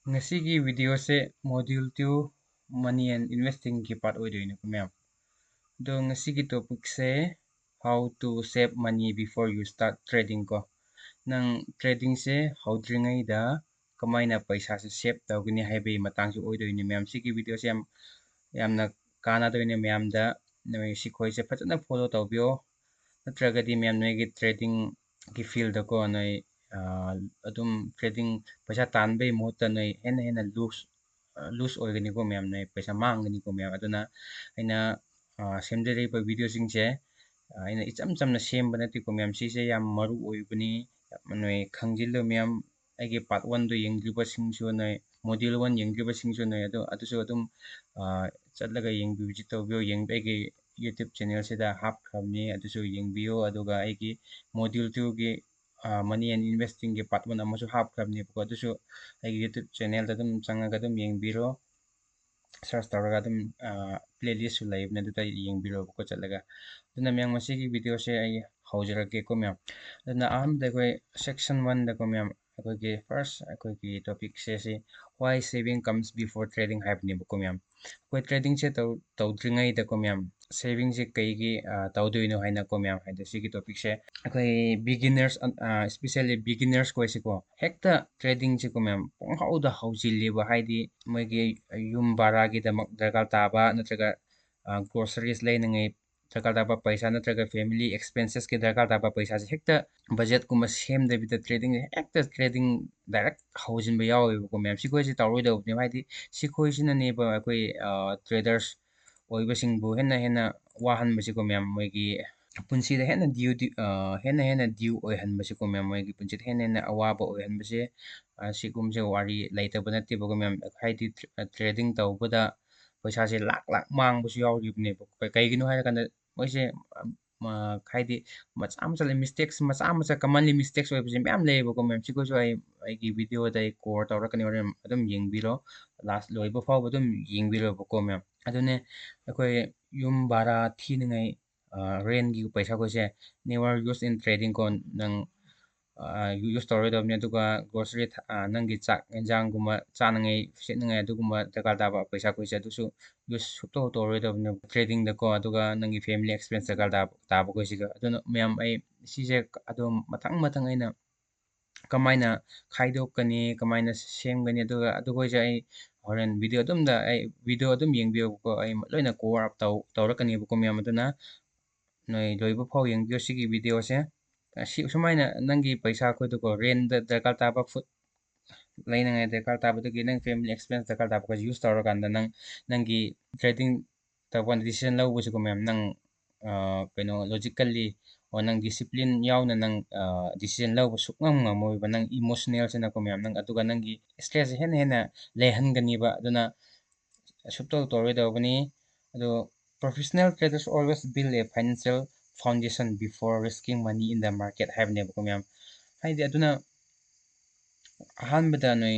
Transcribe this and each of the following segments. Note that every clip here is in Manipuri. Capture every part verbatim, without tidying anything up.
ꯉꯁꯤꯒꯤ videoꯁꯦ module two money and investingꯒꯤ part ꯑꯣꯏꯗꯣꯏꯅꯦꯀꯣ ꯃꯌꯥꯝ꯫ ꯑꯗꯣ ꯉꯁꯤꯒꯤ topicꯁꯦ how to save money before you start trading ꯀꯣ꯫ ꯅꯪ tradingꯁꯦ ꯍꯧꯗ꯭ꯔꯤꯉꯩꯗ ꯀꯃꯥꯏꯅ ꯄꯩꯁꯥꯁꯦ save ꯇꯧꯒꯅꯤ ꯍꯥꯏꯕꯒꯤ ꯃꯇꯥꯡꯁꯦ ꯑꯣꯏꯗꯣꯏꯅꯦ ꯃꯌꯥꯝ꯫ ꯁꯤꯒꯤ videoꯁꯦ ꯌꯥꯝ ꯌꯥꯝꯅ ꯀꯥꯟꯅꯗꯣꯏꯅꯦ ꯃꯌꯥꯝꯗ꯫ ꯅꯣꯏ ꯁꯤꯈꯣꯏꯁꯦ ꯐꯖꯅ follow ꯇꯧꯕꯤꯌꯣ꯫ ꯅꯠꯇ꯭ꯔꯒꯗꯤ ꯃꯌꯥꯝ ꯅꯣꯏꯒꯤ tradingꯒꯤ fieldꯗꯀꯣ ꯅꯣꯏ ꯑꯗꯨꯝ trading ꯄꯩꯁꯥ ꯇꯥꯟꯕꯒꯤ ꯃꯍꯨꯠꯇ ꯅꯣꯏ ꯍꯦꯟꯅ ꯍꯦꯟꯅ lose lose ꯑꯣꯏꯒꯅꯤꯀꯣ ꯃꯌꯥꯝ, ꯅꯣꯏ ꯄꯩꯁꯥ ꯃꯥꯡꯒꯅꯤꯀꯣ ꯃꯌꯥꯝ꯫ ꯑꯗꯨꯅ ꯑꯩꯅ ꯁꯦꯝꯖꯔꯤꯕ videoꯁꯤꯡꯁꯦ ꯑꯩꯅ ꯏꯆꯝ ꯆꯝꯅ ꯁꯦꯝꯕ ꯅꯠꯇꯦꯀꯣ ꯃꯌꯥꯝ꯫ ꯁꯤꯁꯦ ꯌꯥꯝ ꯃꯔꯨ ꯑꯣꯏꯕꯅꯤ, ꯅꯣꯏ ꯈꯪꯖꯤꯜꯂꯨ ꯃꯌꯥꯝ꯫ ꯑꯩꯒꯤ part oneꯗꯣ ꯌꯦꯡꯗ꯭ꯔꯤꯕꯁꯤꯡꯁꯨ ꯅꯣꯏ, module one ꯌꯦꯡꯗ꯭ꯔꯤꯕꯁꯤꯡꯁꯨ ꯅꯣꯏ ꯑꯗꯨ ꯑꯗꯨꯁꯨ ꯑꯗꯨꯝ ꯆꯠꯂꯒ ꯌꯦꯡꯕꯤ visit ꯇꯧꯕꯤꯌꯣ꯫ ꯑꯩꯒꯤ YouTube channelꯁꯤꯗ ꯍꯥꯞꯈ꯭ꯔꯕꯅꯤ, ꯑꯗꯨꯁꯨ ꯌꯦꯡꯕꯤꯌꯣ꯫ ꯑꯗꯨꯒ ꯑꯩꯒꯤ module twoꯒꯤ money and investingꯒꯤ part one ꯑꯃꯁꯨ ꯍꯥꯞꯈ꯭ꯔꯕꯅꯦꯕꯀꯣ꯫ ꯑꯗꯨꯁꯨ ꯑꯩꯒꯤ YouTube channelꯗ ꯑꯗꯨꯝ ꯆꯪꯉꯒ ꯑꯗꯨꯝ ꯌꯦꯡꯕꯤꯔꯣ꯫ Search ꯇꯧꯔꯒ ꯑꯗꯨꯝ playlistꯁꯨ ꯂꯩꯕꯅꯦ, ꯑꯗꯨꯗ ꯌꯦꯡꯕꯤꯔꯣꯕꯀꯣ ꯆꯠꯂꯒ꯫ ꯑꯗꯨꯅ ꯃꯌꯥꯝ, ꯉꯁꯤꯒꯤ videoꯁꯦ ꯑꯩ ꯍꯧꯖꯔꯒꯦꯀꯣ ꯃꯌꯥꯝ꯫ ꯑꯗꯨꯅ ꯑꯍꯥꯟꯕꯗ ꯑꯩꯈꯣꯏ section oneꯗꯀꯣ ꯃꯌꯥꯝ, ꯑꯩꯈꯣꯏꯒꯤ first ꯑꯩꯈꯣꯏꯒꯤ topicꯁꯦ ꯁꯤ why saving comes before trading ꯍꯥꯏꯕꯅꯦꯕꯀꯣ ꯃꯌꯥꯝ꯫ ꯑꯩꯈꯣꯏ tradingꯁꯦ ꯇꯧ ꯇꯧꯗ꯭ꯔꯤꯉꯩꯗꯀꯣ ꯃꯌꯥꯝ, savingꯁꯦ ꯀꯩꯒꯤ ꯇꯧꯗꯣꯏꯅꯣ ꯍꯥꯏꯅꯀꯣ ꯃꯌꯥꯝ, ꯍꯥꯏꯗꯤ ꯁꯤꯒꯤ topicꯁꯦ ꯑꯩꯈꯣꯏ beginners, especially beginnersꯈꯣꯏꯁꯦꯀꯣ, ꯍꯦꯛꯇ tradingꯁꯦꯀꯣ ꯃꯌꯥꯝ ꯄꯪꯍꯧꯗ ꯍꯧꯖꯤꯜꯂꯦꯕ꯫ ꯍꯥꯏꯗꯤ ꯃꯣꯏꯒꯤ ꯌꯨꯝ ꯚꯔꯥꯒꯤꯗꯃꯛ ꯗꯔꯀꯥꯔ ꯇꯥꯕ ꯅꯠꯇ꯭ꯔꯒ groceries ꯂꯩꯅꯉꯥꯏ ꯗꯔꯀꯥꯔ ꯇꯥꯕ ꯄꯩꯁꯥ ꯅꯠꯇ꯭ꯔꯒ family expensesꯀꯤ ꯗꯔꯀꯥꯔ ꯇꯥꯕ ꯄꯩꯁꯥꯁꯦ ꯍꯦꯛꯇ budgetꯀꯨꯝꯕ ꯁꯦꯝꯗꯕꯤꯗ trading ꯍꯦꯛꯇ trading direct ꯍꯧꯖꯤꯟꯕ ꯌꯥꯎꯋꯦꯕꯀꯣ ꯃꯌꯥꯝ꯫ ꯁꯤꯈꯣꯏꯁꯦ ꯇꯧꯔꯣꯏꯗꯧꯕꯅꯦꯕ꯫ ꯍꯥꯏꯗꯤ ꯁꯤꯈꯣꯏꯁꯤꯅꯅꯦꯕ ꯑꯩꯈꯣꯏ traders ꯑꯣꯏꯕꯁꯤꯡꯕꯨ ꯍꯦꯟꯅ ꯍꯦꯟꯅ ꯋꯥꯍꯟꯕꯁꯤꯀꯣ ꯃꯌꯥꯝ꯫ ꯃꯣꯏꯒꯤ ꯄꯨꯟꯁꯤꯗ ꯍꯦꯟꯅ due, due ꯍꯦꯟꯅ ꯍꯦꯟꯅ due ꯑꯣꯏꯍꯟꯕꯁꯤꯀꯣ ꯃꯌꯥꯝ꯫ ꯃꯣꯏꯒꯤ ꯄꯨꯟꯁꯤꯗ ꯍꯦꯟꯅ ꯍꯦꯟꯅ ꯑꯋꯥꯕ ꯑꯣꯏꯍꯟꯕꯁꯦ ꯁꯤꯒꯨꯝꯕꯁꯦ ꯋꯥꯔꯤ ꯂꯩꯇꯕ ꯅꯠꯇꯦꯕꯀꯣ ꯃꯌꯥꯝ꯫ ꯍꯥꯏꯗꯤ trading ꯇꯧꯕꯗ ꯄꯩꯁꯥꯁꯦ ꯂꯥꯛ ꯂꯥꯛ ꯃꯥꯡꯕꯁꯨ ꯌꯥꯎꯔꯤꯕꯅꯦꯕ꯫ ꯀꯩꯒꯤꯅꯣ ꯍꯥꯏꯔꯀꯥꯟꯗ ꯃꯣꯏꯁꯦ ꯍꯥꯏꯗꯤ ꯃꯆꯥ ꯃꯆꯥ mistakes, ꯃꯆꯥ ꯃꯆꯥ commonly mistakes ꯑꯣꯏꯕꯁꯦ ꯃꯌꯥꯝ ꯂꯩꯌꯦꯕꯀꯣ ꯃꯌꯥꯝ꯫ ꯁꯤꯈꯣꯏꯁꯨ ꯑꯩ ꯑꯩꯒꯤ videoꯗ ꯑꯩ cover ꯇꯧꯔꯛꯀꯅꯤ, ꯍꯣꯔꯦꯟ ꯑꯗꯨꯝ ꯌꯦꯡꯕꯤꯔꯣ, last ꯂꯣꯏꯕ ꯐꯥꯎꯕ ꯑꯗꯨꯝ ꯌꯦꯡꯕꯤꯔꯣꯕꯀꯣ ꯃꯌꯥꯝ꯫ ꯑꯗꯨꯅꯦ ꯑꯩꯈꯣꯏ ꯌꯨꯝ ꯚꯔꯥ ꯊꯤꯅꯉꯥꯏ rentꯀꯤ ꯄꯩꯁꯥꯈꯣꯏꯁꯦ never use in trading ꯀꯣ꯫ ꯅꯪ ꯌꯨꯁ ꯇꯧꯔꯣꯏꯗꯕꯅꯤ꯫ ꯑꯗꯨꯒ ꯒ꯭ꯔꯣꯁꯔꯤ, ꯅꯪꯒꯤ ꯆꯥꯛ ꯌꯦꯟꯖꯥꯡꯒꯨꯝꯕ ꯆꯥꯅꯉꯥꯏ ꯁꯦꯠꯅꯉꯥꯏ ꯑꯗꯨꯒꯨꯝꯕ ꯗꯔꯀꯥꯔ ꯇꯥꯕ ꯄꯩꯁꯥ ꯑꯩꯈꯣꯏꯁꯦ ꯑꯗꯨꯁꯨ ꯌꯨꯁ ꯁꯨꯛꯇꯧ ꯇꯧꯔꯣꯏꯗꯕꯅꯦ ꯇ꯭ꯔꯦꯗꯤꯡꯗꯀꯣ꯫ ꯑꯗꯨꯒ ꯅꯪꯒꯤ ꯐꯦꯃꯤꯂꯤ ꯑꯦꯛꯁꯄꯦꯟꯁ ꯗꯔꯀꯥꯔ ꯇꯥꯕ ꯇꯥꯕꯈꯣꯏꯁꯤꯒ꯫ ꯑꯗꯨꯅ ꯃꯌꯥꯝ, ꯑꯩ ꯁꯤꯁꯦ ꯑꯗꯨꯝ ꯃꯊꯪ ꯃꯊꯪ ꯑꯩꯅ ꯀꯃꯥꯏꯅ ꯈꯥꯏꯗꯣꯛꯀꯅꯤ, ꯀꯃꯥꯏꯅ ꯁꯦꯝꯒꯅꯤ, ꯑꯗꯨꯒ ꯑꯗꯨꯈꯣꯏꯁꯦ ꯑꯩ ꯍꯣꯔꯦꯟ ꯚꯤꯗꯤꯑꯣ ꯑꯗꯨꯝꯗ ꯑꯩ ꯚꯤꯗꯤꯑꯣ ꯑꯗꯨꯝ ꯌꯦꯡꯕꯤꯌꯨꯀꯣ꯫ ꯑꯩ ꯂꯣꯏꯅ ꯀꯣꯚꯔ ꯑꯞ ꯇꯧ ꯇꯧꯔꯛꯀꯅꯦꯕꯀꯣ ꯃꯌꯥꯝ꯫ ꯑꯗꯨꯅ ꯅꯣꯏ ꯂꯣꯏꯕ ꯐꯥꯎ ꯌꯦꯡꯕꯤꯌꯨ ꯁꯤꯒꯤ ꯚꯤꯗꯤꯑꯣꯁꯦ꯫ ꯑꯁꯤ ꯁꯨꯃꯥꯏꯅ ꯅꯪꯒꯤ ꯄꯩꯁꯥ ꯑꯩꯈꯣꯏꯗꯀꯣ, ꯔꯦꯟꯗ ꯗꯔꯀꯥꯔ ꯇꯥꯕ, ꯐꯨꯗ ꯂꯩꯅꯉꯥꯏ ꯗꯔꯀꯥꯔ ꯇꯥꯕꯗꯒꯤ ꯅꯪ ꯐꯦꯃꯤꯂꯤ ꯑꯦꯛꯁꯄꯦꯟꯁ ꯗꯔꯀꯥꯔ ꯇꯥꯕ ꯑꯩꯈꯣꯏꯁꯦ ꯌꯨꯁ ꯇꯧꯔꯀꯥꯟꯗ ꯅꯪ ꯅꯪꯒꯤ ꯇ꯭ꯔꯦꯗꯤꯡ ꯇꯧꯕ ꯀꯥꯟꯗ ꯗꯤꯁꯤꯖꯟ ꯂꯧꯕꯁꯤꯀꯣ ꯃꯌꯥꯝ, ꯅꯪ ꯀꯩꯅꯣ ꯂꯣꯖꯤꯀꯦꯜꯂꯤ ꯑꯣꯔ ꯅꯪ ꯗꯤꯁꯤꯄ꯭ꯂꯤꯟ ꯌꯥꯎꯅ ꯅꯪ ꯗꯤꯁꯤꯖꯟ ꯂꯧꯕ ꯁꯨꯛꯉꯝ ꯉꯝꯃꯣꯏꯕ꯫ ꯅꯪ ꯏꯃꯣꯁꯅꯦꯜꯁꯤꯅꯀꯣ ꯃꯌꯥꯝ, ꯅꯪ ꯑꯗꯨꯒ ꯅꯪꯒꯤ ꯁ꯭ꯇ꯭ꯔꯦꯁꯁꯦ ꯍꯦꯟꯅ ꯍꯦꯟꯅ ꯂꯩꯍꯟꯒꯅꯤꯕ꯫ ꯑꯗꯨꯅ ꯁꯨꯛꯇꯧ ꯇꯧꯔꯣꯏꯗꯧꯕꯅꯤ꯫ ꯑꯗꯣ professional traders always build a financial foundation before risking money in the market ꯍꯥꯏꯕꯅꯦꯕꯀꯣ ꯃꯌꯥꯝ꯫ ꯍꯥꯏꯗꯤ ꯑꯗꯨꯅ ꯑꯍꯥꯟꯕꯗ ꯅꯣꯏ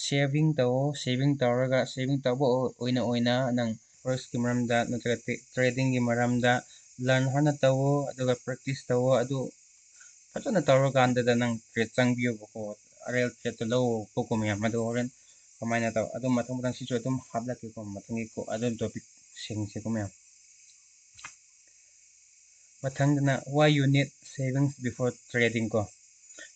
ꯁꯦꯚꯤꯡ ꯇꯧꯑꯣ꯫ ꯁꯦꯚꯤꯡ ꯇꯧꯔꯒ, ꯁꯦꯚꯤꯡ ꯇꯧꯕ ꯑꯣꯏꯅ ꯑꯣꯏꯅ ꯅꯪ ꯐꯣꯔꯦꯛꯁꯀꯤ ꯃꯔꯝꯗ ꯅꯠꯇ꯭ꯔꯒ ꯇ꯭ꯔꯦꯗꯤꯡꯒꯤ ꯃꯔꯝꯗ ꯂꯔꯟ ꯍꯥꯟꯅ ꯇꯧꯑꯣ, ꯑꯗꯨꯒ ꯄ꯭ꯔꯦꯛꯇꯤꯁ ꯇꯧꯑꯣ꯫ ꯑꯗꯨ ꯐꯖꯅ ꯇꯧꯔꯀꯥꯟꯗꯗ ꯅꯪ ꯇ꯭ꯔꯦꯗ ꯆꯪꯕꯤꯌꯣꯕꯀꯣ, ꯔꯤꯌꯦꯜ ꯇ꯭ꯔꯦꯗꯇꯣ ꯂꯧꯑꯣꯕꯀꯣ ꯃꯌꯥꯝ꯫ ꯑꯗꯣ ꯍꯣꯔꯦꯟ ꯀꯃꯥꯏꯅ ꯇꯧ, ꯑꯗꯨꯝ ꯃꯊꯪ ꯃꯊꯪ ꯁꯤꯁꯨ ꯑꯗꯨꯝ ꯍꯥꯞꯂꯛꯀꯦꯀꯣ ꯃꯊꯪꯒꯤ ꯀꯣ ꯑꯗꯨꯝ ꯇꯣꯄꯤꯛꯁꯤꯡꯁꯦꯀꯣ ꯃꯌꯥꯝ꯫ ꯃꯊꯪꯗꯅ why you need savings before trading ꯀꯣ꯫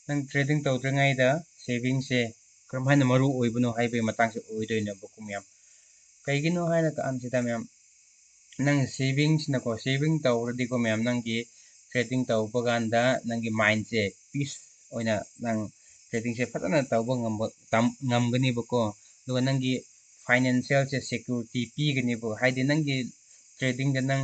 ꯅꯪ ꯇ꯭ꯔꯦꯗꯤꯡ ꯇꯧꯗ꯭ꯔꯤꯉꯩꯗ ꯁꯦꯚꯤꯡꯁꯦ ꯀꯔꯝ ꯍꯥꯏꯅ ꯃꯔꯨ ꯑꯣꯏꯕꯅꯣ ꯍꯥꯏꯕꯒꯤ ꯃꯇꯥꯡꯁꯦ ꯑꯣꯏꯗꯣꯏꯅꯦꯕꯀꯣ ꯃꯌꯥꯝ꯫ ꯀꯩꯒꯤꯅꯣ ꯍꯥꯏꯔ ꯀꯥꯟꯁꯤꯗ ꯃꯌꯥꯝ, ꯅꯪ ꯁꯦꯚꯤꯡꯁꯤꯅꯀꯣ, ꯁꯦꯚꯤꯡ ꯇꯧꯔꯗꯤꯀꯣ ꯃꯌꯥꯝ, ꯅꯪꯒꯤ ꯇ꯭ꯔꯦꯗꯤꯡ ꯇꯧꯕ ꯀꯥꯟꯗ ꯅꯪꯒꯤ ꯃꯥꯏꯟꯁꯦ ꯄꯤꯁ ꯑꯣꯏꯅ ꯅꯪ ꯇ꯭ꯔꯦꯗꯤꯡꯁꯦ ꯐꯖꯅ ꯇꯧꯕ ꯉꯝꯕ ꯉꯝꯒꯅꯦꯕꯀꯣ꯫ ꯑꯗꯨꯒ ꯅꯪꯒꯤ ꯐꯥꯏꯅꯥꯟꯁꯤꯌꯦꯜꯁꯦ ꯁꯦꯀ꯭ꯌꯨꯔꯤꯇꯤ ꯄꯤꯒꯅꯦꯕ꯫ ꯍꯥꯏꯗꯤ ꯅꯪꯒꯤ ꯇ꯭ꯔꯦꯗꯤꯡꯗ ꯅꯪ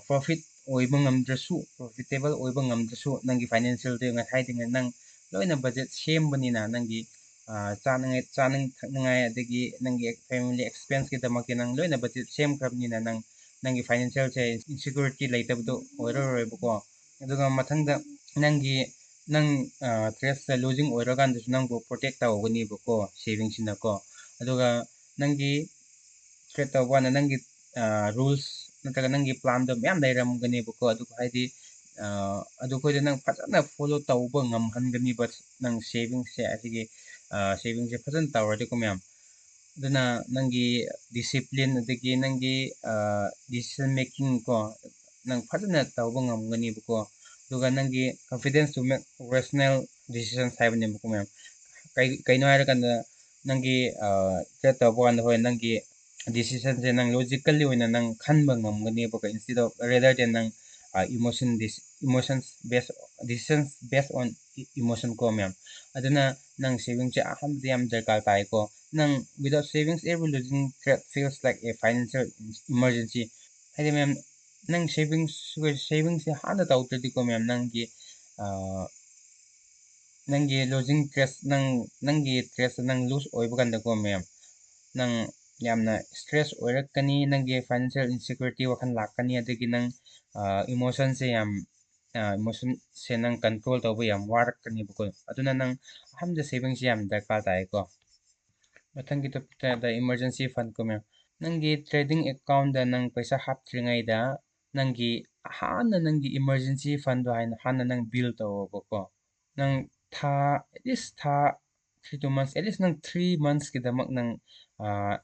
ꯄ꯭ꯔꯣꯐꯤꯠ ꯑꯣꯏꯕ ꯉꯝꯗ꯭ꯔꯁꯨ, ꯄ꯭ꯔꯣꯐꯤꯇꯦꯕꯜ ꯑꯣꯏꯕ ꯉꯝꯗ꯭ꯔꯁꯨ, ꯅꯪꯒꯤ ꯐꯥꯏꯅꯥꯟꯁꯤꯌꯦꯜꯗ ꯉꯁꯥꯏꯗꯒꯤ ꯅꯪ ꯂꯣꯏꯅ ꯕꯖꯦꯠ ꯁꯦꯝꯕꯅꯤꯅ, ꯅꯪꯒꯤ ꯆꯥꯅꯉꯥꯏ, ꯆꯥꯅꯤꯡ ꯊꯛꯅꯤꯡꯉꯥꯏ, ꯑꯗꯒꯤ ꯅꯪꯒꯤ ꯐꯦꯃꯤꯂꯤ ꯑꯦꯛꯁꯄꯦꯟꯁꯀꯤꯗꯃꯛꯇ ꯅꯪ ꯂꯣꯏꯅ ꯕꯖꯦꯠ ꯁꯦꯝꯈ꯭ꯔꯕꯅꯤꯅ, ꯅꯪ ꯅꯪꯒꯤ ꯐꯥꯏꯅꯥꯟꯁꯤꯌꯦꯜꯁꯦ ꯏꯟꯁꯦꯀ꯭ꯌꯨꯔꯤꯇꯤ ꯂꯩꯇꯕꯗꯣ ꯑꯣꯏꯔꯔꯣꯏꯕꯀꯣ꯫ ꯑꯗꯨꯒ ꯃꯊꯪꯗ ꯅꯪꯒꯤ, ꯅꯪ ꯇ꯭ꯔꯦꯗꯁꯦ ꯂꯨꯖꯤꯡ ꯑꯣꯏꯔꯀꯥꯟꯗꯁꯨ ꯅꯪꯕꯨ ꯄ꯭ꯔꯣꯇꯦꯛ ꯇꯧꯒꯅꯤꯕꯀꯣ ꯁꯦꯚꯤꯡꯁꯤꯅꯀꯣ꯫ ꯑꯗꯨꯒ ꯅꯪꯒꯤ ꯇ꯭ꯔꯦꯗ ꯇꯧꯕ ꯀꯥꯟꯗ ꯅꯪꯒꯤ ꯔꯨꯜꯁ ꯅꯠꯇ꯭ꯔꯒ ꯅꯪꯒꯤ ꯄ꯭ꯂꯥꯟꯗꯣ ꯃꯌꯥꯝ ꯂꯩꯔꯝꯒꯅꯦꯕꯀꯣ꯫ ꯑꯗꯨꯒ ꯍꯥꯏꯗꯤ ꯑꯗꯨꯈꯣꯏꯗꯣ ꯅꯪ ꯐꯖꯅ follow ꯇꯧꯕ ꯉꯝꯍꯟꯒꯅꯤꯕ꯫ ꯅꯪ savingꯁꯦ, ꯑꯁꯤꯒꯤ savingꯁꯦ ꯐꯖꯅ ꯇꯧꯔꯗꯤꯀꯣ ꯃꯌꯥꯝ꯫ ꯑꯗꯨꯅ ꯅꯪꯒꯤ discipline, ꯑꯗꯒꯤ ꯅꯪꯒꯤ decision making ꯀꯣ, ꯅꯪ ꯐꯖꯅ ꯇꯧꯕ ꯉꯝꯒꯅꯤꯕꯀꯣ꯫ ꯑꯗꯨꯒ ꯅꯪꯒꯤ confidence to make rational decisions ꯍꯥꯏꯕꯅꯦꯕꯀꯣ ꯃꯌꯥꯝ꯫ ꯀꯩ ꯀꯩꯅꯣ ꯍꯥꯏꯔꯀꯥꯟꯗ, ꯅꯪꯒꯤ trade ꯇꯧꯕ ꯀꯥꯟꯗ, ꯍꯣꯏ, ꯅꯪꯒꯤ decisionꯁꯦ ꯅꯪ logically ꯑꯣꯏꯅ ꯅꯪ ꯈꯟꯕ ꯉꯝꯒꯅꯦꯕꯀꯣ, instead of, rather than ꯅꯪ emotion emotions based, decisions based on emotion ꯀꯣ ꯃꯌꯥꯝ꯫ ꯑꯗꯨꯅ ꯅꯪ savingꯁꯦ ꯑꯍꯥꯟꯕꯗ ꯌꯥꯝ ꯗꯔꯀꯥꯔ ꯇꯥꯏꯀꯣ꯫ ꯅꯪ without savings, every losing trade feels like a financial emergency. ꯍꯥꯏꯗꯤ ꯃꯌꯥꯝ, ꯅꯪ savings savingꯁꯦ ꯍꯥꯟꯅ ꯇꯧꯗ꯭ꯔꯗꯤꯀꯣ ꯃꯌꯥꯝ, ꯅꯪꯒꯤ ꯅꯪꯒꯤ losing trade, ꯅꯪ ꯅꯪꯒꯤ trade ꯅꯪ lose ꯑꯣꯏꯕ ꯀꯥꯟꯗꯀꯣ ꯃꯌꯥꯝ, ꯅꯪ ꯌꯥꯝꯅ stress ꯑꯣꯏꯔꯛꯀꯅꯤ, ꯅꯪꯒꯤ financial insecurity ꯋꯥꯈꯜ ꯂꯥꯛꯀꯅꯤ, ꯑꯗꯒꯤ ꯅꯪ emotionꯁꯦ ꯌꯥꯝ emotionꯁꯦ ꯅꯪ control ꯇꯧꯕ ꯌꯥꯝ ꯋꯥꯔꯛꯀꯅꯤꯕꯀꯣ꯫ ꯑꯗꯨꯅ ꯅꯪ ꯑꯍꯥꯟꯕꯗ savingꯁꯦ ꯌꯥꯝ ꯗꯔꯀꯥꯔ ꯇꯥꯏꯀꯣ꯫ ꯃꯊꯪꯒꯤ topicꯇ emergency fund ꯀꯣ ꯃꯌꯥꯝ꯫ ꯅꯪꯒꯤ trading accountꯇ ꯅꯪ ꯄꯩꯁꯥ ꯍꯥꯞꯇ꯭ꯔꯤꯉꯩꯗ ꯅꯪꯒꯤ ꯍꯥꯟꯅ ꯅꯪꯒꯤ emergency fundꯗꯣ ꯍꯥꯏꯅ ꯍꯥꯟꯅ ꯅꯪ build ꯇꯧꯋꯣꯕꯀꯣ꯫ ꯅꯪ ꯊꯥ, at least ꯊꯥ three to months, at least ꯅꯪ three monthsꯀꯤꯗꯃꯛ ꯅꯪ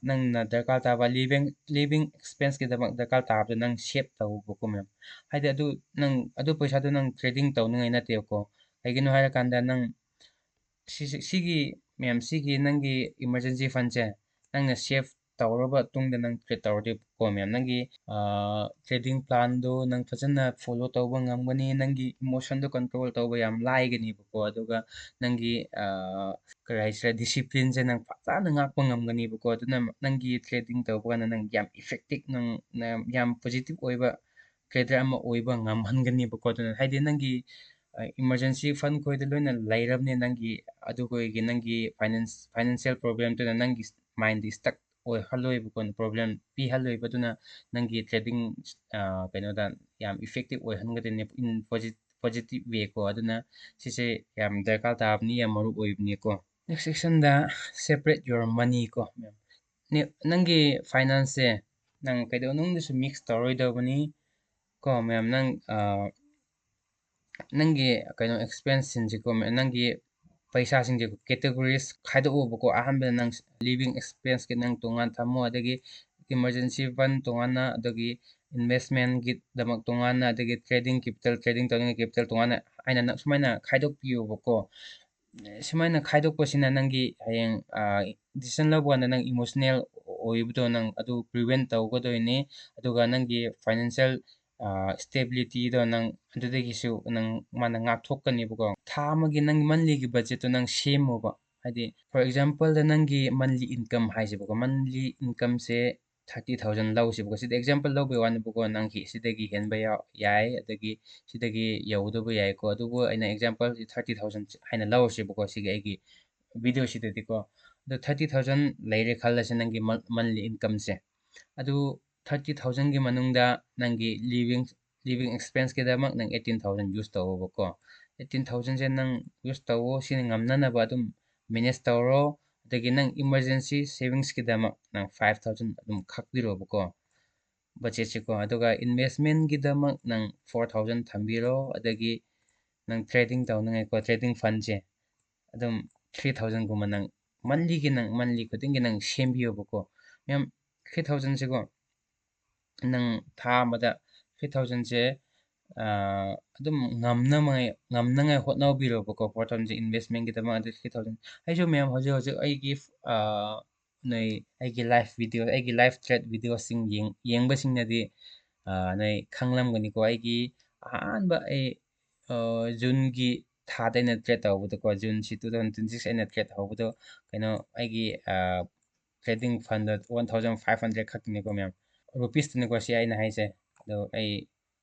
ꯅꯪꯅ ꯗꯔꯀꯥꯔ ꯇꯥꯕ living living expenseꯀꯤꯗꯃꯛ ꯗꯔꯀꯥꯔ ꯇꯥꯕꯗꯣ ꯅꯪ save ꯇꯧꯕꯀꯣ ꯃꯌꯥꯝ꯫ ꯍꯥꯏꯗꯤ ꯑꯗꯨ ꯅꯪ ꯑꯗꯨ ꯄꯩꯁꯥꯗꯣ ꯅꯪ trading ꯇꯧꯅꯤꯡꯉꯥꯏ ꯅꯠꯇꯦꯕꯀꯣ꯫ ꯀꯩꯒꯤꯅꯣ ꯍꯥꯏꯔꯀꯥꯟꯗ ꯅꯪ ꯁꯤꯁꯦ, ꯁꯤꯒꯤ ꯃꯌꯥꯝ, ꯁꯤꯒꯤ ꯅꯪꯒꯤ emergency fundꯁꯦ ꯅꯪꯅ save ꯇꯧꯔꯕ ꯇꯨꯡꯗ ꯅꯪ trade ꯇꯧꯔꯗꯤꯀꯣ ꯃꯌꯥꯝ, ꯅꯪꯒꯤ trading planꯗꯣ ꯅꯪ ꯐꯖꯅ follow ꯇꯧꯕ ꯉꯝꯒꯅꯤ, ꯅꯪꯒꯤ emotionꯗꯣ control ꯇꯧꯕ ꯌꯥꯝ ꯂꯥꯏꯒꯅꯤꯕꯀꯣ꯫ ꯑꯗꯨꯒ ꯅꯪꯒꯤ ꯀꯔꯤ ꯍꯥꯏꯁꯤꯔꯥ, disciplineꯁꯦ ꯅꯪ ꯐꯖꯅ ꯉꯥꯛꯄ ꯉꯝꯒꯅꯤꯕꯀꯣ꯫ ꯑꯗꯨꯅ ꯅꯪꯒꯤ trading ꯇꯧꯕ ꯀꯥꯟꯗ ꯅꯪ ꯌꯥꯝ effective, ꯅꯪ ꯌꯥꯝ positive ꯑꯣꯏꯕ trader ꯑꯃ ꯑꯣꯏꯕ ꯉꯝꯍꯟꯒꯅꯤꯕꯀꯣ꯫ ꯑꯗꯨꯅ ꯍꯥꯏꯗꯤ ꯅꯪꯒꯤ emergency fund ꯈꯣꯏꯗ ꯂꯣꯏꯅ ꯂꯩꯔꯕꯅꯦ, ꯅꯪꯒꯤ ꯑꯗꯨꯈꯣꯏꯒꯤ ꯅꯪꯒꯤ finance financial problemꯗꯨꯅ ꯅꯪꯒꯤ mindꯗꯤ stuck ꯑꯣꯏꯍꯜꯂꯣꯏꯕꯀꯣ, problem ꯄꯤꯍꯜꯂꯣꯏꯕ꯫ ꯑꯗꯨꯅ ꯅꯪꯒꯤ trading ꯀꯩꯅꯣꯗ ꯌꯥꯝ effective ꯑꯣꯏꯍꯟꯒꯗꯣꯏꯅꯦ in positive way ꯀꯣ꯫ ꯑꯗꯨꯅ ꯁꯤꯁꯦ ꯌꯥꯝ ꯗꯔꯀꯥꯔ ꯇꯥꯕꯅꯤ, ꯌꯥꯝ ꯃꯔꯨ ꯑꯣꯏꯕꯅꯤꯀꯣ꯫ Next sectionꯗ separate your money ꯀꯣ ꯃꯌꯥꯝ꯫ ꯅꯪꯒꯤ financeꯁꯦ ꯅꯪ ꯀꯩꯗꯧꯅꯨꯡꯗꯁꯨ mix ꯇꯧꯔꯣꯏꯗꯧꯕꯅꯤ ꯀꯣ ꯃꯌꯥꯝ꯫ ꯅꯪ ꯅꯪꯒꯤ ꯀꯩꯅꯣ expenseꯁꯤꯡꯁꯦꯀꯣ, ꯅꯪꯒꯤ ꯄꯩꯁꯥꯁꯤꯡꯁꯦ categories ꯈꯥꯏꯗꯣꯛꯑꯣꯕꯀꯣ꯫ ꯑꯍꯥꯟꯕꯗ ꯅꯪ living expenseꯀꯤ ꯅꯪ ꯇꯣꯉꯥꯟ ꯊꯝꯃꯣ, ꯑꯗꯒꯤ emergency fund ꯇꯣꯉꯥꯟꯅ, ꯑꯗꯒꯤ investmentꯀꯤꯗꯃꯛ ꯇꯣꯉꯥꯟꯅ, ꯑꯗꯒꯤ trading capital, trading ꯇꯧꯅꯤꯡꯉꯥꯏ capital ꯇꯣꯉꯥꯟꯅ ꯍꯥꯏꯅ ꯅꯪ ꯁꯨꯃꯥꯏꯅ ꯈꯥꯏꯗꯣꯛꯄꯤꯌꯣꯕꯀꯣ꯫ ꯁꯨꯃꯥꯏꯅ ꯈꯥꯏꯗꯣꯛꯄꯁꯤꯅ ꯅꯪꯒꯤ ꯍꯌꯦꯡ decision ꯂꯧꯕ ꯀꯥꯟꯗ ꯅꯪ emotional ꯑꯣꯏꯕꯗꯣ ꯅꯪ ꯑꯗꯨ prevent ꯇꯧꯒꯗꯣꯏꯅꯤ꯫ ꯑꯗꯨꯒ ꯅꯪꯒꯤ financial stabilityꯗꯣ ꯅꯪ ꯑꯗꯨꯗꯒꯤꯁꯨ ꯅꯪ ꯃꯥꯅ ꯉꯥꯛꯊꯣꯛꯀꯅꯦꯕꯀꯣ꯫ ꯊꯥ ꯑꯃꯒꯤ ꯅꯪ monthlyꯒꯤ budgetꯇꯣ ꯅꯪ ꯁꯦꯝꯃꯣꯕ꯫ ꯍꯥꯏꯗꯤ for exampleꯗ ꯅꯪꯒꯤ monthly incomeꯁꯦ ꯍꯥꯏꯁꯦꯕꯀꯣ, monthly incomeꯁꯦ thirty thousand ꯂꯧꯁꯦꯕꯀꯣ꯫ ꯁꯤꯗ example ꯂꯧꯕꯩ ꯋꯥꯅꯦꯕꯀꯣ, ꯅꯪꯒꯤ ꯁꯤꯗꯒꯤ ꯍꯦꯟꯕ ꯌꯥꯎ- ꯌꯥꯏ, ꯑꯗꯒꯤ ꯁꯤꯗꯒꯤ ꯌꯧꯗꯕ ꯌꯥꯏꯀꯣ꯫ ꯑꯗꯨꯕꯨ ꯑꯩꯅ exampleꯁꯦ thirty thousand ꯍꯥꯏꯅ ꯂꯧꯔꯁꯦꯕꯀꯣ, ꯁꯤꯒꯤ ꯑꯩꯒꯤ videoꯁꯤꯗꯗꯤꯀꯣ꯫ ꯑꯗꯣ thirty thousand ꯂꯩꯔꯦ ꯈꯜꯂꯁꯦ ꯅꯪꯒꯤ mon- monthly incomeꯁꯦ꯫ ꯑꯗꯨ thirty thousandꯒꯤ ꯃꯅꯨꯡꯗ ꯅꯪꯒꯤ living living expenseꯀꯤꯗꯃꯛ ꯅꯪ eighteen thousand use ꯇꯧꯋꯣꯕꯀꯣ꯫ Eighteen thousandꯁꯦ ꯅꯪ use ꯇꯧꯋꯣ, ꯁꯤꯅ ꯉꯝꯅꯅꯕ ꯑꯗꯨꯝ manage ꯇꯧꯔꯣ꯫ ꯑꯗꯒꯤ ꯅꯪ emergency savingsꯀꯤꯗꯃꯛ ꯅꯪ five thousand ꯑꯗꯨꯝ ꯈꯥꯛꯄꯤꯔꯣꯕꯀꯣ꯫ Budgetꯁꯦꯀꯣ꯫ ꯑꯗꯨꯒ investmentꯀꯤꯗꯃꯛ ꯅꯪ four thousand ꯊꯝꯕꯤꯔꯣ꯫ ꯑꯗꯒꯤ ꯅꯪ trading ꯇꯧꯅꯤꯡꯉꯥꯏꯀꯣ, trading fundꯁꯦ ꯑꯗꯨꯝ three thousandꯒꯨꯝꯕ ꯅꯪ monthlyꯒꯤ ꯅꯪ monthly ꯈꯨꯗꯤꯡꯒꯤ ꯅꯪ ꯁꯦꯝꯕꯤꯌꯣꯕꯀꯣ꯫ ꯃꯌꯥꯝ three thousandꯁꯦꯀꯣ, ꯅꯪ ꯊꯥ ꯑꯃꯗ three thousandꯁꯦ ꯑꯗꯨꯝ ꯉꯝꯅꯉꯥꯏ ꯉꯝꯅꯉꯥꯏ ꯍꯣꯠꯅꯕꯤꯔꯣꯕꯀꯣ꯫ Four thousandꯁꯦ investmentꯀꯤꯗꯃꯛ, ꯑꯗꯨ three thousand ꯑꯩꯁꯨ ꯃꯌꯥꯝ ꯍꯧꯖꯤꯛ ꯍꯧꯖꯤꯛ ꯑꯩꯒꯤ ꯅꯣꯏ ꯑꯩꯒꯤ live video, ꯑꯩꯒꯤ live trade videoꯁꯤꯡ ꯌꯦꯡ ꯌꯦꯡꯕꯁꯤꯡꯅꯗꯤ ꯅꯣꯏ ꯈꯪꯂꯝꯒꯅꯤꯀꯣ꯫ ꯑꯩꯒꯤ ꯑꯍꯥꯟꯕ ꯑꯩ Juneꯒꯤ ꯊꯥꯗ ꯑꯩꯅ trade ꯇꯧꯕꯗꯀꯣ, Juneꯁꯤ two thousand twenty six ꯑꯩꯅ trade ꯍꯧꯕꯗꯣ ꯀꯩꯅꯣ ꯑꯩꯒꯤ trading fundꯗ one thousand five hundred ꯈꯛꯇꯅꯤꯀꯣ ꯃꯌꯥꯝ꯫ Rupeesꯇꯅꯤꯀꯣ ꯁꯤ ꯑꯩꯅ ꯍꯥꯏꯁꯦ꯫ ꯑꯗꯣ ꯑꯩ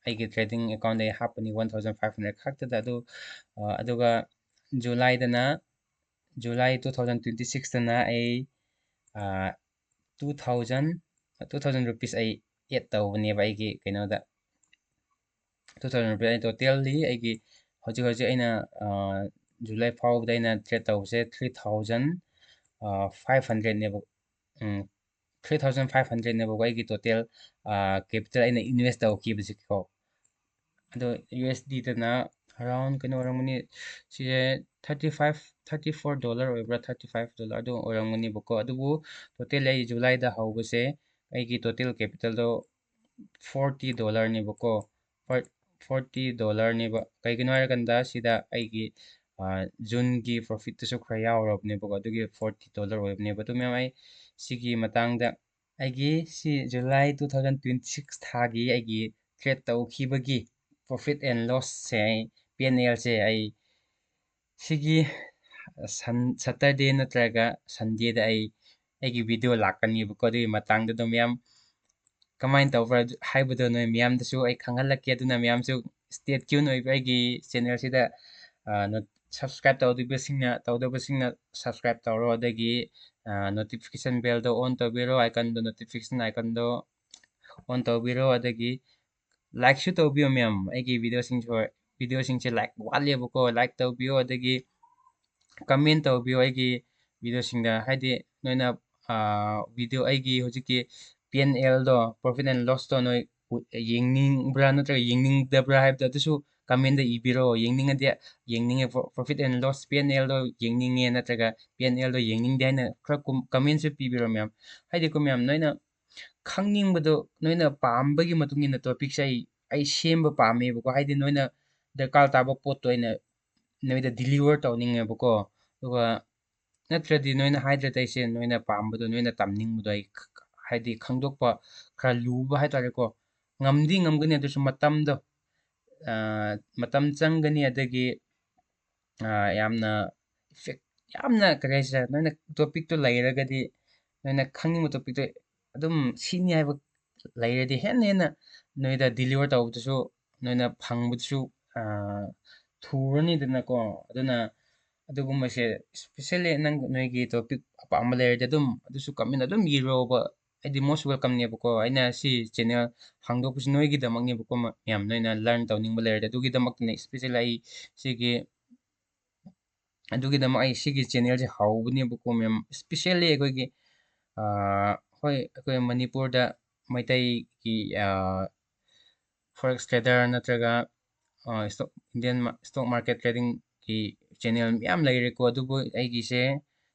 ꯑꯩꯒꯤ trading accountꯗ ꯑꯩ ꯍꯥꯞꯄꯅꯤ one thousand five hundred ꯈꯛꯇꯗ꯫ ꯑꯗꯨ ꯑꯗꯨꯒ Julyꯗꯅ July two thousand twenty sixꯇꯅ ꯑꯩ two thousand two thousand rupees ꯑꯩ add ꯇꯧꯕꯅꯦꯕ ꯑꯩꯒꯤ ꯀꯩꯅꯣꯗ꯫ Two thousand rupees ꯑꯩ totally ꯑꯩꯒꯤ ꯍꯧꯖꯤꯛ ꯍꯧꯖꯤꯛ ꯑꯩꯅ July ꯐꯥꯎꯕꯗ ꯑꯩꯅ trade ꯇꯧꯕꯁꯦ three thousand five hundredꯅꯦꯕ꯫ Three thousand five hundredꯅꯦꯕꯀꯣ ꯑꯩꯒꯤ total capital ꯑꯩꯅ invest ꯇꯧꯈꯤꯕꯁꯤꯀꯣ꯫ ꯑꯗꯣ USDꯗꯅ ꯑꯦꯔꯥꯎꯟ ꯀꯩꯅꯣ ꯑꯣꯏꯔꯝꯒꯅꯤ, ꯁꯤꯁꯦ thirty five, thirty four dollar ꯑꯣꯏꯕ꯭ꯔꯥ, ꯊꯥꯔꯇꯤ ꯐꯥꯏꯚ ꯗꯣꯂꯔ ꯑꯗꯨ ꯑꯣꯏꯔꯝꯒꯅꯤꯕꯀꯣ꯫ ꯑꯗꯨꯕꯨ ꯇꯣꯇꯦꯜ ꯑꯩ ꯖꯨꯂꯥꯏꯗ ꯍꯧꯕꯁꯦ ꯑꯩꯒꯤ ꯇꯣꯇꯦꯜ ꯀꯦꯄꯤꯇꯦꯜꯗꯣ ꯐꯣꯔꯇꯤ ꯗꯣꯂꯔꯅꯦꯕꯀꯣ꯫ ꯐꯣꯔꯇꯤ ꯗꯣꯂꯔꯅꯦꯕ꯫ ꯀꯩꯒꯤꯅꯣ ꯍꯥꯏꯔꯀꯥꯟꯗ ꯁꯤꯗ ꯑꯩꯒꯤ ꯖꯨꯟꯒꯤ ꯄ꯭ꯔꯣꯐꯤꯠꯇꯨꯁꯨ ꯈꯔ ꯌꯥꯎꯔꯕꯅꯦꯕꯀꯣ, ꯑꯗꯨꯒꯤ ꯐꯣꯔꯇꯤ ꯗꯣꯂꯔ ꯑꯣꯏꯕꯅꯦꯕ꯫ ꯑꯗꯨ ꯃꯌꯥꯝ ꯑꯩ ꯁꯤꯒꯤ ꯃꯇꯥꯡꯗ ꯑꯩꯒꯤ ꯁꯤ July two thousand twenty six ꯊꯥꯒꯤ ꯑꯩꯒꯤ ꯇ꯭ꯔꯦꯠ ꯇꯧꯈꯤꯕꯒꯤ ꯄ꯭ꯔꯣꯐꯤꯠ ꯑꯦꯟ ꯂꯣꯁꯁꯦ ꯑꯩ ꯄꯤ ꯑꯦꯟ ꯑꯦꯜꯁꯦ ꯑꯩ ꯁꯤꯒꯤ ꯁꯟ ꯁꯇꯔꯗꯦ ꯅꯠꯇ꯭ꯔꯒ ꯁꯟꯗꯦꯗ ꯑꯩ ꯑꯩꯒꯤ ꯚꯤꯗꯤꯑꯣ ꯂꯥꯛꯀꯅꯤꯕꯀꯣ꯫ ꯑꯗꯨꯒꯤ ꯃꯇꯥꯡꯗ ꯑꯗꯨꯝ ꯃꯌꯥꯝ ꯀꯃꯥꯏꯅ ꯇꯧꯕ꯭ꯔꯥ ꯍꯥꯏꯕꯗꯣ ꯅꯣꯏ ꯃꯌꯥꯝꯗꯁꯨ ꯑꯩ ꯈꯪꯍꯜꯂꯛꯀꯦ꯫ ꯑꯗꯨꯅ ꯃꯌꯥꯝꯁꯨ stay tune ꯑꯣꯏꯕ ꯑꯩꯒꯤ ꯆꯦꯅꯦꯜꯁꯤꯗ ꯁꯕꯁꯀ꯭ꯔꯥꯏꯞ ꯇꯧꯗꯕꯁꯤꯡꯅ ꯇꯧꯗꯕꯁꯤꯡꯅ ꯁꯕꯁꯀ꯭ꯔꯥꯏꯞ ꯇꯧꯔꯣ, ꯑꯗꯒꯤ ꯅꯣꯇꯤꯐꯤꯀꯦꯁꯟ ꯕꯦꯜꯗꯣ ꯑꯣꯟ ꯇꯧꯕꯤꯔꯣ, ꯑꯥꯏꯀꯟꯗꯣ, ꯅꯣꯇꯤꯐꯤꯀꯦꯁꯟ ꯑꯥꯏꯀꯟꯗꯣ ꯑꯣꯟ ꯇꯧꯕꯤꯔꯣ, ꯑꯗꯒꯤ ꯂꯥꯏꯛꯁꯨ ꯇꯧꯕꯤꯌꯣ ꯃꯌꯥꯝ꯫ ꯑꯩꯒꯤ ꯚꯤꯗꯤꯑꯣꯁꯤꯡꯁꯨ ꯚꯤꯗꯤꯑꯣꯁꯤꯡꯁꯦ ꯂꯥꯏꯛ ꯋꯥꯠꯂꯦꯕꯀꯣ, ꯂꯥꯏꯛ ꯇꯧꯕꯤꯌꯣ, ꯑꯗꯒꯤ ꯀꯃꯦꯟ ꯇꯧꯕꯤꯌꯣ ꯑꯩꯒꯤ ꯚꯤꯗꯤꯑꯣꯁꯤꯡꯗ꯫ ꯍꯥꯏꯗꯤ ꯅꯣꯏꯅ ꯚꯤꯗꯤꯑꯣ, ꯑꯩꯒꯤ ꯍꯧꯖꯤꯛꯀꯤ ꯄꯤ ꯑꯦꯟ ꯑꯦꯜꯗꯣ, ꯄ꯭ꯔꯣꯐꯤꯠ ꯑꯦꯟ ꯂꯣꯁꯇꯣ ꯅꯣꯏ ꯌꯦꯡꯅꯤꯡꯕ꯭ꯔꯥ ꯅꯠꯇ꯭ꯔꯒ ꯌꯦꯡꯅꯤꯡꯗꯕ꯭ꯔꯥ ꯍꯥꯏꯕꯗꯣ ꯑꯗꯨꯁꯨ ꯀꯃꯦꯟꯗ ꯏꯕꯤꯔꯣ꯫ ꯌꯦꯡꯅꯤꯡꯉꯗꯤ ꯌꯦꯡꯅꯤꯡꯉꯦ, profit and loss P N ꯑꯦꯜꯗꯣ ꯌꯦꯡꯅꯤꯡꯉꯦ ꯅꯠꯇ꯭ꯔꯒ ꯄꯤ ꯑꯦꯟ ꯑꯦꯜꯗꯣ ꯌꯦꯡꯅꯤꯡꯗꯦ ꯍꯥꯏꯅ ꯈꯔ ꯀꯃꯦꯟꯁꯨ ꯄꯤꯕꯤꯔꯣ ꯃꯌꯥꯝ꯫ ꯍꯥꯏꯗꯤꯀꯣ ꯃꯌꯥꯝ, ꯅꯣꯏꯅ ꯈꯪꯅꯤꯡꯕꯗꯣ ꯅꯣꯏꯅ ꯄꯥꯝꯕꯒꯤ ꯃꯇꯨꯡ ꯏꯟꯅ ꯇꯣꯄꯤꯛꯁꯦ ꯑꯩ ꯑꯩ ꯁꯦꯝꯕ ꯄꯥꯝꯃꯦꯕꯀꯣ꯫ ꯍꯥꯏꯗꯤ ꯅꯣꯏꯅ ꯗꯔꯀꯥꯔ ꯇꯥꯕ ꯄꯣꯠꯇꯣ ꯑꯩꯅ ꯅꯣꯏꯗ ꯗꯤꯂꯤꯚꯔ ꯇꯧꯅꯤꯡꯉꯦꯕꯀꯣ꯫ ꯑꯗꯨꯒ ꯅꯠꯇ꯭ꯔꯗꯤ ꯅꯣꯏꯅ ꯍꯥꯏꯗ꯭ꯔꯗꯤ ꯑꯩꯁꯦ ꯅꯣꯏꯅ ꯄꯥꯝꯕꯗꯣ, ꯅꯣꯏꯅ ꯇꯝꯅꯤꯡꯕꯗꯣ ꯑꯩ ꯈ- ꯈ- ꯍꯥꯏꯗꯤ ꯈꯪꯗꯣꯛꯄ ꯈꯔ ꯂꯨꯕ ꯍꯥꯏꯇꯥꯔꯦꯀꯣ꯫ ꯉꯝꯗꯤ ꯉꯝꯒꯅꯤ, ꯑꯗꯨꯁꯨ ꯃꯇꯝꯗꯣ ꯃꯇꯝ ꯆꯪꯒꯅꯤ꯫ ꯑꯗꯒꯤ ꯌꯥꯝꯅ ꯏꯐꯦꯛ ꯌꯥꯝꯅ ꯀꯔꯤ ꯍꯥꯏꯁꯤꯔꯦ, ꯅꯣꯏꯅ ꯇꯣꯄꯤꯛꯇꯣ ꯂꯩꯔꯒꯗꯤ, ꯅꯣꯏꯅ ꯈꯪꯅꯤꯡꯕ ꯇꯣꯄꯤꯛꯇꯣ ꯑꯗꯨꯝ ꯁꯤꯅꯤ ꯍꯥꯏꯕ ꯂꯩꯔꯗꯤ ꯍꯦꯟꯅ ꯍꯦꯟꯅ ꯅꯣꯏꯗ ꯗꯤꯂꯤꯚꯔ ꯇꯧꯕꯗꯨꯁꯨ, ꯅꯣꯏꯅ ꯐꯪꯕꯗꯨꯁꯨ ꯊꯨꯔꯅꯤꯗꯅꯀꯣ꯫ ꯑꯗꯨꯅ ꯑꯗꯨꯒꯨꯝꯕꯁꯦ ꯏꯁꯄꯤꯁꯦꯜꯂꯤ ꯅꯪ ꯅꯣꯏꯒꯤ ꯇꯣꯄꯤꯛ ꯑꯄꯥꯝꯕ ꯂꯩꯔꯗꯤ ꯑꯗꯨꯝ ꯑꯗꯨꯁꯨ ꯀꯃꯦꯟ ꯑꯗꯨꯝ ꯏꯔꯣꯕ꯫ ꯑꯩꯗꯤ ꯃꯣꯁ ꯋꯦꯜꯀꯝꯅꯦꯕꯀꯣ꯫ ꯑꯩꯅ ꯁꯤ ꯆꯦꯅꯦꯜ ꯍꯥꯡꯗꯣꯛꯄꯁꯤ ꯅꯣꯏꯒꯤꯗꯃꯛꯅꯦꯕꯀꯣ꯫ ꯃꯌꯥꯝ ꯅꯣꯏꯅ ꯂꯔꯟ ꯇꯧꯅꯤꯡꯕ ꯂꯩꯔꯗꯤ ꯑꯗꯨꯒꯤꯗꯃꯛꯇꯅꯦ ꯏꯁꯄꯤꯁꯦꯜꯂꯤ ꯑꯩ ꯁꯤꯒꯤ ꯑꯗꯨꯒꯤꯗꯃꯛ ꯑꯩ ꯁꯤꯒꯤ ꯆꯦꯅꯦꯜꯁꯦ ꯍꯧꯕꯅꯦꯕꯀꯣ ꯃꯌꯥꯝ꯫ ꯏꯁꯄꯤꯁꯦꯜꯂꯤ ꯑꯩꯈꯣꯏꯒꯤ ꯍꯣꯏ, ꯑꯩꯈꯣꯏ ꯃꯅꯤꯄꯨꯔꯗ ꯃꯩꯇꯩꯒꯤ ꯐꯣꯔꯦꯛꯁ ꯇ꯭ꯔꯦꯗꯔ ꯅꯠꯇ꯭ꯔꯒ ꯏꯁꯇꯣꯛ ꯏꯟꯗꯤꯌꯟ ꯏꯁꯇꯣꯛ ꯃꯥꯔꯀꯦꯠ ꯇ꯭ꯔꯦꯗꯤꯡꯒꯤ ꯆꯦꯅꯦꯜ ꯃꯌꯥꯝ ꯂꯩꯔꯦꯀꯣ꯫ ꯑꯗꯨꯕꯨ ꯑꯩꯒꯤꯁꯦ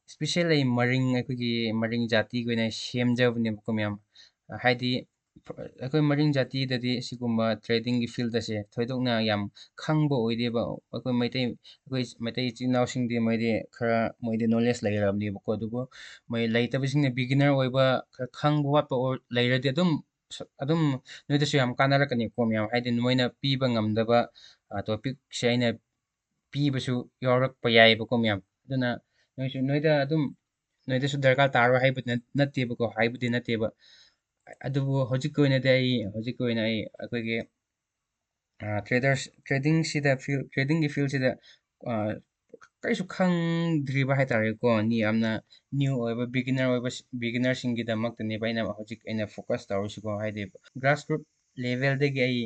ꯏꯁꯄꯤꯁꯦꯜ ꯑꯩ ꯃꯔꯤꯡ, ꯑꯩꯈꯣꯏꯒꯤ ꯃꯔꯤꯡ ꯖꯥꯇꯤꯒꯤ ꯑꯣꯏꯅ ꯁꯦꯝꯖꯕꯅꯦꯕꯀꯣ ꯃꯌꯥꯝ꯫ ꯍꯥꯏꯗꯤ ꯑꯩꯈꯣꯏ ꯃꯔꯤꯡ ꯖꯥꯇꯤꯗꯗꯤ ꯁꯤꯒꯨꯝꯕ ꯇ꯭ꯔꯦꯗꯤꯡꯒꯤ ꯐꯤꯜꯗ ꯑꯁꯦ ꯊꯣꯏꯗꯣꯛꯅ ꯌꯥꯝ ꯈꯪꯕ ꯑꯣꯏꯗꯦꯕ꯫ ꯑꯩꯈꯣꯏ ꯃꯩꯇꯩ ꯑꯩꯈꯣꯏ ꯃꯩꯇꯩ ꯏꯆꯤꯜ ꯏꯅꯥꯎꯁꯤꯡꯗꯤ ꯃꯣꯏꯗꯤ ꯈꯔ ꯃꯣꯏꯗꯤ ꯅꯣꯂꯦꯖ ꯂꯩꯔꯕꯅꯦꯕꯀꯣ꯫ ꯑꯗꯨꯕꯨ ꯃꯣꯏ ꯂꯩꯇꯕꯁꯤꯡꯅ, ꯕꯤꯒꯤꯅꯔ ꯑꯣꯏꯕ, ꯈꯔ ꯈꯪꯕ ꯋꯥꯠꯄ ꯑꯣꯏ- ꯂꯩꯔꯗꯤ ꯑꯗꯨꯝ ꯁ- ꯑꯗꯨꯝ ꯅꯣꯏꯗꯁꯨ ꯌꯥꯝ ꯀꯥꯟꯅꯔꯛꯀꯅꯤꯀꯣ ꯃꯌꯥꯝ꯫ ꯍꯥꯏꯗꯤ ꯃꯣꯏꯅ ꯄꯤꯕ ꯉꯝꯗꯕ ꯇꯣꯄꯤꯛꯁꯦ ꯑꯩꯅ ꯄꯤꯕꯁꯨ ꯌꯥꯎꯔꯛꯄ ꯌꯥꯏꯑꯕꯀꯣ ꯃꯌꯥꯝ꯫ ꯑꯗꯨꯅ ꯅꯣꯏꯁꯨ ꯅꯣꯏꯗ ꯑꯗꯨꯝ ꯅꯣꯏꯗꯁꯨ ꯗꯔꯀꯥꯔ ꯇꯥꯔꯣꯏ ꯍꯥꯏꯕ ꯅꯠ- ꯅꯠꯇꯦꯕꯀꯣ, ꯍꯥꯏꯕꯗꯤ ꯅꯠꯇꯦꯕ꯫ ꯑꯗꯨꯕꯨ ꯍꯧꯖꯤꯛꯀꯤ ꯑꯣꯏꯅꯗꯤ ꯑꯩ ꯍꯧꯖꯤꯛꯀꯤ ꯑꯣꯏꯅ ꯑꯩ ꯑꯩꯈꯣꯏꯒꯤ ꯇ꯭ꯔꯦꯗꯔꯁ ꯇ꯭ꯔꯦꯗꯤꯡꯁꯤꯗ ꯐꯤꯜ ꯇ꯭ꯔꯦꯗꯤꯡꯒꯤ ꯐꯤꯜꯁꯤꯗ ꯀꯔꯤꯁꯨ ꯈꯪꯗ꯭ꯔꯤꯕ ꯍꯥꯏꯇꯥꯔꯦꯀꯣ꯫ ꯃꯤ ꯌꯥꯝꯅ ꯅ꯭ꯌꯨ ꯑꯣꯏꯕ, ꯕꯤꯒꯤꯅꯔ ꯑꯣꯏꯕ, ꯕꯤꯒꯤꯅꯔꯁꯤꯡꯒꯤꯗꯃꯛꯇꯅꯦꯕ ꯑꯩꯅ ꯍꯧꯖꯤꯛ ꯑꯩꯅ ꯐꯣꯀꯁ ꯇꯧꯔꯤꯁꯤꯀꯣ꯫ ꯍꯥꯏꯗꯤ ꯒ꯭ꯔꯥꯁ ꯔꯨꯠ ꯂꯦꯚꯦꯜꯗꯒꯤ ꯑꯩ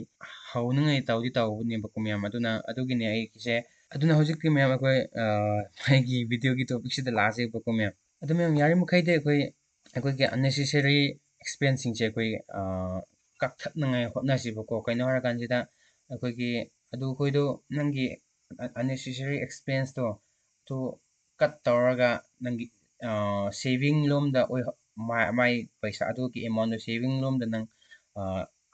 ꯍꯧꯅꯉꯥꯏ ꯇꯧꯗꯤ ꯇꯧꯕꯅꯦꯕꯀꯣ ꯃꯌꯥꯝ꯫ ꯑꯗꯨꯅ ꯑꯗꯨꯒꯤꯅꯦ ꯑꯩꯒꯤꯁꯦ꯫ ꯑꯗꯨꯅ ꯍꯧꯖꯤꯛꯇꯤ ꯃꯌꯥꯝ ꯑꯩꯈꯣꯏ ꯑꯩꯒꯤ ꯚꯤꯗꯤꯑꯣꯒꯤ ꯇꯣꯄꯤꯛꯁꯤꯗ ꯂꯥꯛꯑꯁꯦꯕꯀꯣ ꯃꯌꯥꯝ꯫ ꯑꯗꯨ ꯃꯌꯥꯝ, ꯌꯥꯔꯤꯃꯈꯩꯗꯤ ꯑꯩꯈꯣꯏ ꯑꯩꯈꯣꯏꯒꯤ unnecessary expenseꯁꯤꯡꯁꯦ ꯑꯩꯈꯣꯏ ꯀꯛꯊꯠꯅꯉꯥꯏ ꯍꯣꯠꯅꯁꯤꯕꯀꯣ꯫ ꯀꯩꯅꯣ ꯍꯥꯏꯔꯀꯥꯟꯁꯤꯗ ꯑꯩꯈꯣꯏꯒꯤ ꯑꯗꯨ ꯑꯩꯈꯣꯏꯗꯣ ꯅꯪꯒꯤ unnecessary expenseꯇꯣ ꯇꯨ ꯀꯠ ꯇꯧꯔꯒ ꯅꯪꯒꯤ ꯁꯦꯚꯤꯡ ꯂꯣꯝꯗ ꯑꯣꯏ ꯃꯥꯏ ꯄꯩꯁꯥ ꯑꯗꯨꯒꯤ ꯑꯦꯃꯥꯎꯟꯗꯣ ꯁꯦꯚꯤꯡ ꯂꯣꯝꯗ ꯅꯪ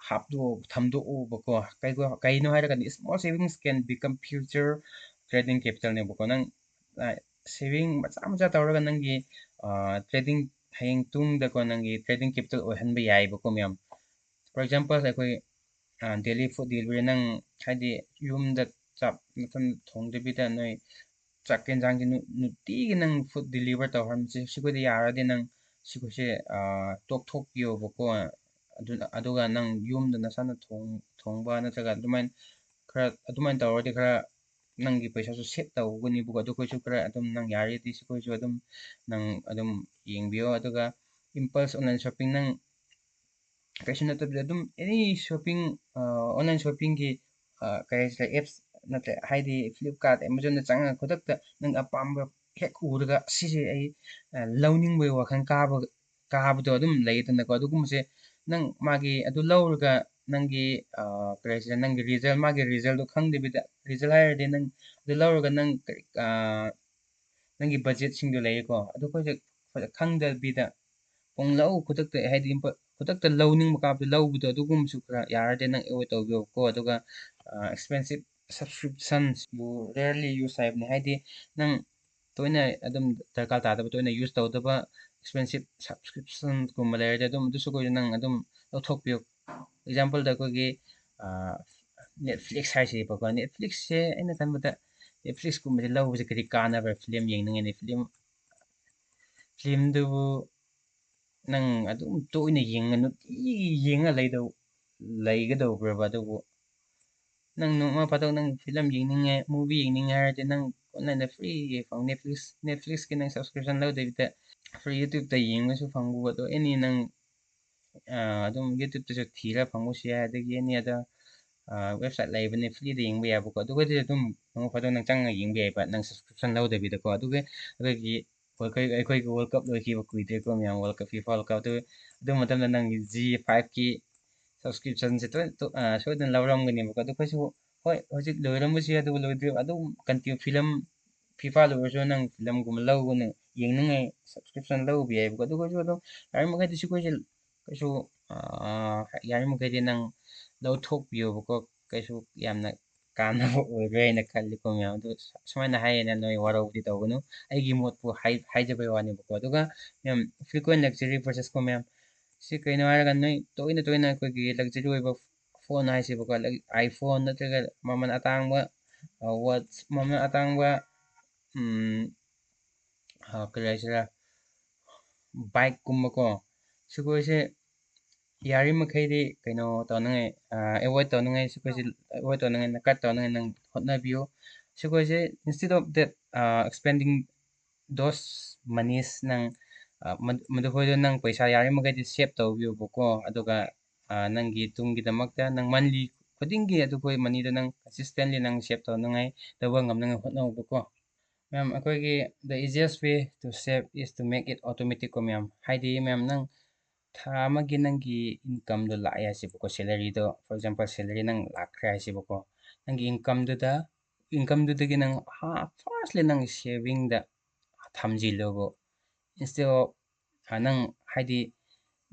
ꯍꯥꯞꯇꯣꯛ ꯊꯝꯗꯣꯛꯎꯕꯀꯣ꯫ ꯀꯩꯒꯣ ꯀꯩꯅꯣ ꯍꯥꯏꯔꯒꯗꯤ small savings can become future trading capitalꯅꯦꯕꯀꯣ꯫ ꯅꯪ ꯁꯦꯚꯤꯡ ꯃꯆꯥ ꯃꯆꯥ ꯇꯧꯔꯒ ꯅꯪꯒꯤ ꯇ꯭ꯔꯦꯗꯤꯡ ꯍꯌꯦꯡ ꯇꯨꯡꯗꯀꯣ ꯅꯪꯒꯤ ꯇ꯭ꯔꯦꯗꯤꯡ ꯀꯦꯄꯤꯇꯦꯜ ꯑꯣꯏꯍꯟꯕ ꯌꯥꯏꯑꯕꯀꯣ ꯃꯌꯥꯝ꯫ For example ꯑꯩꯈꯣꯏ daily food delivery ꯅꯪ ꯍꯥꯏꯗꯤ ꯌꯨꯝꯗ ꯆꯥꯛ ꯅꯊꯟ ꯊꯣꯡꯗꯕꯤꯗ ꯅꯣꯏ ꯆꯥꯛ ꯌꯦꯟꯁꯥꯡꯁꯤ ꯅꯨꯡꯇꯤꯒꯤ ꯅꯪ food deliver ꯇꯧꯍꯟꯕꯁꯦ ꯁꯤꯈꯣꯏꯗ ꯌꯥꯔꯗꯤ ꯅꯪ ꯁꯤꯈꯣꯏꯁꯦ ꯇꯣꯛꯊꯣꯛꯄꯤꯌꯣꯕꯀꯣ꯫ ꯑꯗꯨꯅ ꯑꯗꯨꯒ ꯅꯪ ꯌꯨꯝꯗ ꯅꯁꯥꯅ ꯊꯣꯡꯕ ꯅꯠꯇ꯭ꯔꯒ ꯑꯗꯨꯃꯥꯏꯅ ꯈꯔ ꯑꯗꯨꯃꯥꯏꯅ ꯇꯧꯔꯗꯤ ꯈꯔ ꯅꯪꯒꯤ ꯄꯩꯁꯥꯁꯨ ꯁꯦꯞ ꯇꯧꯒꯅꯤꯕꯀꯣ꯫ ꯑꯗꯨꯈꯣꯏꯁꯨ ꯈꯔ ꯑꯗꯨꯝ ꯅꯪ ꯌꯥꯔꯗꯤ ꯁꯤꯈꯣꯏꯁꯨ ꯑꯗꯨꯝ ꯅꯪ ꯑꯗꯨꯝ ꯌꯦꯡꯕꯤꯌꯣ꯫ ꯑꯗꯨꯒ impulse online shopping ꯅꯪ ꯀꯩꯁꯨ ꯅꯠꯇꯕꯤꯗ ꯑꯗꯨꯝ any shopping online shoppingꯒꯤ ꯀꯩ ꯍꯥꯏꯁꯤꯔꯦ apps ꯅꯠꯇ꯭ꯔꯦ ꯍꯥꯏꯗꯤ Flipkart Amazonꯗ ꯆꯪꯉꯒ ꯈꯨꯗꯛꯇ ꯅꯪ ꯑꯄꯥꯝꯕ ꯍꯦꯛ ꯎꯔꯒ ꯁꯤꯁꯦ ꯑꯩ ꯂꯧꯅꯤꯡꯕꯒꯤ ꯋꯥꯈꯜ ꯀꯥꯕ ꯀꯥꯕꯗꯣ ꯑꯗꯨꯝ ꯂꯩꯗꯅꯀꯣ꯫ ꯑꯗꯨꯒꯨꯝꯕꯁꯦ ꯅꯪ ꯃꯥꯒꯤ ꯑꯗꯨ ꯂꯧꯔꯒ ꯅꯪꯒꯤ ꯀꯔꯤ ꯍꯥꯏꯁꯤꯔ, ꯅꯪꯒꯤ ꯔꯤꯖꯜ, ꯃꯥꯒꯤ ꯔꯤꯖꯜꯗꯣ ꯈꯪꯗꯕꯤꯗ, ꯔꯤꯖꯜ ꯍꯥꯏꯔꯗꯤ ꯅꯪ ꯑꯗꯨ ꯂꯧꯔꯒ ꯅꯪ ꯀꯔꯤ ꯅꯪꯒꯤ ꯕꯖꯦꯠꯁꯤꯡꯗꯣ ꯂꯩꯌꯦꯀꯣ, ꯑꯗꯨ ꯑꯩꯈꯣꯏꯁꯦ ꯈꯪꯗꯕꯤꯗ ꯄꯨꯡꯂꯧ ꯈꯨꯗꯛꯇ, ꯍꯥꯏꯗꯤ ꯈꯨꯗꯛꯇ ꯂꯧꯅꯤꯡꯕ ꯀꯥꯞꯇ ꯂꯧꯕꯗꯣ, ꯑꯗꯨꯒꯨꯝꯕꯁꯨ ꯈꯔ ꯌꯥꯔꯗꯤ ꯅꯪ ꯑꯦꯋꯣꯏꯗ ꯇꯧꯕꯤꯌꯣꯀꯣ꯫ ꯑꯗꯨꯒ expensive subscriptions you rarely use ꯍꯥꯏꯕꯅꯤ, ꯍꯥꯏꯗꯤ ꯅꯪ ꯇꯣꯏꯅ ꯑꯗꯨꯝ ꯗꯔꯀꯥꯔ ꯇꯥꯗꯕ, ꯇꯣꯏꯅ ꯌꯨꯁ ꯇꯧꯗꯕ expensive subscriptionꯒꯨꯝꯕ ꯂꯩꯔꯗꯤ ꯑꯗꯨꯝ ꯑꯗꯨꯁꯨ ꯑꯩꯈꯣꯏꯁꯨ ꯅꯪ ꯑꯗꯨꯝ ꯂꯧꯊꯣꯛꯄꯤꯌꯨ꯫ ꯑꯦꯛꯖꯥꯝꯄꯜꯗ ꯑꯩꯈꯣꯏꯒꯤ Netflix ꯍꯥꯏꯁꯤꯕꯀꯣ, Netflixꯁꯦ ꯑꯩꯅ ꯈꯟꯕꯗ Netflixꯀꯨꯝꯕꯁꯦ ꯂꯧꯕꯁꯦ ꯀꯔꯤ ꯀꯥꯟꯅꯕ꯭ꯔꯥ? ꯐꯤꯂꯝ ꯌꯦꯡꯅꯤꯡꯉꯗꯤ ꯐꯤꯂꯝ, ꯐꯤꯂꯝꯗꯨꯕꯨ ꯅꯪ ꯑꯗꯨꯝ ꯇꯣꯏꯅ ꯌꯦꯡꯉ, ꯅꯨꯡꯇꯤꯒꯤ ꯌꯦꯡꯉ ꯂꯩꯗꯧ ꯂꯩꯒꯗꯧꯕ꯭ꯔꯕ? ꯑꯗꯨꯕꯨ ꯅꯪ ꯅꯣꯡꯃ ꯐꯥꯗꯣꯛ ꯅꯪ ꯐꯤꯂꯝ ꯌꯦꯡꯅꯤꯡꯉꯦ, ꯃꯨꯚꯤ ꯌꯦꯡꯅꯤꯡꯉꯦ ꯍꯥꯏꯔꯗꯤ ꯅꯪ ꯑꯣꯟꯂꯥꯏꯟꯗ ꯐ꯭ꯔꯤ ꯐꯪ, Netflix, Netflixꯀꯤ ꯅꯪ subscription ꯂꯧꯗꯕꯤꯗ ꯐ꯭ꯔꯤ YouTubeꯇ ꯌꯦꯡꯕꯁꯨ ꯐꯪꯕ, ꯑꯗꯣ ꯑꯦꯅꯤ ꯅꯪ ꯑꯗꯨꯝ YouTubeꯇꯁꯨ ꯊꯤꯔ ꯐꯪꯕꯁꯨ ꯌꯥꯏ, ꯑꯗꯒꯤ ꯑꯦꯅꯤ ꯑꯗ ꯋꯦꯕꯁꯥꯏꯠ ꯂꯩꯕꯅꯦ ꯐ꯭ꯔꯤꯗ ꯌꯦꯡꯕ ꯌꯥꯕꯀꯣ, ꯑꯗꯨꯒꯗꯤ ꯑꯗꯨꯝ ꯅꯣꯡꯃ ꯐꯥꯗꯣꯛ ꯅꯪ ꯆꯪꯉ ꯌꯦꯡꯕ ꯌꯥꯏꯕ, ꯅꯪ subscription ꯂꯧꯗꯕꯤꯗꯀꯣ꯫ ꯑꯗꯨꯒ ꯑꯩꯈꯣꯏꯒꯤ ꯑꯩꯈꯣꯏ, ꯑꯩꯈꯣꯏꯒꯤ World Cup ꯂꯣꯏꯈꯤꯕ ꯀꯨꯏꯗ꯭ꯔꯦꯀꯣ ꯃꯌꯥꯝ, World Cup, FIFA World Cup꯫ ꯑꯗꯨ, ꯑꯗꯨ ꯃꯇꯝꯗ ꯅꯪꯒꯤ Zee fiveꯀꯤ subscriptionꯁꯦ ꯇꯣꯏ-, ꯇꯣ-, ꯑ, ꯁꯣꯏꯗꯅ ꯂꯧꯔꯝꯒꯅꯦꯕꯀꯣ꯫ ꯑꯗꯨ ꯑꯩꯈꯣꯏꯁꯨ, ꯍꯣꯏ, ꯍꯧꯖꯤꯛ ꯂꯣꯏꯔꯝꯕꯁꯨ ꯌꯥꯏ, ꯑꯗꯨꯕꯨ ꯂꯣꯏꯗ꯭ꯔꯤ, ꯑꯗꯨꯝ continue ꯐꯤꯂꯝ, FIFA ꯂꯣꯏꯔꯁꯨ ꯅꯪ ꯐꯤꯂꯝꯒꯨꯝꯕ ꯂꯧꯒꯅ ꯌꯦꯡꯅꯤꯡꯉꯥꯏ subscription ꯂꯧꯕ ꯌꯥꯏꯕꯀꯣ꯫ ꯑꯗꯨ ꯑꯩꯈꯣꯏꯁꯨ ꯑꯗꯨꯝ ꯌꯥꯔꯤꯃꯈꯩꯗꯤ ꯁꯤ ꯑꯩꯈꯣꯏꯁꯦ ꯀꯩꯁꯨ, ꯑ, ꯌꯥꯔꯤꯃꯈꯩꯗꯤ ꯅꯪ ꯂꯧꯊꯣꯛꯄꯤꯌꯣꯕꯀꯣ꯫ ꯀꯩꯁꯨ ꯌꯥꯝꯅ ꯀꯥꯟꯅꯕ ꯑꯣꯏꯔꯣꯏ ꯍꯥꯏꯅ ꯈꯜꯂꯤꯀꯣ ꯃꯌꯥꯝ꯫ ꯑꯗꯨ ꯁꯨꯃꯥꯏꯅ ꯍꯥꯏꯌꯦꯅ ꯅꯣꯏ ꯋꯥꯔꯧꯕꯗꯤ ꯇꯧꯒꯅꯨ, ꯑꯩꯒꯤ ꯃꯣꯠꯄꯨ ꯍꯥꯏ-, ꯍꯥꯏꯖꯕꯩ ꯋꯥꯅꯦꯕꯀꯣ꯫ ꯑꯗꯨꯒ ꯃꯌꯥꯝ, frequent luxury purchaseꯀꯣ ꯃꯌꯥꯝ, ꯁꯤ ꯀꯩꯅꯣ ꯍꯥꯏꯔꯒ ꯅꯣꯏ ꯇꯣꯏꯅ ꯇꯣꯏꯅ ꯑꯩꯈꯣꯏꯒꯤ luxury ꯑꯣꯏꯕ ꯐꯣꯟ ꯍꯥꯏꯁꯤꯕꯀꯣ, iPhone ꯅꯠꯇ꯭ꯔꯒ ꯃꯃꯜ ꯑꯇꯥꯡꯕ, ꯑ, watch, ꯃꯃꯜ ꯑꯇꯥꯡꯕ, ꯎꯝ, ꯑ, ꯀꯔꯤ ꯍꯥꯏꯁꯤꯔꯥ, bikeꯀꯨꯝꯕꯀꯣ, ꯁꯤꯈꯣꯏꯁꯦ ꯌꯥꯔꯤꯃꯈꯩꯗꯤ ꯀꯩꯅꯣ ꯇꯧꯅꯉꯥꯏ, ꯑ, avoid ꯇꯧꯅꯉꯥꯏ, ꯁꯤꯈꯣꯏꯁꯦ avoid ꯇꯧꯅꯉꯥꯏ, cut ꯇꯧꯅꯉꯥꯏ ꯅꯪ ꯍꯣꯠꯅꯕꯤꯌꯨ꯫ ꯁꯤꯈꯣꯏꯁꯦ instead of that, ꯑ, spending those monies, ꯅꯪ, ꯑ, ꯃꯗꯨ-, ꯃꯗꯨꯈꯣꯏꯗꯣ ꯅꯪ ꯄꯩꯁꯥ ꯌꯥꯔꯤꯃꯈꯩꯗꯤ save ꯇꯧꯕꯤꯌꯨꯕꯀꯣ꯫ ꯑꯗꯨꯒ, ꯑ, ꯅꯪꯒꯤ ꯇꯨꯡꯒꯤꯗꯃꯛꯇ ꯅꯪ monthly ꯈꯨꯗꯤꯡꯒꯤ ꯑꯗꯨꯈꯣꯏ moneyꯗꯣ ꯅꯪ consistently ꯅꯪ save ꯇꯧꯅꯉꯥꯏ, ꯇꯧꯕ ꯉꯝꯅꯉꯥꯏ ꯍꯣꯠꯅꯧꯕꯀꯣ꯫ ꯃꯌꯥꯝ, ꯑꯩꯈꯣꯏꯒꯤ the easiest way to save is to make it automaticꯀꯣ ꯃꯌꯥꯝ꯫ ꯍꯥꯏꯗꯤ ꯃꯌꯥꯝ, ꯅꯪ ꯊꯥ ꯑꯃꯒꯤ ꯅꯪꯒꯤ incomeꯗꯣ ꯂꯥꯛꯑꯦ ꯍꯥꯏꯁꯦꯕꯀꯣ, salaryꯗꯣ, for example, salary ꯅꯪ ꯂꯥꯛꯈ꯭ꯔꯦ ꯍꯥꯏꯁꯦꯕꯀꯣ, ꯅꯪꯒꯤ incomeꯗꯨꯗ, incomeꯗꯨꯗꯒꯤ ꯅꯪ ꯑꯍꯥ-, firstly ꯅꯪ savingꯗ ꯊꯝꯖꯤꯜꯂꯣꯕ꯫ Instead of, ꯑ, ꯅꯪ ꯍꯥꯏꯗꯤ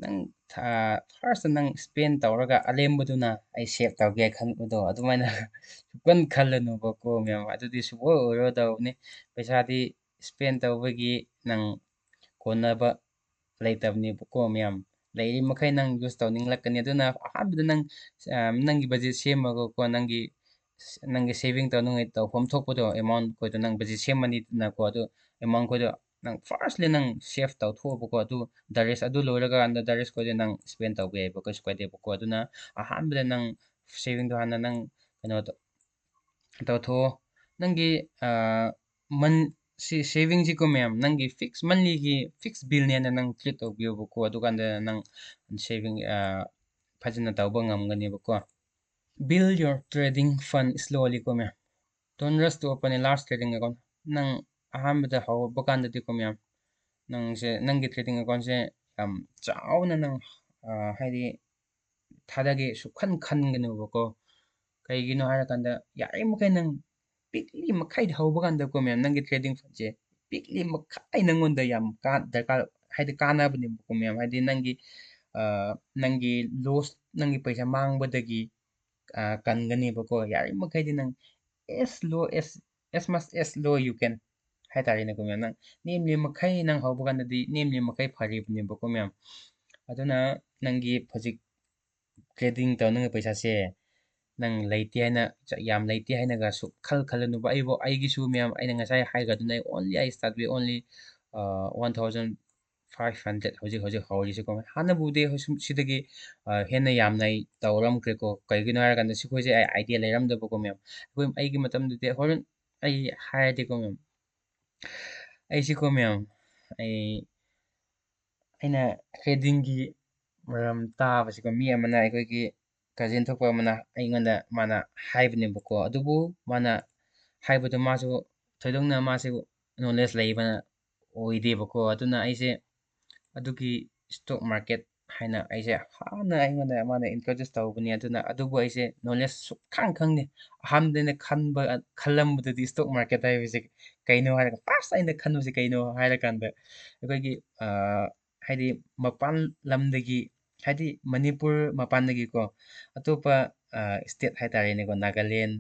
ꯅꯪ ꯊꯥ-, firstꯇ ꯅꯪ spend ꯇꯧꯔꯒ ꯑꯂꯦꯝꯕꯗꯨꯅ ꯑꯩ save ꯇꯧꯒꯦ ꯈꯟꯕꯗꯣ, ꯑꯗꯨꯃꯥꯏꯅ ꯁꯨꯛꯈꯟ ꯈꯜꯂꯅꯨꯕꯀꯣ ꯃꯌꯥꯝ, ꯑꯗꯨꯗꯤ ꯁꯨꯛꯑꯣꯏ ꯑꯣꯏꯔꯣꯏꯗꯕꯅꯤ꯫ ꯄꯩꯁꯥꯗꯤ spend ꯇꯧꯕꯒꯤ ꯅꯪ ꯀꯣꯟꯅꯕ ꯂꯩꯇꯕꯅꯦꯕꯀꯣ ꯃꯌꯥꯝ꯫ ꯂꯩꯔꯤ ꯃꯈꯩ ꯅꯪ use ꯇꯧꯅꯤꯡꯂꯛꯀꯅꯤ꯫ ꯑꯗꯨꯅ ꯑꯍꯥꯟꯕꯗ ꯅꯪ, ꯑ, ꯅꯪꯒꯤ budget ꯁꯦꯝꯃꯒꯀꯣ, ꯅꯪꯒꯤ, ꯅꯪꯒꯤ saving ꯇꯧꯅꯤꯡꯉꯥꯏ ꯇꯧꯐꯝ ꯊꯣꯛꯄꯗꯣ, amount ꯈꯣꯏꯗꯣ ꯅꯪ budget ꯁꯦꯝꯃꯅꯤꯗꯅꯀꯣ, ꯑꯗꯨ amount ꯈꯣꯏꯗꯣ ꯅꯪ firstly ꯅꯪ save ꯇꯧꯊꯣꯛꯑꯣꯕꯀꯣ꯫ ꯑꯗꯨ the rest, ꯑꯗꯨ ꯂꯣꯏꯔꯀꯥꯟꯗ the rest ꯈꯣꯏꯗꯤ ꯅꯪ spend ꯇꯧꯕ ꯌꯥꯏꯕ, ꯀꯩꯁꯨ ꯀꯥꯏꯗꯦꯕꯀꯣ꯫ ꯑꯗꯨꯅ ꯑꯍꯥꯟꯕꯗ ꯅꯪ savingꯗꯣ ꯍꯥꯟꯅ ꯅꯪ ꯀꯩꯅꯣ ꯇꯧ-, ꯇꯧꯊꯣꯛꯑꯣ꯫ ꯅꯪꯒꯤ, ꯑ, ꯃꯟ-, ꯁꯤ savingꯁꯤꯀꯣ ꯃꯌꯥꯝ, ꯅꯪꯒꯤ fix monthlyꯒꯤ fix billꯅꯦꯅ ꯅꯪ treat ꯇꯧꯕꯤꯌꯣꯕꯀꯣ꯫ ꯑꯗꯨꯀꯥꯟꯗ ꯅꯪ saving, ꯑ, ꯐꯖꯅ ꯇꯧꯕ ꯉꯝꯒꯅꯦꯕꯀꯣ꯫ Build your trading fund slowly ꯀꯣ ꯃꯌꯥꯝ꯫ Don't rush to open a large trading account. ꯅꯪ ꯑꯍꯥꯟꯕꯗ ꯍꯧꯕ ꯀꯥꯟꯗꯗꯤꯀꯣ ꯃꯌꯥꯝ, ꯅꯪꯁꯦ, ꯅꯪꯒꯤ trading accountꯁꯦ ꯌꯥꯝ ꯆꯥꯎꯅ ꯅꯪ, ꯑ, ꯍꯥꯏꯗꯤ ꯊꯥꯗꯒꯦ ꯁꯨꯛꯈꯟ ꯈꯟꯒꯅꯨꯕꯀꯣ꯫ ꯀꯩꯒꯤꯅꯣ ꯍꯥꯏꯔꯀꯥꯟꯗ, ꯌꯥꯔꯤꯃꯈꯩ ꯅꯪ ꯄꯤꯛꯂꯤ ꯃꯈꯩꯗꯤ ꯍꯧꯕ ꯀꯥꯟꯗꯀꯣ ꯃꯌꯥꯝ, ꯅꯪꯒꯤ trading fundꯁꯦ ꯄꯤꯛꯂꯤ ꯃꯈꯩ ꯅꯪꯉꯣꯟꯗ ꯌꯥꯝ ꯀꯥ-, ꯗꯔꯀꯥꯔ, ꯍꯥꯏꯗꯤ ꯀꯥꯟꯅꯕꯅꯦꯕꯀꯣ ꯃꯌꯥꯝ꯫ ꯍꯥꯏꯗꯤ ꯅꯪꯒꯤ, ꯑ, ꯅꯪꯒꯤ loss, ꯅꯪꯒꯤ ꯄꯩꯁꯥ ꯃꯥꯡꯕꯗꯒꯤ, ꯑ, ꯀꯟꯒꯅꯦꯕꯀꯣ꯫ ꯌꯥꯔꯤꯃꯈꯩꯗꯤ ꯅꯪ as low as, as much as low you can ꯍꯥꯏꯇꯥꯔꯦꯅꯦꯀꯣ ꯃꯌꯥꯝ꯫ ꯅꯪ ꯅꯦꯝꯂꯤ ꯃꯈꯩ, ꯅꯪ ꯍꯧꯕ ꯀꯥꯟꯗꯗꯤ ꯅꯦꯝꯂꯤ ꯃꯈꯩ ꯐꯔꯤꯕꯅꯦꯕꯀꯣ ꯃꯌꯥꯝ꯫ ꯑꯗꯨꯅ ꯅꯪꯒꯤ ꯍꯧꯖꯤꯛ trading ꯇꯧꯅꯤꯡꯉꯥꯏ ꯄꯩꯁꯥꯁꯦ ꯅꯪ ꯂꯩꯇꯦ ꯍꯥꯏꯅ, ꯌꯥꯝ ꯂꯩꯇꯦ ꯍꯥꯏꯅꯒ ꯁꯨꯛꯈꯜ ꯈꯜꯂꯅꯨꯕ꯫ ꯑꯩꯕꯨ, ꯑꯩꯒꯤꯁꯨ ꯃꯌꯥꯝ, ꯑꯩꯅ ꯉꯁꯥꯏ ꯍꯥꯏꯈ꯭ꯔꯗꯨꯅ, ꯑꯩ only, I start with only, ꯑ, one thousand five hundred ꯍꯧꯖꯤꯛ, ꯍꯧꯖꯤꯛ ꯍꯧꯔꯤꯁꯤꯀꯣ꯫ ꯍꯥꯟꯅꯕꯨꯗꯤ ꯑꯩꯈꯣꯏ ꯁꯨꯝ ꯁꯤꯗꯒꯤ, ꯑ, ꯍꯦꯟꯅ ꯌꯥꯝꯅ ꯑꯩ ꯇꯧꯔꯝꯈ꯭ꯔꯦꯀꯣ꯫ ꯀꯩꯒꯤꯅꯣ ꯍꯥꯏꯔꯀꯥꯟꯗ ꯁꯤꯈꯣꯏꯁꯦ ꯑꯩ idea ꯂꯩꯔꯝꯗꯕꯀꯣ ꯃꯌꯥꯝ꯫ ꯑꯩꯈꯣꯏ, ꯑꯩꯒꯤ ꯃꯇꯝꯗꯗꯤ ꯍꯣꯔꯦꯟ ꯑꯩ ꯍꯥꯏꯔꯗꯤꯀꯣ ꯃꯌꯥꯝ, ꯑꯩꯁꯤꯀꯣ ꯃꯌꯥꯝ, ꯑꯩ, ꯑꯩꯅ tradingꯒꯤ ꯃꯔꯝ ꯇꯥꯕꯁꯤꯀꯣ, ꯃꯤ ꯑꯃꯅ, ꯑꯩꯈꯣꯏꯒꯤ cousin ꯊꯣꯛꯄ ꯑꯃꯅ ꯑꯩꯉꯣꯟꯗ ꯃꯥꯅ ꯍꯥꯏꯕꯅꯦꯕꯀꯣ꯫ ꯑꯗꯨꯕꯨ ꯃꯥꯅ ꯍꯥꯏꯕꯗꯣ ꯃꯥꯁꯨ ꯊꯣꯏꯗꯣꯛꯅ ꯃꯥꯁꯨ knowledge ꯂꯩꯕ ꯑꯣꯏꯗꯦꯕꯀꯣ꯫ ꯑꯗꯨꯅ ꯑꯩꯁꯦ ꯑꯗꯨꯒꯤ stock market ꯍꯥꯏꯅ ꯑꯩꯁꯦ ꯍꯥꯟꯅ ꯑꯩꯉꯣꯟꯗ ꯃꯥꯅ introduce ꯇꯧꯕꯅꯤ꯫ ꯑꯗꯨꯅ ꯑꯗꯨꯕꯨ ꯑꯩꯁꯦ knowledge ꯁꯨꯛꯈꯪ ꯈꯪꯗꯦ꯫ ꯑꯍꯥꯟꯕꯗ ꯑꯩꯅ ꯈꯟꯕ, ꯈꯜꯂꯝꯕꯗꯗꯤ stock market ꯍꯥꯏꯕꯁꯦ ꯀꯩꯅꯣ ꯍꯥꯏꯔꯒ, first ꯑꯩꯅ ꯈꯟꯕꯁꯦ ꯀꯩꯅꯣ ꯍꯥꯏꯔꯀꯥꯟꯗ, ꯑꯩꯈꯣꯏꯒꯤ, ꯑ, ꯍꯥꯏꯗꯤ ꯃꯄꯥꯟ ꯂꯝꯗꯒꯤ, ꯍꯥꯏꯗꯤ ꯃꯅꯤꯄꯨꯔ ꯃꯄꯥꯟꯗꯒꯤꯀꯣ, ꯑꯇꯣꯞꯄ, ꯑ, state ꯍꯥꯏꯇꯥꯔꯦꯅꯦꯀꯣ, ꯅꯥꯒꯥꯂꯦꯟ,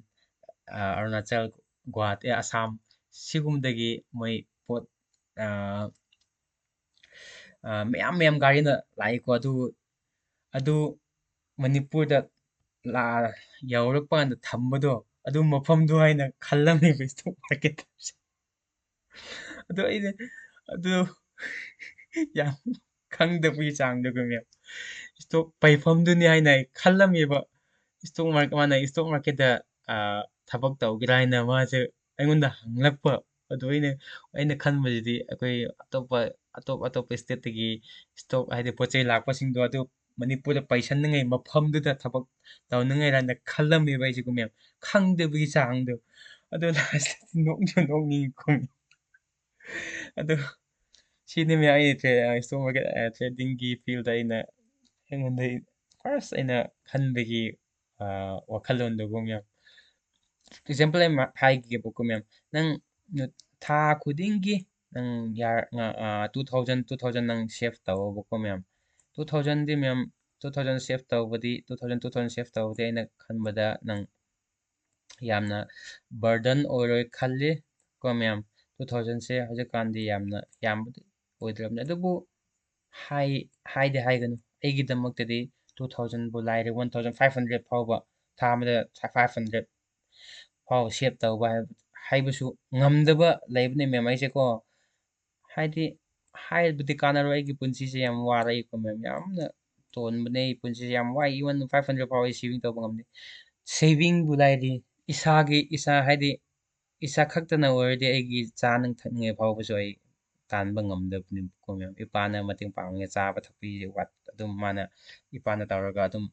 ꯑ, ꯑꯔꯨꯅꯥꯆꯜ, ꯒꯨꯋꯥꯍꯥꯇꯤ, ꯑꯁꯥꯝ, ꯁꯤꯒꯨꯝꯕꯗꯒꯤ ꯃꯣꯏ ꯄꯣꯠ, ꯑ, ꯑ, ꯃꯌꯥꯝ ꯃꯌꯥꯝ ꯒꯥꯔꯤꯅ ꯂꯥꯛꯏꯀꯣ꯫ ꯑꯗꯨ, ꯑꯗꯨ ꯃꯅꯤꯄꯨꯔꯗ ꯂꯥ-, ꯌꯧꯔꯛꯄ ꯀꯥꯟꯗ ꯊꯝꯕꯗꯣ, ꯑꯗꯨ ꯃꯐꯝꯗꯣ ꯍꯥꯏꯅ ꯈꯜꯂꯝꯃꯦꯕ stock market ꯍꯥꯏꯕꯁꯦ꯫ ꯑꯗꯣ ꯑꯩꯅ, ꯑꯗꯨ ꯌꯥꯝ ꯈꯪꯗꯕꯒꯤ ꯆꯥꯡꯗꯣ ꯈꯪꯉꯦ꯫ Stock ꯄꯩꯐꯝꯗꯨꯅꯤ ꯍꯥꯏꯅ ꯑꯩ ꯈꯜꯂꯝꯃꯦꯕ꯫ Stock market, ꯃꯥꯅ stock marketꯇ, ꯑ, ꯊꯕꯛ ꯇꯧꯒꯦꯔꯥ ꯍꯥꯏꯅ ꯃꯥꯁꯦ ꯑꯩꯉꯣꯟꯗ ꯍꯪꯂꯛꯄ꯫ ꯑꯗꯨ ꯑꯩꯅ, ꯑꯩꯅ ꯈꯟꯕꯁꯤꯗꯤ ꯑꯩꯈꯣꯏ ꯑꯇꯣꯞꯄ, ꯑꯇꯣꯞ ꯑꯇꯣꯞꯄ stateꯇꯒꯤ stock, ꯍꯥꯏꯗꯤ ꯄꯣꯠ ꯆꯩ ꯂꯥꯛꯄꯁꯤꯡꯗꯣ ꯑꯗꯨ ꯃꯅꯤꯄꯨꯔꯗ ꯄꯩꯁꯟꯅꯤꯡꯉꯥꯏ ꯃꯐꯝꯗꯨꯗ ꯊꯕꯛ ꯇꯧꯅꯤꯡꯉꯥꯏꯔꯅ ꯈꯜꯂꯝꯃꯦꯕ ꯑꯩꯁꯦꯀꯣ ꯃꯌꯥꯝ꯫ ꯈꯪꯗꯕꯒꯤ ꯆꯥꯡꯗꯣ꯫ ꯑꯗꯣ lastꯇꯗꯤ ꯅꯣꯛꯁꯨ ꯅꯣꯛꯅꯤꯡꯉꯤꯀꯣ꯫ ꯑꯗꯣ ꯁꯤꯅꯤ ꯃꯌꯥꯝ ꯑꯩ ꯇ꯭ꯔꯦ-, ꯑ, stock market, ꯑ, tradingꯒꯤ fieldꯇ ꯑꯩꯅ, ꯑꯩꯉꯣꯟꯗ first ꯑꯩꯅ ꯈꯟꯕꯒꯤ, ꯑ, ꯋꯥꯈꯜꯂꯣꯟꯗꯨꯀꯣ ꯃꯌꯥꯝ꯫ Example ꯑꯩ ꯃ-, ꯍꯥꯏꯒꯦꯕꯀꯣ ꯃꯌꯥꯝ꯫ ꯅꯪ ꯅꯨ-, ꯊꯥ ꯈꯨꯗꯤꯡꯒꯤ ꯅꯪ ꯌꯥ-, ꯉ-, ꯑ, two thousand, two thousand ꯅꯪ save ꯇꯧꯑꯣꯕꯀꯣ ꯃꯌꯥꯝ꯫ Two thousandꯗꯤ ꯃꯌꯥꯝ, two thousand save ꯇꯧꯕꯗꯤ, two thousand, two thousand save ꯇꯧꯕꯗꯤ ꯑꯩꯅ ꯈꯟꯕꯗ ꯅꯪ ꯌꯥꯝꯅ burden ꯑꯣꯏꯔꯣꯏ ꯈꯜꯂꯤ ꯀꯣ ꯃꯌꯥꯝ꯫ Two thousandꯁꯦ ꯍꯧꯖꯤꯛꯀꯥꯟꯗꯤ ꯌꯥꯝꯅ ꯌꯥꯝꯕꯗꯤ ꯑꯣꯏꯗ꯭ꯔꯕꯅꯤ꯫ ꯑꯗꯨꯕꯨ ꯍꯥꯏ-, ꯍꯥꯏꯗꯤ ꯍꯥꯏꯒꯅꯨ, ꯑꯩꯒꯤꯗꯃꯛꯇꯗꯤ two thousandꯕꯨ ꯂꯥꯏꯔꯤ, one thousand five hundred ꯐꯥꯎꯕ, ꯊꯥ ꯑꯃꯗ five hundred ꯐꯥꯎ save ꯇꯧꯕ ꯍꯥꯏꯕ, ꯍꯥꯏꯕꯁꯨ ꯉꯝꯗꯕ ꯂꯩꯕꯅꯤ ꯃꯌꯥꯝ ꯑꯩꯁꯦꯀꯣ꯫ ꯍꯥꯏꯗꯤ, ꯍꯥꯏꯕꯗꯤ ꯀꯥꯟꯅꯔꯣꯏ, ꯑꯩꯒꯤ ꯄꯨꯟꯁꯤꯁꯦ ꯌꯥꯝ ꯋꯥꯔꯦꯀꯣ ꯃꯌꯥꯝ, ꯌꯥꯝꯅ ꯇꯣꯟꯕꯅꯦ ꯑꯩ ꯄꯨꯟꯁꯤꯁꯦ, ꯌꯥꯝ ꯋꯥꯏ, even five hundred ꯐꯥꯎ ꯑꯩ saving ꯇꯧꯕ ꯉꯝꯗꯦ꯫ Savingꯕꯨ ꯂꯥꯏꯔꯤ, ꯏꯁꯥꯒꯤ, ꯏꯁꯥ ꯍꯥꯏꯗꯤ ꯏꯁꯥ ꯈꯛꯇꯅ ꯑꯣꯏꯔꯗꯤ ꯑꯩꯒꯤ ꯆꯥꯅꯤꯡ ꯊꯛꯅꯤꯡꯉꯥꯏ ꯐꯥꯎꯕꯁꯨ ꯑꯩ ꯇꯥꯟꯕ ꯉꯝꯗꯕꯅꯦꯕꯀꯣ ꯃꯌꯥꯝ꯫ ꯏꯄꯥꯅ ꯃꯇꯦꯡ ꯄꯥꯡꯉꯦ, ꯆꯥꯕ ꯊꯛꯄꯒꯤ ꯋꯥꯠ-, ꯑꯗꯨꯝ ꯃꯥꯅ, ꯏꯄꯥꯅ ꯇꯧꯔꯒ ꯑꯗꯨꯝ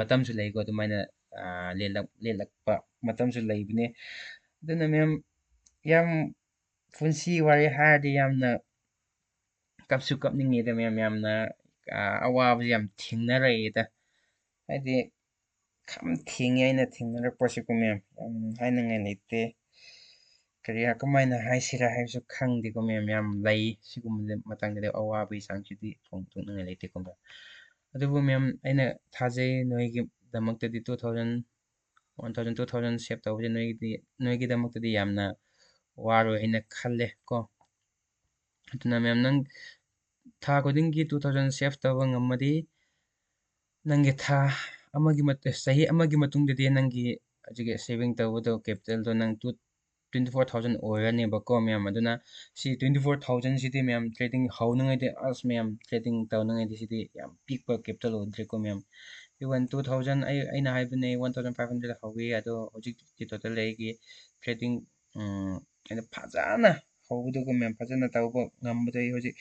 ꯃꯇꯝꯁꯨ ꯂꯩꯀꯣ ꯑꯗꯨꯃꯥꯏꯅ, ꯑ, ꯂꯦꯜꯂꯛ-, ꯂꯦꯜꯂꯛꯄ ꯃꯇꯝꯁꯨ ꯂꯩꯕꯅꯦ꯫ ꯑꯗꯨꯅ ꯃꯌꯥꯝ, ꯌꯥꯝ ꯄꯨꯟꯁꯤ ꯋꯥꯔꯤ ꯍꯥꯏꯔꯗꯤ ꯌꯥꯝꯅ ꯀꯞꯁꯨ ꯀꯞꯅꯤꯡꯉꯦꯗ ꯃꯌꯥꯝ, ꯌꯥꯝꯅ ꯑꯋꯥꯕꯁꯦ ꯌꯥꯝ ꯊꯦꯡꯅꯔꯛꯑꯦꯗ꯫ ꯍꯥꯏꯗꯤ ꯌꯥꯝ ꯊꯦꯡꯉꯦ ꯑꯩꯅ ꯊꯦꯡꯅꯔꯛꯄꯁꯤꯀꯣ ꯃꯌꯥꯝ, ꯌꯥꯝ ꯍꯥꯏꯅꯤꯡꯉꯥꯏ ꯂꯩꯇꯦ꯫ ꯀꯔꯤ ꯀꯃꯥꯏꯅ ꯍꯥꯏꯁꯤꯔꯥ ꯍꯥꯏꯕꯁꯨ ꯈꯪꯗꯦꯀꯣ ꯃꯌꯥꯝ, ꯌꯥꯝ ꯂꯩ ꯁꯤꯒꯨꯝꯕ ꯃꯇꯥꯡꯗꯗꯤ꯫ ꯑꯋꯥꯕꯒꯤ ꯆꯥꯡꯁꯤꯗꯤ ꯐꯣꯡꯗꯣꯛꯅꯤꯡꯉꯥꯏ ꯂꯩꯇꯦꯀꯣ ꯃꯌꯥꯝ꯫ ꯑꯗꯨꯕꯨ ꯃꯌꯥꯝ, ꯑꯩꯅ ꯊꯥꯖꯩ ꯅꯣꯏꯒꯤꯗꯃꯛꯇꯗꯤ two thousand, one thousand, two thousand save ꯇꯧꯕꯁꯦ ꯅꯣꯏꯒꯤꯗꯤ, ꯅꯣꯏꯒꯤꯗꯃꯛꯇꯗꯤ ꯌꯥꯝꯅ ꯋꯥꯔꯣꯏ ꯍꯥꯏꯅ ꯈꯜꯂꯦ ꯀꯣ꯫ ꯑꯗꯨꯅ ꯃꯌꯥꯝ, ꯅꯪ ꯊꯥ ꯈꯨꯗꯤꯡꯒꯤ two thousand save ꯇꯧꯕ ꯉꯝꯃꯗꯤ, ꯅꯪꯒꯤ ꯊꯥ ꯑꯃꯒꯤ ꯃꯠ-, ꯆꯍꯤ ꯑꯃꯒꯤ ꯃꯇꯨꯡꯗꯗꯤ ꯅꯪꯒꯤ ꯍꯧꯖꯤꯛꯀꯤ saving ꯇꯧꯕꯗꯣ, capitalꯗꯣ ꯅꯪ two, twenty four thousand ꯑꯣꯏꯔꯅꯦꯕꯀꯣ ꯃꯌꯥꯝ꯫ ꯑꯗꯨꯅ ꯁꯤ twenty four thousandꯁꯤꯗꯤ ꯃꯌꯥꯝ, trading ꯍꯧꯅꯉꯩꯗꯤ, ꯑꯁ ꯃꯌꯥꯝ, trading ꯇꯧꯅꯉꯩꯗꯤ ꯁꯤꯗꯤ ꯌꯥꯝ ꯄꯤꯛꯄ capital ꯑꯣꯏꯗ꯭ꯔꯦꯀꯣ ꯃꯌꯥꯝ꯫ Even two thousand, ꯑꯩ, ꯑꯩꯅ ꯍꯥꯏꯕꯅꯦ, one thousand five hundred ꯍꯧꯋꯤ, ꯑꯗꯣ ꯍꯧꯖꯤꯛꯇꯤ total ꯑꯩꯒꯤ trading, ꯎꯝ, ꯑꯩꯅ ꯐꯖꯅ ꯍꯧꯕꯗꯨꯒ ꯃꯌꯥꯝ, ꯐꯖꯅ ꯇꯧꯕ ꯉꯝꯕꯗꯣ ꯑꯩ ꯍꯧꯖꯤꯛ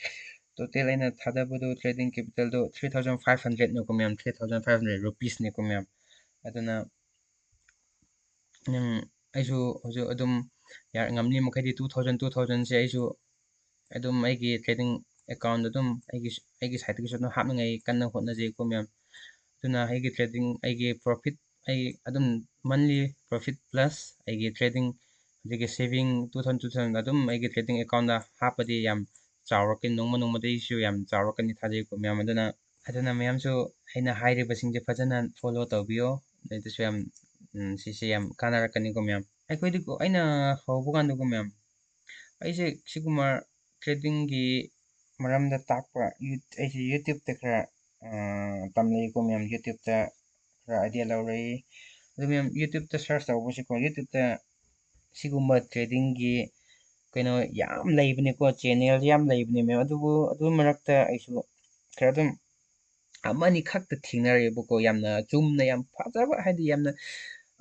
total ꯑꯩꯅ ꯊꯥꯗꯕꯗꯣ, trading capitalꯗꯣ three thousand five hundredꯅꯤꯀꯣ ꯃꯌꯥꯝ, three thousand five hundred rupeesꯅꯤꯀꯣ ꯃꯌꯥꯝ꯫ ꯑꯗꯨꯅ ꯅꯪ, ꯑꯩꯁꯨ ꯍꯧꯖꯤꯛ ꯑꯗꯨꯝ ꯌꯥ-, ꯉꯝꯂꯤ ꯃꯈꯩꯗꯤ two thousand, two thousandꯁꯦ ꯑꯩꯁꯨ ꯑꯗꯨꯝ ꯑꯩꯒꯤ trading account ꯑꯗꯨꯝ ꯑꯩꯒꯤ, ꯑꯩꯒꯤ sideꯇꯒꯤꯁꯨ ꯑꯗꯨꯝ ꯍꯥꯞꯅꯉꯥꯏ ꯀꯟꯅ ꯍꯣꯠꯅꯖꯩꯀꯣ ꯃꯌꯥꯝ꯫ ꯑꯗꯨꯅ ꯑꯩꯒꯤ trading, ꯑꯩꯒꯤ profit, ꯑꯩ ꯑꯗꯨꯝ monthly profit plus ꯑꯩꯒꯤ trading, ꯍꯧꯖꯤꯛꯀꯤ saving two thousand, two thousand ꯑꯗꯨꯝ ꯑꯩꯒꯤ trading accountꯇ ꯍꯥꯞꯄꯗꯤ ꯌꯥꯝ ꯆꯥꯎꯔꯛꯀꯅꯤ, ꯅꯣꯡꯃ ꯅꯣꯡꯃꯗꯒꯤꯁꯨ ꯌꯥꯝ ꯆꯥꯎꯔꯛꯀꯅꯤ ꯊꯥꯖꯩꯀꯣ ꯃꯌꯥꯝ꯫ ꯑꯗꯨꯅ, ꯑꯗꯨꯅ ꯃꯌꯥꯝꯁꯨ ꯑꯩꯅ ꯍꯥꯏꯔꯤꯕꯁꯤꯡꯁꯦ ꯐꯖꯅ follow ꯇꯧꯕꯤꯌꯣ, ꯑꯗꯨꯁꯨ ꯌꯥꯝ, ꯎꯝ, ꯁꯤꯁꯦ ꯌꯥꯝ ꯀꯥꯟꯅꯔꯛꯀꯅꯤꯀꯣ ꯃꯌꯥꯝ꯫ ꯑꯩꯈꯣꯏꯗꯤꯀꯣ, ꯑꯩꯅ ꯍꯧꯕ ꯀꯥꯟꯗꯀꯣ ꯃꯌꯥꯝ, ꯑꯩꯁꯦ ꯁꯤꯒꯨꯝꯕ tradingꯒꯤ ꯃꯔꯝꯗ ꯇꯥꯛꯄ ꯌꯨ-, ꯑꯩꯁꯦ YouTubeꯇ ꯈꯔ, ꯑ, ꯇꯝꯂꯛꯏꯀꯣ ꯃꯌꯥꯝ, YouTubeꯇ ꯈꯔ idea ꯂꯧꯔꯛꯏ꯫ ꯑꯗꯨ ꯃꯌꯥꯝ, YouTubeꯇ search ꯇꯧꯕꯁꯤꯀꯣ, YouTubeꯇ ꯁꯤꯒꯨꯝꯕ tradingꯒꯤ ꯀꯩꯅꯣ ꯌꯥꯝ ꯂꯩꯕꯅꯤꯀꯣ, channel ꯌꯥꯝ ꯂꯩꯕꯅꯤ ꯃꯌꯥꯝ꯫ ꯑꯗꯨꯕꯨ ꯑꯗꯨ ꯃꯔꯛꯇ ꯑꯩꯁꯨ ꯈꯔ ꯑꯗꯨꯝ ꯑꯃꯅꯤ ꯈꯛꯇ ꯊꯦꯡꯅꯔꯦꯕꯀꯣ, ꯌꯥꯝꯅ ꯆꯨꯝꯅ, ꯌꯥꯝ ꯐꯖꯕ, ꯍꯥꯏꯗꯤ ꯌꯥꯝꯅ,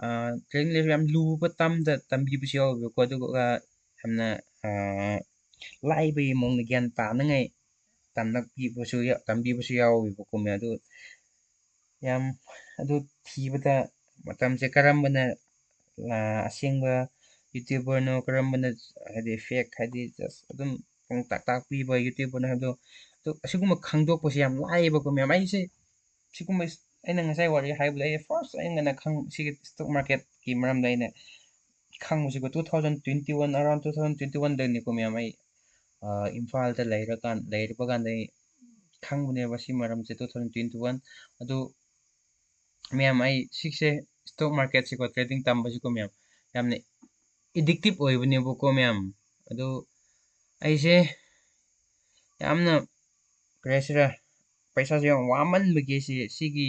ꯑ, trading ꯂꯩꯔꯁꯨ ꯌꯥꯝ ꯂꯨꯕ ꯇꯝꯗ ꯇꯝꯕꯤꯕꯁꯨ ꯌꯥꯎꯋꯦꯕꯀꯣ, ꯑꯗꯨꯒ ꯌꯥꯝꯅ, ꯑ, ꯂꯥꯏꯕꯒꯤ ꯃꯑꯣꯡꯗ ꯒ꯭ꯌꯥꯟ ꯇꯥꯅꯉꯥꯏ ꯇꯝꯂꯛꯄꯤꯕꯁꯨ ꯌꯥ-, ꯇꯝꯕꯤꯕꯁꯨ ꯌꯥꯎꯋꯦꯕꯀꯣ ꯃꯌꯥꯝ꯫ ꯑꯗꯨ ꯌꯥꯝ, ꯑꯗꯨ ꯊꯤꯕꯗ ꯃꯇꯝꯁꯦ ꯀꯔꯝꯕꯅ, ꯑ, ꯑꯁꯦꯡꯕ YouTuberꯅꯣ, ꯀꯔꯝꯕꯅ ꯍꯥꯏꯗꯤ fake, ꯍꯥꯏꯗꯤ just ꯑꯗꯨꯝ ꯄꯨꯡꯇꯥꯛ ꯇꯥꯛꯄꯤꯕ YouTuberꯅ ꯍꯥꯏꯕꯗꯣ꯫ ꯑꯗꯨ ꯑꯁꯤꯒꯨꯝꯕ ꯈꯪꯗꯣꯛꯄꯁꯦ ꯌꯥꯝ ꯂꯥꯏꯌꯦꯕꯀꯣ ꯃꯌꯥꯝ꯫ ꯑꯩꯁꯦ ꯁꯤꯒꯨꯝꯕ ꯑꯩꯅ ꯉꯁꯥꯏ ꯋꯥꯔꯤ ꯍꯥꯏꯕꯗ ꯑꯩ first ꯑꯩꯅ ꯈꯪ ꯁꯤꯒꯤ stock marketꯀꯤ ꯃꯔꯝꯗ ꯑꯩꯅ ꯈꯪꯕꯁꯤꯀꯣ two thousand twenty one, around two thousand twenty oneꯗꯅꯤꯀꯣ ꯃꯌꯥꯝ꯫ ꯑꯩ ꯏꯝꯐꯥꯜꯗ ꯂꯩꯔꯀꯥꯟ ꯂꯩꯔꯕ ꯀꯥꯟꯗ ꯑꯩ ꯈꯪꯕꯅꯦꯕ ꯁꯤ ꯃꯔꯝꯁꯦ two thousand twenty one꯫ ꯑꯗꯨ ꯃꯌꯥꯝ, ꯑꯩ ꯁꯤꯁꯦ stock marketꯁꯤꯀꯣ, trading ꯇꯝꯕꯁꯤꯀꯣ ꯃꯌꯥꯝ, ꯌꯥꯝꯅ addictive ꯑꯣꯏꯕꯅꯦꯕꯀꯣ ꯃꯌꯥꯝ꯫ ꯑꯗꯨ ꯑꯩꯁꯦ ꯌꯥꯝꯅ, ꯀꯔꯤ ꯍꯥꯏꯁꯤꯔꯥ, ꯄꯩꯁꯥꯁꯦ ꯌꯥꯝ ꯋꯥꯃꯟꯕꯒꯤ ꯁꯤ ꯁꯤꯒꯤ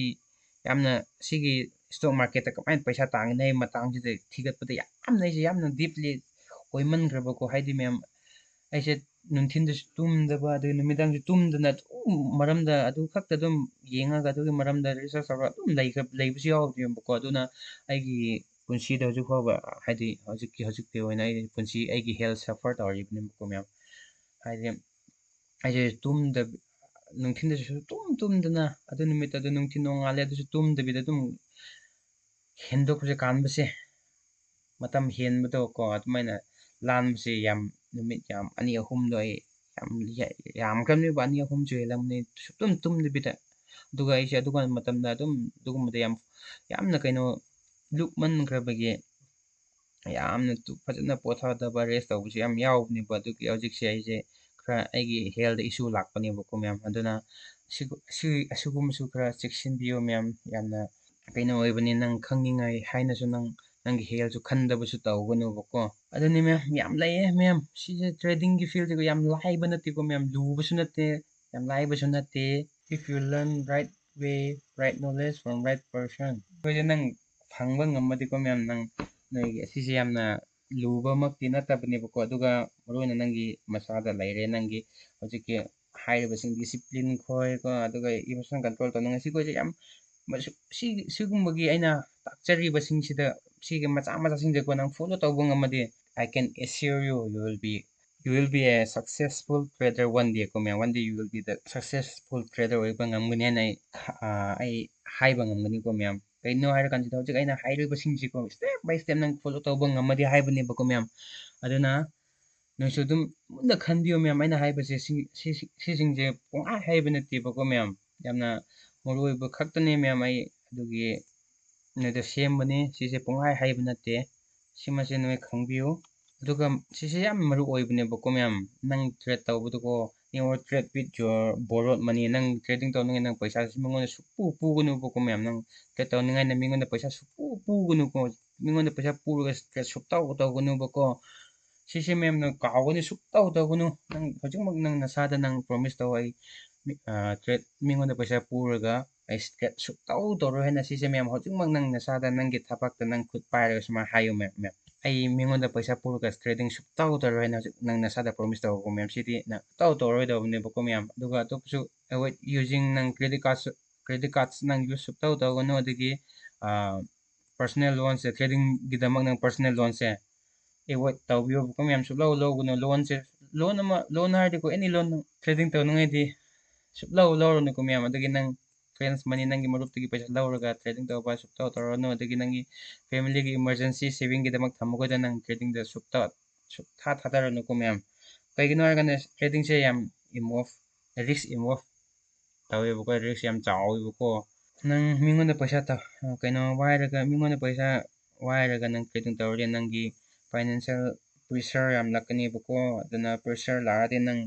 ꯌꯥꯝꯅ ꯁꯤꯒꯤ stock marketꯇ ꯀꯃꯥꯏꯅ ꯄꯩꯁꯥ ꯇꯥꯟꯒꯅꯤ ꯍꯥꯏꯕ ꯃꯇꯥꯡꯁꯤꯗ ꯊꯤꯒꯠꯄꯗ ꯌꯥꯝꯅ ꯑꯩꯁꯦ ꯌꯥꯝꯅ deeply ꯑꯣꯏꯃꯟꯈ꯭ꯔꯕꯀꯣ꯫ ꯍꯥꯏꯗꯤ ꯃꯌꯥꯝ, ꯑꯩꯁꯦ ꯅꯨꯡꯊꯤꯟꯗꯁꯨ ꯇꯨꯝꯗꯕ, ꯑꯗꯨꯒ ꯅꯨꯃꯤꯗꯥꯡꯁꯨ ꯇꯨꯝꯗꯅ ꯑꯗꯨꯝ ꯃꯔꯝꯗ ꯑꯗꯨ ꯈꯛꯇ ꯑꯗꯨꯝ ꯌꯦꯡꯉꯒ ꯑꯗꯨꯒꯤ ꯃꯔꯝꯗ research ꯇꯧꯔꯒ ꯑꯗꯨꯝ ꯂꯩꯈ꯭ꯔ ꯂꯩꯕꯁꯨ ꯌꯥꯎꯔꯤꯕꯀꯣ꯫ ꯑꯗꯨꯅ ꯑꯩꯒꯤ ꯄꯨꯟꯁꯤꯗ ꯍꯧꯖꯤꯛ ꯐꯥꯎꯕ, ꯍꯥꯏꯗꯤ ꯍꯧꯖꯤꯛꯀꯤ ꯍꯧꯖꯤꯛꯀꯤ ꯑꯣꯏꯅ ꯑꯩ ꯄꯨꯟꯁꯤ, ꯑꯩꯒꯤ health suffer ꯇꯧꯔꯤꯕꯅꯦꯕꯀꯣ ꯃꯌꯥꯝ꯫ ꯍꯥꯏꯗꯤ ꯑꯩꯁꯦ ꯇꯨꯝꯗꯕ, ꯅꯨꯡꯊꯤꯟꯗꯁꯨ ꯁꯨꯛꯇꯨꯝ ꯇꯨꯝꯗꯅ, ꯑꯗꯨ ꯅꯨꯃꯤꯠꯇ ꯑꯗꯨ ꯅꯨꯡꯊꯤꯟ ꯅꯣꯡꯉꯥꯜꯂꯦ ꯑꯗꯨꯁꯨ ꯇꯨꯝꯗꯕꯤꯗ ꯑꯗꯨꯝ ꯍꯦꯟꯗꯣꯛꯄꯁꯦ ꯀꯥꯟꯕꯁꯦ꯫ ꯃꯇꯝ ꯍꯦꯟꯕꯗꯣ ꯀꯣ, ꯑꯗꯨꯃꯥꯏꯅ ꯂꯥꯟꯕꯁꯦ ꯌꯥꯝ, ꯅꯨꯃꯤꯠ ꯌꯥꯝ ꯑꯅꯤ ꯑꯍꯨꯝꯗꯣ ꯑꯩ ꯌꯥꯝ ꯌꯥ-, ꯌꯥꯝꯈ꯭ꯔꯕꯅꯦꯕ, ꯑꯅꯤ ꯑꯍꯨꯝꯁꯨ ꯍꯦꯜꯂꯝꯅꯤ ꯁꯨꯛꯇꯨꯝ ꯇꯨꯝꯗꯕꯤꯗ꯫ ꯑꯗꯨꯒ ꯑꯩꯁꯦ ꯑꯗꯨꯒ ꯃꯇꯝꯗ ꯑꯗꯨꯝ ꯑꯗꯨꯒꯨꯝꯕꯗ ꯌꯥꯝ, ꯌꯥꯝꯅ ꯀꯩꯅꯣ, ꯂꯨꯞꯃꯟꯈ꯭ꯔꯕꯒꯤ ꯌꯥꯝꯅ ꯇꯨ-, ꯐꯖꯅ ꯄꯣꯊꯥꯗꯕ, rest ꯇꯧꯕꯁꯨ ꯌꯥꯝ ꯌꯥꯎꯕꯅꯦꯕ꯫ ꯑꯗꯨꯒꯤ ꯍꯧꯖꯤꯛꯁꯦ ꯑꯩꯁꯦ ꯈꯔ ꯑꯩꯒꯤ health issue ꯂꯥꯛꯄꯅꯦꯕꯀꯣ ꯃꯌꯥꯝ꯫ ꯑꯗꯨꯅ ꯁꯤꯒꯨ-, ꯁꯤ-, ꯑꯁꯤꯒꯨꯝꯕꯁꯨ ꯈꯔ ꯆꯦꯛꯁꯤꯟꯕꯤꯌꯣ ꯃꯌꯥꯝ꯫ ꯌꯥꯝꯅ ꯀꯩꯅꯣ ꯑꯣꯏꯕꯅꯤ, ꯅꯪ ꯈꯪꯅꯤꯡꯉꯥꯏ ꯍꯥꯏꯅꯁꯨ ꯅꯪ, ꯅꯪꯒꯤ healthꯁꯨ ꯈꯟꯗꯕꯁꯨ ꯇꯧꯒꯅꯨꯕꯀꯣ꯫ ꯑꯗꯨꯅꯤ ꯃꯌꯥꯝ, ꯌꯥꯝ ꯂꯩꯌꯦ ꯃꯌꯥꯝ꯫ ꯁꯤꯁꯦ tradingꯒꯤ fieldꯁꯤꯀꯣ ꯌꯥꯝ ꯂꯥꯏꯕ ꯅꯠꯇꯦꯀꯣ ꯃꯌꯥꯝ, ꯂꯨꯕꯁꯨ ꯅꯠꯇꯦ, ꯌꯥꯝ ꯂꯥꯏꯕꯁꯨ ꯅꯠꯇꯦ꯫ If you learn right way, right knowledge from right person, ꯑꯩꯈꯣꯏꯁꯦ ꯅꯪ ꯐꯪꯕ ꯉꯝꯃꯗꯤꯀꯣ ꯃꯌꯥꯝ, ꯅꯪ, ꯅꯣꯏꯒꯤ ꯑꯁꯤꯁꯦ ꯌꯥꯝꯅ ꯂꯨꯕꯃꯛꯇꯤ ꯅꯠꯇꯕꯅꯦꯕꯀꯣ꯫ ꯑꯗꯨꯒ ꯃꯔꯨꯑꯣꯏꯅ ꯅꯪꯒꯤ ꯃꯁꯥꯗ ꯂꯩꯔꯦ, ꯅꯪꯒꯤ ꯍꯧꯖꯤꯛꯀꯤ ꯍꯥꯏꯔꯤꯕꯁꯤꯡ discipline ꯈꯣꯏꯀꯣ, ꯑꯗꯨꯒ emotion control ꯇꯧꯅꯤꯡꯉꯥꯏ ꯁꯤꯈꯣꯏꯁꯦ ꯌꯥꯝ ꯃꯁꯨ-, ꯁꯤ-, ꯁꯤꯒꯨꯝꯕꯒꯤ ꯑꯩꯅ ꯇꯥꯛꯆꯔꯤꯕꯁꯤꯡꯁꯤꯗ, ꯁꯤꯒꯤ ꯃꯆꯥ ꯃꯆꯥꯁꯤꯡꯁꯦꯀꯣ ꯅꯪ follow ꯇꯧꯕ ꯉꯝꯃꯗꯤ, I can assure you, you will be, you will be a successful trader one day ꯀꯣ ꯃꯌꯥꯝ꯫ One day you will be the successful trader ꯑꯣꯏꯕ ꯉꯝꯒꯅꯤ ꯍꯥꯏꯅ ꯑꯩ, ꯑ, ꯑꯩ ꯍꯥꯏꯕ ꯉꯝꯒꯅꯤꯀꯣ ꯃꯌꯥꯝ꯫ ꯀꯩꯅꯣ ꯍꯥꯏꯔꯀꯥꯟꯁꯤꯗ ꯍꯧꯖꯤꯛ ꯑꯩꯅ ꯍꯥꯏꯔꯤꯕꯁꯤꯡꯁꯤꯀꯣ step by step ꯅꯪ follow ꯇꯧꯕ ꯉꯝꯃꯗꯤ ꯍꯥꯏꯕꯅꯦꯕꯀꯣ ꯃꯌꯥꯝ꯫ ꯑꯗꯨꯅ ꯅꯣꯏꯁꯨ ꯑꯗꯨꯝ ꯃꯨꯟꯅ ꯈꯟꯕꯤꯌꯨ ꯃꯌꯥꯝ꯫ ꯑꯩꯅ ꯍꯥꯏꯕꯁꯦ ꯁꯤ- ꯁꯤ- ꯁꯤꯁꯤꯡꯁꯦ ꯄꯨꯡꯍꯥꯏ ꯍꯥꯏꯕ ꯅꯠꯇꯦꯕꯀꯣ ꯃꯌꯥꯝ, ꯌꯥꯝꯅ ꯃꯔꯨ ꯑꯣꯏꯕ ꯈꯛꯇꯅꯦ ꯃꯌꯥꯝ꯫ ꯑꯩ ꯑꯗꯨꯒꯤ ꯅꯣꯏꯗ ꯁꯦꯝꯕꯅꯤ꯫ ꯁꯤꯁꯦ ꯄꯨꯡꯍꯥꯏ ꯍꯥꯏꯕ ꯅꯠꯇꯦ, ꯁꯤꯃꯁꯦ ꯅꯣꯏ ꯈꯪꯕꯤꯌꯨ꯫ ꯑꯗꯨꯒ ꯁꯤꯁꯦ ꯌꯥꯝ ꯃꯔꯨ ꯑꯣꯏꯕꯅꯦꯕꯀꯣ ꯃꯌꯥꯝ, ꯅꯪ trade ꯇꯧꯕꯗꯀꯣ, you trade with your borrowed money, ꯅꯪ trading ꯇꯧꯅꯤꯡꯉꯥꯏ ꯅꯪ ꯄꯩꯁꯥꯁꯤ ꯃꯤꯉꯣꯟꯗ ꯁꯨꯛꯄꯨ ꯄꯨꯒꯅꯨꯕꯀꯣ ꯃꯌꯥꯝ, ꯅꯪ trade ꯇꯧꯅꯤꯡꯉꯥꯏꯅ ꯃꯤꯉꯣꯟꯗ ꯄꯩꯁꯥ ꯁꯨꯛꯄꯨ ꯄꯨꯒꯅꯨꯀꯣ, ꯃꯤꯉꯣꯟꯗ ꯄꯩꯁꯥ ꯄꯨꯔꯒ trade ꯁꯨꯛꯇꯧ ꯇꯧꯒꯅꯨꯕꯀꯣ꯫ ꯁꯤꯁꯦ ꯃꯌꯥꯝꯅ ꯀꯥꯎꯒꯅꯤ, ꯁꯨꯛꯇꯧ ꯇꯧꯒꯅꯨ꯫ ꯅꯪ ꯍꯧꯖꯤꯛꯃꯛ ꯅꯪ ꯅꯁꯥꯗ ꯅꯪ promise ꯇꯧ, "ꯑꯩ ꯃꯤ-, ꯑ, trade, ꯃꯤꯉꯣꯟꯗ ꯄꯩꯁꯥ ꯄꯨꯔꯒ ꯑꯩ trade ꯁꯨꯛꯇꯧ ꯇꯧꯔꯣꯏ" ꯍꯥꯏꯅ꯫ ꯁꯤꯁꯦ ꯃꯌꯥꯝ ꯍꯧꯖꯤꯛꯃꯛ ꯅꯪ ꯅꯁꯥꯗ ꯅꯪꯒꯤ ꯊꯕꯛꯇ ꯅꯪ ꯈꯨꯠ ꯄꯥꯏꯔꯒ ꯁꯨꯃꯥꯏꯅ ꯍꯥꯏꯌꯨ ꯃꯌꯥꯝ, ꯃꯌꯥꯝ, "ꯑꯩ ꯃꯤꯉꯣꯟꯗ ꯄꯩꯁꯥ ꯄꯨꯔꯒ trading ꯁꯨꯛꯇꯧ ꯇꯧꯔꯣꯏ" ꯍꯥꯏꯅ ꯍꯧꯖꯤꯛ ꯅꯪ ꯅꯁꯥꯗ promise ꯇꯧꯀꯣ ꯃꯌꯥꯝ꯫ ꯁꯤꯗꯤ ꯅꯪ ꯇꯧ ꯇꯧꯔꯣꯏꯗꯧꯕꯅꯦꯕꯀꯣ ꯃꯌꯥꯝ꯫ ꯑꯗꯨꯒ ꯑꯇꯣꯞꯄꯁꯨ avoid using, ꯅꯪ credit card, credit cards ꯅꯪ use ꯁꯨꯛꯇꯧ ꯇꯧꯒꯅꯨ꯫ ꯑꯗꯒꯤ, ꯑ, personal loanꯁꯦ, tradingꯒꯤꯗꯃꯛ ꯅꯪ personal loanꯁꯦ avoid ꯇꯧꯕꯤꯌꯣꯕꯀꯣ ꯃꯌꯥꯝ꯫ ꯁꯨꯛꯂꯧ ꯂꯧꯒꯅꯨ loanꯁꯦ꯫ Loan ꯑꯃ, loan ꯍꯥꯏꯔꯗꯤꯀꯣ, any loan trading ꯇꯧꯅꯤꯡꯉꯥꯏꯗꯤ ꯁꯨꯛꯂꯧ ꯂꯧꯔꯨꯅꯨꯀꯣ ꯃꯌꯥꯝ꯫ ꯑꯗꯒꯤ ꯅꯪ friends money, ꯅꯪꯒꯤ ꯃꯔꯨꯞꯇꯒꯤ ꯄꯩꯁꯥ ꯂꯧꯔꯒ trading ꯇꯧꯕ ꯁꯨꯛꯇꯧ ꯇꯧꯔꯅꯨ꯫ ꯑꯗꯒꯤ ꯅꯪꯒꯤ familyꯒꯤ emergency savingꯒꯤꯗꯃꯛ ꯊꯝꯃꯒꯗ ꯅꯪ tradingꯗ ꯁꯨꯛꯇ-, ꯁꯨꯛꯊꯥ ꯊꯥꯗꯔꯅꯨꯀꯣ ꯃꯌꯥꯝ꯫ ꯀꯩꯒꯤꯅꯣ ꯍꯥꯏꯔꯀꯥꯟꯗ tradingꯁꯦ ꯌꯥꯝ involve, risk involve ꯇꯧꯋꯦꯕꯀꯣ, risk ꯌꯥꯝ ꯆꯥꯎꯋꯦꯕꯀꯣ꯫ ꯅꯪ ꯃꯤꯉꯣꯟꯗ ꯄꯩꯁꯥ ꯇ-, ꯀꯩꯅꯣ ꯋꯥꯏꯔꯒ, ꯃꯤꯉꯣꯟꯗ ꯄꯩꯁꯥ ꯋꯥꯏꯔꯒ ꯅꯪ trading ꯇꯧꯔꯗꯤ ꯅꯪꯒꯤ financial pressure ꯌꯥꯝ ꯂꯥꯛꯀꯅꯦꯕꯀꯣ꯫ ꯑꯗꯨꯅ pressure ꯂꯥꯛꯑꯗꯤ ꯅꯪ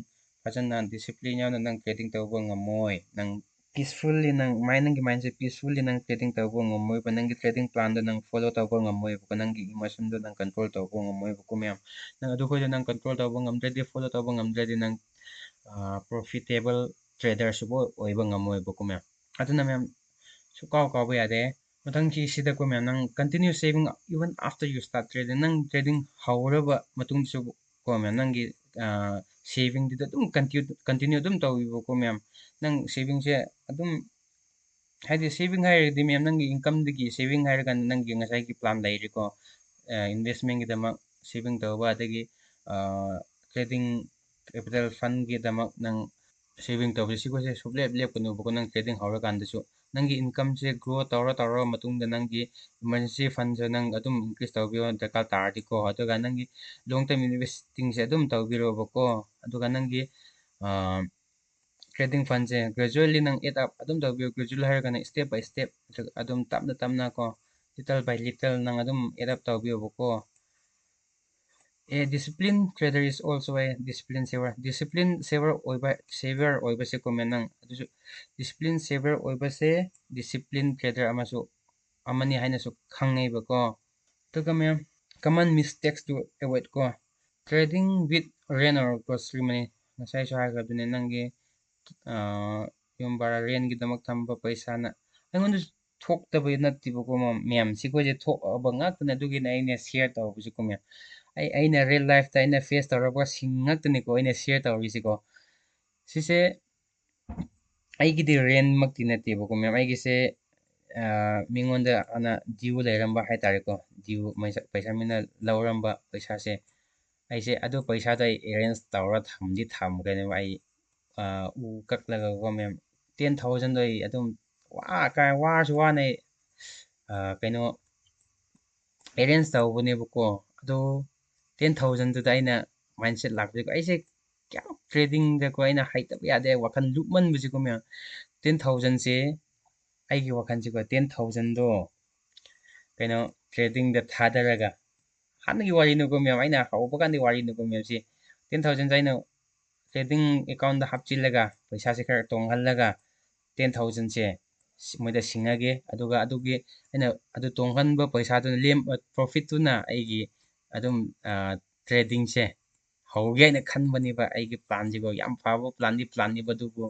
ꯐꯖꯅ discipline ꯌꯥꯎꯅ ꯅꯪ trading ꯇꯧꯕ ꯉꯝꯃꯣꯏ꯫ ꯅꯪ peacefully, ꯅꯪ mind, ꯅꯪꯒꯤ mindꯁꯦ peacefully ꯅꯪ trading ꯇꯧꯕ ꯉꯝꯃꯣꯏꯕ꯫ ꯅꯪꯒꯤ trading planꯗꯣ ꯅꯪ follow ꯇꯧꯕ ꯉꯝꯃꯣꯏꯕꯀꯣ꯫ ꯅꯪꯒꯤ emotionꯗꯣ ꯅꯪ control ꯇꯧꯕ ꯉꯝꯃꯣꯏꯕꯀꯣ ꯃꯌꯥꯝ꯫ ꯅꯪ ꯑꯗꯨꯈꯣꯏꯗꯣ ꯅꯪ control ꯇꯧꯕ ꯉꯝꯗ꯭ꯔꯗꯤ, follow ꯇꯧꯕ ꯉꯝꯗ꯭ꯔꯗꯤ ꯅꯪ, ꯑ, profitable trader ꯁꯨꯕꯨ ꯑꯣꯏꯕ ꯉꯝꯃꯣꯏꯕꯀꯣ ꯃꯌꯥꯝ꯫ ꯑꯗꯨꯅ ꯃꯌꯥꯝ ꯁꯨꯛꯀꯥꯎ ꯀꯥꯎꯕ ꯌꯥꯗꯦ꯫ ꯃꯊꯪꯒꯤ ꯁꯤꯗꯀꯣ ꯃꯌꯥꯝ, ꯅꯪ continue saving even after you start trading꯫ ꯅꯪ trading ꯍꯧꯔꯕ ꯃꯇꯨꯡꯗꯁꯨ ꯀꯣ ꯃꯌꯥꯝ, ꯅꯪꯒꯤ, ꯑ, savingꯗꯨꯗ ꯑꯗꯨꯝ continue, continue ꯑꯗꯨꯝ ꯇꯧꯕꯤꯕꯀꯣ ꯃꯌꯥꯝ꯫ ꯅꯪ savingꯁꯦ ꯑꯗꯨꯝ, ꯍꯥꯏꯗꯤ saving ꯍꯥꯏꯔꯒꯗꯤ ꯃꯌꯥꯝ, ꯅꯪꯒꯤ incomeꯗꯒꯤ saving ꯍꯥꯏꯔꯀꯥꯟꯗ ꯅꯪꯒꯤ ꯉꯁꯥꯏꯒꯤ plan ꯂꯩꯔꯦꯀꯣ꯫ ꯑ, investmentꯒꯤꯗꯃꯛ saving ꯇꯧꯕ, ꯑꯗꯒꯤ, ꯑ, trading capital fundꯒꯤꯗꯃꯛ ꯅꯪ saving ꯇꯧꯕꯁꯦ, ꯁꯤꯈꯣꯏꯁꯦ ꯁꯨꯛꯂꯦꯞ ꯂꯦꯞꯀꯅꯨꯕꯀꯣ ꯅꯪ trading ꯍꯧꯔꯀꯥꯟꯗꯁꯨ꯫ ꯅꯪꯒꯤ incomeꯁꯦ grow ꯇꯧꯔ ꯇꯧꯔ ꯃꯇꯨꯡꯗ ꯅꯪꯒꯤ emergency fundꯁꯦ ꯅꯪ ꯑꯗꯨꯝ increase ꯇꯧꯕꯤꯌꯣ ꯗꯔꯀꯥꯔ ꯇꯥꯔꯗꯤꯀꯣ꯫ ꯑꯗꯨꯒ ꯅꯪꯒꯤ long term investingꯁꯦ ꯑꯗꯨꯝ ꯇꯧꯕꯤꯔꯣꯕꯀꯣ꯫ ꯑꯗꯨꯒ ꯅꯪꯒꯤ trading fundꯁꯦ gradually ꯅꯪ add up ꯑꯗꯨꯝ ꯇꯧꯕꯤꯌꯣ꯫ Gradual ꯍꯥꯏꯔꯒꯅ step by step ꯑꯗꯨꯝ ꯇꯞꯅ ꯇꯞꯅ ꯀꯣ, little by little ꯅꯪ ꯑꯗꯨꯝ add up ꯇꯧꯕꯤꯌꯣꯕꯀꯣ꯫ A disciplined trader is also a disciplined saver. Discipline saver ꯑꯣꯏꯕ, saver ꯑꯣꯏꯕꯁꯦ ꯀꯣ ꯃꯦꯝ, ꯅꯪ ꯑꯗꯨꯁꯨ discipline saver ꯑꯣꯏꯕꯁꯦ discipline trader ꯑꯃꯁꯨ, ꯑꯃꯅꯤ ꯍꯥꯏꯅꯁꯨ ꯈꯪꯅꯩꯕꯀꯣ꯫ ꯑꯗꯨꯒ ꯃꯦꯝ, common mistakes to avoid ꯀꯣ, trading with rain or grocery money, ꯉꯁꯥꯏꯁꯨ ꯍꯥꯏꯈ꯭ꯔꯕꯗꯨꯅꯦ, ꯅꯪꯒꯤ ꯌꯨꯝ ꯚꯔꯥ rentꯒꯤꯗꯃꯛ ꯊꯝꯕ ꯄꯩꯁꯥꯅ ꯑꯩꯉꯣꯟꯗ ꯊꯣꯛꯇꯕ ꯅꯠꯇꯦꯕꯀꯣ ꯃꯦꯝ, ꯁꯤꯈꯣꯏꯁꯦ ꯊꯣꯛꯑꯕ ꯉꯥꯛꯇꯅꯦ꯫ ꯑꯗꯨꯒꯤꯅꯦ ꯑꯩꯅ share ꯇꯧꯔꯛꯄꯁꯤꯀꯣ ꯃꯦꯝ꯫ ꯑꯩ, ꯑꯩꯅ real lifeꯇ ꯑꯩꯅ face ꯇꯧꯔꯛꯄ ꯁꯤꯡ ꯉꯥꯛꯇꯅꯤꯀꯣ ꯑꯩꯅ share ꯇꯧꯔꯤꯁꯤꯀꯣ꯫ ꯁꯤꯁꯦ ꯑꯩꯒꯤꯗꯤ rentꯃꯛꯇꯤ ꯅꯠꯇꯦꯕꯀꯣ ꯃꯦꯝ꯫ ꯑꯩꯒꯤꯁꯦ ꯃꯤꯉꯣꯟꯗ ꯑꯅ due ꯂꯩꯔꯝꯕ ꯍꯥꯏꯇꯥꯔꯦꯀꯣ꯫ Due ꯄꯩꯁꯥ ꯃꯤꯅ ꯂꯧꯔꯝꯕ ꯄꯩꯁꯥꯁꯦ, ꯑꯩꯁꯦ ꯑꯗꯨ ꯄꯩꯁꯥꯗꯣ ꯑꯩ arrange ꯇꯧꯔ ꯊꯝꯗꯤ ꯊꯝꯈ꯭ꯔꯦꯅꯦꯕ꯫ ꯑꯩ ꯎ ꯀꯛꯂꯒꯀꯣ ꯃꯦꯝ, ten thousandꯗꯣ ꯑꯩ ꯑꯗꯨꯝ ꯋꯥ ꯀꯥꯏ ꯋꯥꯔꯁꯨ ꯋꯥꯅ ꯑꯩ ꯀꯩꯅꯣ arrange ꯇꯧꯕꯅꯦꯕꯀꯣ꯫ ꯑꯗꯣ ten thousandꯗꯨꯗ ꯑꯩꯅ mindset ꯂꯥꯛꯄꯁꯦ, ꯑꯩꯁꯦ ꯀꯌꯥꯝ tradingꯗꯀꯣ ꯑꯩꯅ ꯍꯩꯇꯕ ꯌꯥꯗꯦ ꯋꯥꯈꯜ ꯂꯨꯞꯃꯟꯕꯁꯦꯀꯣ ꯃꯦꯝ꯫ Ten thousandꯁꯦ ꯑꯩꯒꯤ ꯋꯥꯈꯜꯁꯦꯀꯣ ten thousandꯗꯣ ꯀꯩꯅꯣ tradingꯗ ꯊꯥꯗꯔꯒ, ꯍꯥꯟꯅꯒꯤ ꯋꯥꯔꯤꯅꯤꯀꯣ ꯃꯦꯝ, ꯑꯩꯅ ꯍꯧꯕ ꯀꯥꯟꯗꯤ ꯋꯥꯔꯤꯅꯤꯀꯣ ꯃꯦꯝ꯫ ꯁꯤ ten thousandꯁꯦ ꯑꯩꯅ trading accountꯗ ꯍꯥꯞꯆꯤꯜꯂꯒ ꯄꯩꯁꯥꯁꯦ ꯈꯔ ꯇꯣꯡꯍꯜꯂꯒ ten thousandꯁꯦ ꯃꯣꯏꯗ ꯁꯤꯡꯉꯒꯦ꯫ ꯑꯗꯨꯒ ꯑꯗꯨꯒꯤ ꯑꯩꯅ ꯑꯗꯨ ꯇꯣꯡꯍꯟꯕ ꯄꯩꯁꯥꯗꯨꯅ ꯂꯦꯝ profitꯇꯨꯅ ꯑꯩꯒꯤ ꯑꯗꯨꯝ tradingꯁꯦ ꯍꯧꯒꯦ ꯍꯥꯏꯅ ꯈꯟꯕꯅꯦꯕ꯫ ꯑꯩꯒꯤ planꯁꯤꯀꯣ ꯌꯥꯝ ꯐꯕ planꯗꯤ planꯅꯦꯕ, ꯑꯗꯨꯕꯨ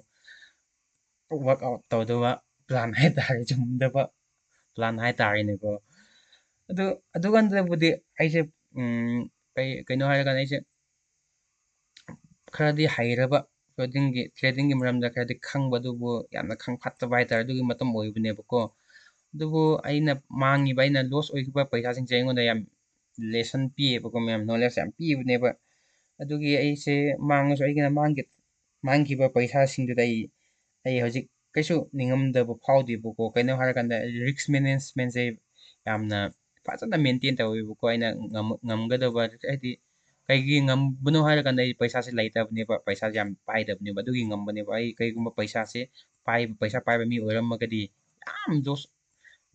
work out ꯇꯧꯗꯕ plan ꯍꯥꯏꯇꯥꯔꯦ, ꯆꯨꯝꯗꯕ plan ꯍꯥꯏꯇꯥꯔꯦꯅꯦꯀꯣ꯫ ꯑꯗꯨ ꯑꯗꯨꯀꯥꯟꯗꯕꯨꯗꯤ ꯑꯩꯁꯦ ꯀꯩ ꯀꯩꯅꯣ ꯍꯥꯏꯔꯀꯥꯟꯗ ꯑꯩꯁꯦ ꯈꯔꯗꯤ ꯍꯩꯔꯕ tradingꯒꯤ tradingꯒꯤ ꯃꯔꯝꯗ ꯈꯔꯗꯤ ꯈꯪꯕ, ꯑꯗꯨꯕꯨ ꯌꯥꯝꯅ ꯈꯪ ꯐꯠꯇꯕ ꯍꯥꯏꯇꯥꯔꯦ, ꯑꯗꯨꯒꯤ ꯃꯇꯝ ꯑꯣꯏꯕꯅꯦꯕꯀꯣ꯫ ꯑꯗꯨꯕꯨ ꯑꯩꯅ ꯃꯥꯡꯉꯤꯕ, ꯑꯩꯅ loss ꯑꯣꯏꯈꯤꯕ ꯄꯩꯁꯥꯁꯤꯡꯁꯦ ꯑꯩꯉꯣꯟꯗ ꯌꯥꯝ lesson ꯄꯤꯌꯦꯕꯀꯣ ꯃꯌꯥꯝ, knowledge ꯌꯥꯝ ꯄꯤꯕꯅꯦꯕ꯫ ꯑꯗꯨꯒꯤ ꯑꯩꯁꯦ ꯃꯥꯡꯉꯁꯨ ꯑꯩꯒꯤꯅ ꯃꯥꯡꯈꯤ ꯃꯥꯡꯈꯤꯕ ꯄꯩꯁꯥꯁꯤꯡꯗꯨꯗ ꯑꯩ ꯑꯩ ꯍꯧꯖꯤꯛ ꯀꯩꯁꯨ ꯅꯤꯡꯉꯝꯗꯕ ꯐꯥꯎꯗꯦꯕꯀꯣ꯫ ꯀꯩꯅꯣ ꯍꯥꯏꯔꯀꯥꯟꯗ risk managementꯁꯦ ꯌꯥꯝꯅ ꯐꯖꯅ maintain ꯇꯧꯋꯦꯕꯀꯣ꯫ ꯑꯩꯅ ꯉꯝ-, ꯉꯝꯒꯗꯕ, ꯍꯥꯏꯗꯤ ꯀꯩꯒꯤ ꯉꯝꯕꯅꯣ ꯍꯥꯏꯔꯀꯥꯟꯗ ꯑꯩ ꯄꯩꯁꯥꯁꯦ ꯂꯩꯇꯕꯅꯦꯕ, ꯄꯩꯁꯥꯁꯦ ꯌꯥꯝ ꯄꯥꯏꯗꯕꯅꯦꯕ꯫ ꯑꯗꯨꯒꯤ ꯉꯝꯕꯅꯦꯕ꯫ ꯑꯩ ꯀꯩꯒꯨꯝꯕ ꯄꯩꯁꯥꯁꯦ ꯄꯥꯏꯕ, ꯄꯩꯁꯥ ꯄꯥꯏꯕ ꯃꯤ ꯑꯣꯏꯔꯝꯃꯒꯗꯤ ꯌꯥꯝ loss,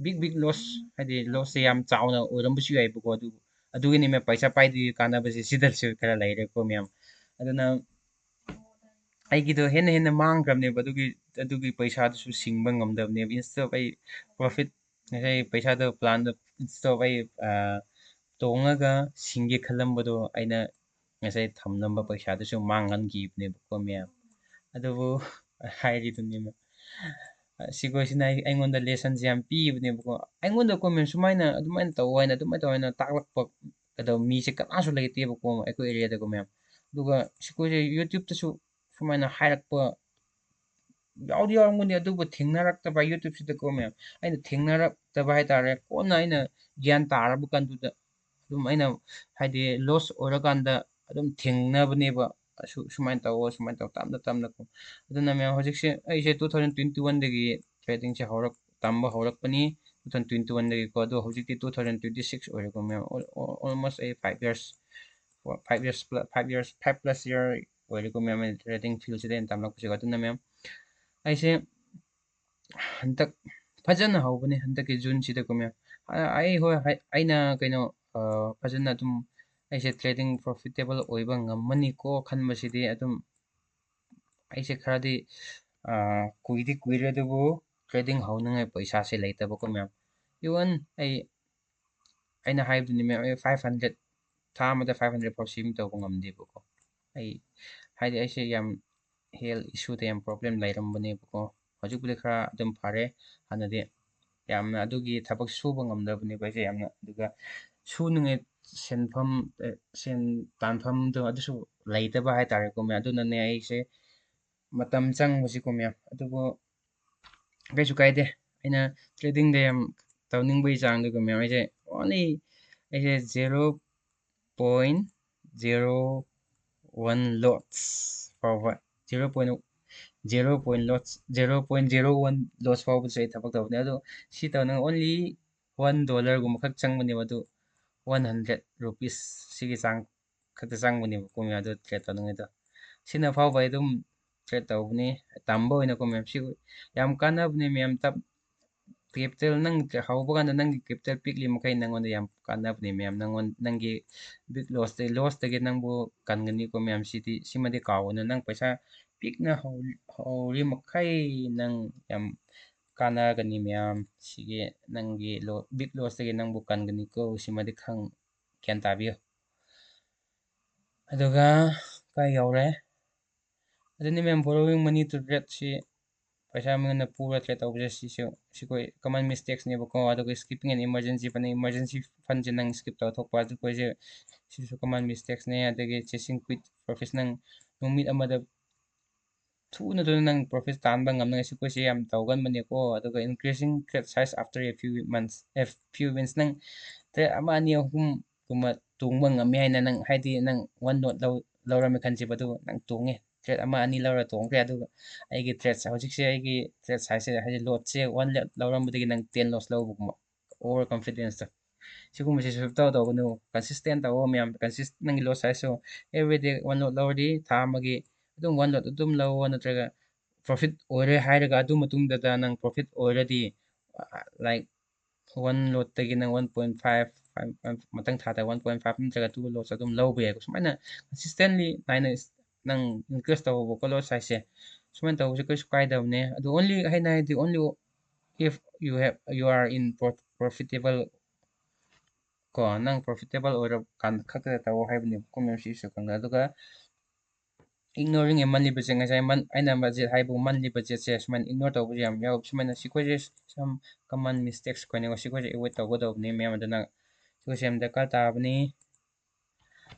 big, big loss, ꯍꯥꯏꯗꯤ lossꯁꯦ ꯌꯥꯝ ꯆꯥꯎꯅ ꯑꯣꯏꯔꯝꯕꯁꯨ ꯌꯥꯏꯕꯀꯣ꯫ ꯑꯗꯨ, ꯑꯗꯨꯒꯤꯅꯦ ꯃꯌꯥꯝ ꯄꯩꯁꯥ ꯄꯥꯏꯗ꯭ꯔꯤ ꯀꯥꯟꯅꯕꯁꯦ ꯁꯤꯗꯁꯨ ꯈꯔ ꯂꯩꯔꯦꯀꯣ ꯃꯌꯥꯝ꯫ ꯑꯗꯨꯅ ꯑꯩꯒꯤꯗꯣ ꯍꯦꯟꯅ ꯍꯦꯟꯅ ꯃꯥꯡꯈ꯭ꯔꯕꯅꯦꯕ꯫ ꯑꯗꯨꯒꯤ, ꯑꯗꯨꯒꯤ ꯄꯩꯁꯥꯗꯨꯁꯨ ꯁꯤꯡꯕ ꯉꯝꯗꯕꯅꯦꯕ꯫ Instead of ꯑꯩ profit, ꯉꯁꯥꯏ ꯄꯩꯁꯥꯗꯣ planꯗꯣ, instead of ꯑꯩ, ꯑ, ꯇꯣꯡꯉꯒ ꯁꯤꯡꯒꯦ ꯈꯜꯂꯝꯕꯗꯣ, ꯑꯩꯅ ꯉꯁꯥꯏ ꯊꯝꯂꯝꯕ ꯄꯩꯁꯥꯗꯨꯁꯨ ꯃꯥꯡꯍꯟꯈꯤꯕꯅꯦꯕꯀꯣ ꯃꯌꯥꯝ꯫ ꯑꯗꯨꯕꯨ ꯍꯥꯏꯔꯤꯗꯨꯅꯦꯕ꯫ ꯑ, ꯁꯤꯈꯣꯏꯁꯤꯅ ꯑꯩ-, ꯑꯩꯉꯣꯟꯗ lessonꯁꯦ ꯌꯥꯝ ꯄꯤꯕꯅꯦꯕꯀꯣ꯫ ꯑꯩꯉꯣꯟꯗꯀꯣ ꯃꯌꯥꯝ ꯁꯨꯃꯥꯏꯅ ꯑꯗꯨꯃꯥꯏꯅ ꯇꯧ ꯍꯥꯏꯅ, ꯑꯗꯨꯃꯥꯏꯅ ꯇꯧ ꯍꯥꯏꯅ ꯇꯥꯛꯂꯛꯄ ꯀꯩꯗꯧꯕ ꯃꯤꯁꯦ ꯀꯅꯥꯁꯨ ꯂꯩꯇꯦꯕꯀꯣ ꯑꯩꯈꯣꯏ areaꯗꯀꯣ ꯃꯌꯥꯝ꯫ ꯑꯗꯨꯒ ꯁꯤꯈꯣꯏꯁꯦ YouTubeꯇꯁꯨ ꯁꯨꯃꯥꯏꯅ ꯍꯥꯏꯔꯛꯄ ꯌꯥꯎꯗꯤ ꯌꯥꯎꯔꯝꯒꯅꯤ, ꯑꯗꯨꯕꯨ ꯊꯦꯡꯅꯔꯛꯇꯕ YouTubeꯁꯤꯗꯀꯣ ꯃꯌꯥꯝ꯫ ꯑꯩꯅ ꯊꯦꯡꯅꯔꯛꯇꯕ ꯍꯥꯏꯇꯥꯔꯦ꯫ ꯀꯣꯟꯅ ꯑꯩꯅ ꯒ꯭ꯌꯥꯟ ꯇꯥꯔꯕ ꯀꯥꯟꯗꯨꯗ ꯑꯗꯨꯝ ꯑꯩꯅ, ꯍꯥꯏꯗꯤ, loss ꯑꯣꯏꯔꯀꯥꯟꯗ ꯑꯗꯨꯝ ꯊꯦꯡꯅꯕꯅꯦꯕ꯫ ꯑꯁꯨ-, ꯁꯨꯃꯥꯏꯅ ꯇꯧꯑꯣ, ꯁꯨꯃꯥꯏꯅ ꯇꯧ, ꯇꯞꯅ ꯇꯞꯅ ꯀꯣ꯫ ꯑꯗꯨꯅ ꯃꯌꯥꯝ, ꯍꯧꯖꯤꯛꯁꯦ ꯑꯩꯁꯦ two thousand twenty oneꯗꯒꯤ tradingꯁꯦ ꯍꯧꯔꯛ-, ꯇꯝꯕ ꯍꯧꯔꯛꯄꯅꯤ, two thousand twenty oneꯗꯒꯤꯀꯣ꯫ ꯑꯗꯣ ꯍꯧꯖꯤꯛꯇꯤ two thousand twenty six ꯑꯣꯏꯔꯦꯀꯣ ꯃꯌꯥꯝ꯫ Al-, al-, almost ꯑꯩ five years, four, five years plus, five years, five plus year ꯑꯣꯏꯔꯦꯀꯣ ꯃꯌꯥꯝ, ꯑꯩꯅ trading fieldꯁꯤꯗ ꯑꯩꯅ ꯇꯝꯂꯛꯄꯁꯦꯀꯣ꯫ ꯑꯗꯨꯅ ꯃꯌꯥꯝ, ꯑꯩꯁꯦ ꯍꯟꯗꯛ ꯐꯖꯅ ꯍꯧꯕꯅꯦ, ꯍꯟꯗꯛꯀꯤ Juneꯁꯤꯗꯀꯣ ꯃꯌꯥꯝ꯫ ꯑ, ꯑꯩ, ꯍꯣꯏ, ꯍꯥꯏ-, ꯑꯩꯅ ꯀꯩꯅꯣ, ꯑ, ꯐꯖꯅ ꯑꯗꯨꯝ ꯑꯩꯁꯦ trading profitable ꯑꯣꯏꯕ ꯉꯝꯃꯅꯤꯀꯣ ꯈꯟꯕꯁꯤꯗꯤ ꯑꯗꯨꯝ ꯑꯩꯁꯦ ꯈꯔꯗꯤ, ꯑ, ꯀꯨꯏꯗꯤ ꯀꯨꯏꯔꯦ, ꯑꯗꯨꯕꯨ trading ꯍꯧꯅꯤꯡꯉꯥꯏ ꯄꯩꯁꯥꯁꯦ ꯂꯩꯇꯕꯀꯣ ꯃꯌꯥꯝ꯫ Even ꯑꯩ, ꯑꯩꯅ ꯍꯥꯏꯕꯗꯨꯅꯤ ꯃꯌꯥꯝ, ꯑꯩ five hundred, ꯊꯥ ꯑꯃꯗ five hundred ꯐꯥꯎ saving ꯇꯧꯕ ꯉꯝꯗꯦꯕꯀꯣ꯫ ꯑꯩ, ꯍꯥꯏꯗꯤ, ꯑꯩꯁꯦ ꯌꯥꯝ health issueꯗ ꯌꯥꯝ problem ꯂꯩꯔꯝꯕꯅꯦꯕꯀꯣ꯫ ꯍꯧꯖꯤꯛꯄꯨꯗꯤ ꯈꯔ ꯑꯗꯨꯝ ꯐꯔꯦ꯫ ꯍꯥꯟꯅꯗꯤ ꯌꯥꯝꯅ ꯑꯗꯨꯒꯤ ꯊꯕꯛ ꯁꯨꯕ ꯉꯝꯗꯕꯅꯦꯕ ꯑꯩꯁꯦ ꯌꯥꯝꯅ꯫ ꯑꯗꯨꯒ ꯁꯨꯅꯤꯡꯉꯥꯏ ꯁꯦꯟꯐꯝ, ꯑꯦ, ꯁꯦꯟ ꯇꯥꯟꯐꯝꯗꯣ ꯑꯗꯨꯁꯨ ꯂꯩꯇꯕ ꯍꯥꯏꯇꯥꯔꯦꯀꯣ ꯃꯌꯥꯝ꯫ ꯑꯗꯨꯅꯅꯦ ꯑꯩꯁꯦ ꯃꯇꯝ ꯆꯪꯕꯁꯤꯀꯣ ꯃꯌꯥꯝ꯫ ꯑꯗꯨꯕꯨ ꯀꯩꯁꯨ ꯀꯥꯏꯗꯦ꯫ ꯑꯩꯅ tradingꯗ ꯌꯥꯝ ꯇꯧꯅꯤꯡꯕꯒꯤ ꯆꯥꯡꯗꯨꯒ ꯃꯌꯥꯝ, ꯑꯩꯁꯦ only, ꯑꯩꯁꯦ zero point zero one lots ꯐꯥꯎꯕ, zero point Zero point loss, zero point zero one loss ꯐꯥꯎꯕꯁꯨ ꯑꯩ ꯊꯕꯛ ꯇꯧꯕꯅꯦ꯫ ꯑꯗꯣ ꯁꯤ ꯇꯧꯅ only one dollar ꯒꯨꯝꯕ ꯈꯛ ꯆꯪꯕꯅꯦꯕ꯫ ꯑꯗꯨ one hundred rupees ꯁꯤꯒꯤ ꯆꯥꯡ ꯈꯛꯇ ꯆꯪꯕꯅꯦꯕꯀꯣ ꯃꯌꯥꯝ꯫ ꯑꯗꯨ trade ꯇꯧꯅꯤꯡꯉꯥꯏꯗꯣ ꯁꯤꯅ ꯐꯥꯎꯕ ꯑꯩ ꯑꯗꯨꯝ trade ꯇꯧꯕꯅꯤ꯫ ꯇꯝꯕ ꯑꯣꯏꯅꯀꯣ ꯃꯌꯥꯝ꯫ ꯁꯤ ꯌꯥꯝ ꯀꯥꯟꯅꯕꯅꯦ ꯃꯌꯥꯝ꯫ ꯇꯞ capital ꯅꯪ ꯍꯧꯕ ꯀꯥꯟꯗ ꯅꯪꯒꯤ capital ꯄꯤꯛꯂꯤ ꯃꯈꯩ ꯅꯪꯉꯣꯟꯗ ꯌꯥꯝ ꯀꯥꯟꯅꯕꯅꯦ ꯃꯌꯥꯝ꯫ ꯅꯪꯉꯣꯟ ꯅꯪꯒꯤ big loss ꯇꯒꯤ, loss ꯇꯒꯤ ꯅꯪꯕꯨ ꯀꯟꯒꯅꯤꯀꯣ ꯃꯌꯥꯝ꯫ ꯁꯤꯗꯤ, ꯁꯤꯃꯗꯤ ꯀꯥꯎꯒꯅꯨ꯫ ꯅꯪ ꯄꯩꯁꯥ ꯄꯤꯛꯅ ꯍꯧ-, ꯍꯧꯔꯤ ꯃꯈꯩ ꯅꯪ ꯌꯥꯝ ꯀꯥꯟꯅꯒꯅꯤ ꯃꯌꯥꯝ꯫ ꯁꯤꯒꯤ ꯅꯪꯒꯤ ꯂꯣ-, big loss ꯇꯒꯤ ꯅꯪꯕꯨ ꯀꯟꯒꯅꯤꯀꯣ꯫ ꯁꯤꯃꯗꯤ ꯈꯪ-, ꯒ꯭ꯌꯥꯟ ꯇꯥꯕꯤꯌꯨ꯫ ꯑꯗꯨꯒ ꯀꯥꯏ ꯌꯧꯔꯦ? ꯑꯗꯨꯅꯤ ꯃꯌꯥꯝ, borrowing money to trade ꯁꯤ ꯄꯩꯁꯥ ꯃꯤꯉꯣꯟꯗ ꯄꯨꯔ trade ꯇꯧꯕꯁꯦ ꯁꯤꯁꯨ, ꯁꯤꯈꯣꯏ common mistakes ꯅꯦꯕꯀꯣ꯫ ꯑꯗꯨꯒ skipping an emergency fund, emergency fund ꯁꯦ ꯅꯪ skip ꯇꯧꯊꯣꯛꯄ, ꯑꯗꯨꯈꯣꯏꯁꯦ ꯁꯤꯁꯨ common mistakes ꯅꯦ꯫ ꯑꯗꯒꯤ chasing quick profits, ꯅꯪ ꯅꯨꯃꯤꯠ ꯑꯃꯗ ꯊꯨꯅ ꯊꯨꯅ ꯅꯪ profit ꯇꯥꯟꯕ ꯉꯝꯅꯉꯥꯏ ꯁꯤꯈꯣꯏꯁꯦ ꯌꯥꯝ ꯇꯧꯒꯟꯕꯅꯦꯀꯣ꯫ ꯑꯗꯨꯒ increasing trade size after a few months, a few wins, ꯅꯪ trade ꯑꯃ ꯑꯅꯤ ꯑꯍꯨꯝꯒꯨꯝꯕ ꯇꯣꯡꯕ ꯉꯝꯃꯦ ꯍꯥꯏꯅ ꯅꯪ, ꯍꯥꯏꯗꯤ ꯅꯪ one lot ꯂꯧ-, ꯂꯧꯔꯝꯃꯦ ꯈꯟꯁꯦꯕ, ꯑꯗꯨ ꯅꯪ ꯇꯣꯡꯉꯦ, trade ꯑꯃ ꯑꯅꯤ ꯂꯧꯔ ꯇꯣꯡꯈ꯭ꯔꯦ꯫ ꯑꯗꯨꯒ ꯑꯩꯒꯤ trade ꯁ-, ꯍꯧꯖꯤꯛꯁꯦ ꯑꯩꯒꯤ trade size ꯁꯦ, ꯍꯥꯏꯗꯤ lot ꯁꯦ one lot ꯂꯧꯔꯝꯕꯗꯒꯤ ꯅꯪ ten loss ꯂꯧꯕꯒꯨꯝꯕ, over confidence ꯇꯣ꯫ ꯁꯤꯒꯨꯝꯕꯁꯤꯁꯨ ꯁꯨꯡꯇꯧ ꯇꯧꯒꯅꯨ꯫ Consistent ꯇꯧꯑꯣ ꯃꯌꯥꯝ꯫ Consist-, ꯅꯪꯒꯤ lot size ꯁꯨ everyday one lot ꯂꯧꯔꯗꯤ ꯊꯥ ꯑꯃꯒꯤ ꯑꯗꯨꯝ one lot ꯑꯗꯨꯝ ꯂꯧꯑꯣ, ꯅꯠꯇ꯭ꯔꯒ profit ꯑꯣꯏꯔꯦ ꯍꯥꯏꯔꯒ ꯑꯗꯨ ꯃꯇꯨꯡꯗ ꯅꯪ profit ꯑꯣꯏꯔꯗꯤ, like, one lot ꯇꯒꯤ ꯅꯪ one point five, five, ꯃꯊꯪ ꯊꯥꯗ one point five ꯅꯠꯇ꯭ꯔꯒ two lots ꯑꯗꯨꯝ ꯂꯧꯕ ꯌꯥꯏꯀꯣ꯫ ꯁꯨꯃꯥꯏꯅ consistently ꯅꯥꯏꯅ ꯅꯪ increase ꯇꯧꯕꯀꯣ lot size ꯁꯦ꯫ ꯁꯨꯃꯥꯏꯅ ꯇꯧꯕꯁꯦ ꯀꯩꯁꯨ ꯀꯥꯏꯗꯕꯅꯦ꯫ ꯑꯗꯨ only, ꯑꯩꯅ ꯍꯥꯏꯗꯤ only if you have, you are in pro-, profitable ꯀꯣ, ꯅꯪ profitable ꯑꯣꯏꯔꯀꯥꯟꯗ ꯈꯛꯇꯗ ꯇꯧꯑꯣ ꯍꯥꯏꯕꯅꯦꯕꯀꯣ ꯃꯌꯥꯝ ꯁꯤꯁꯨ ꯈꯪꯗ꯫ ꯑꯗꯨꯒ ignoring a monthly budget, ꯉꯁꯥꯏ month-, ꯑꯩꯅ budget ꯍꯥꯏꯕ monthly budget ꯁꯦ ꯁꯨꯃꯥꯏꯅ ignore ꯇꯧꯕꯁꯨ ꯌꯥꯝ ꯌꯥꯎꯋꯦ꯫ ꯁꯨꯃꯥꯏꯅ ꯁꯤꯈꯣꯏꯁꯦ some common mistakes ꯈꯣꯏꯅꯦꯀꯣ꯫ ꯁꯤꯈꯣꯏꯁꯦ avoid ꯇꯧꯒꯗꯧꯕꯅꯤ ꯃꯌꯥꯝ꯫ ꯑꯗꯨꯅ ꯁꯤꯈꯣꯏꯁꯦ ꯌꯥꯝ ꯗꯔꯀꯥꯔ ꯇꯥꯕꯅꯤ꯫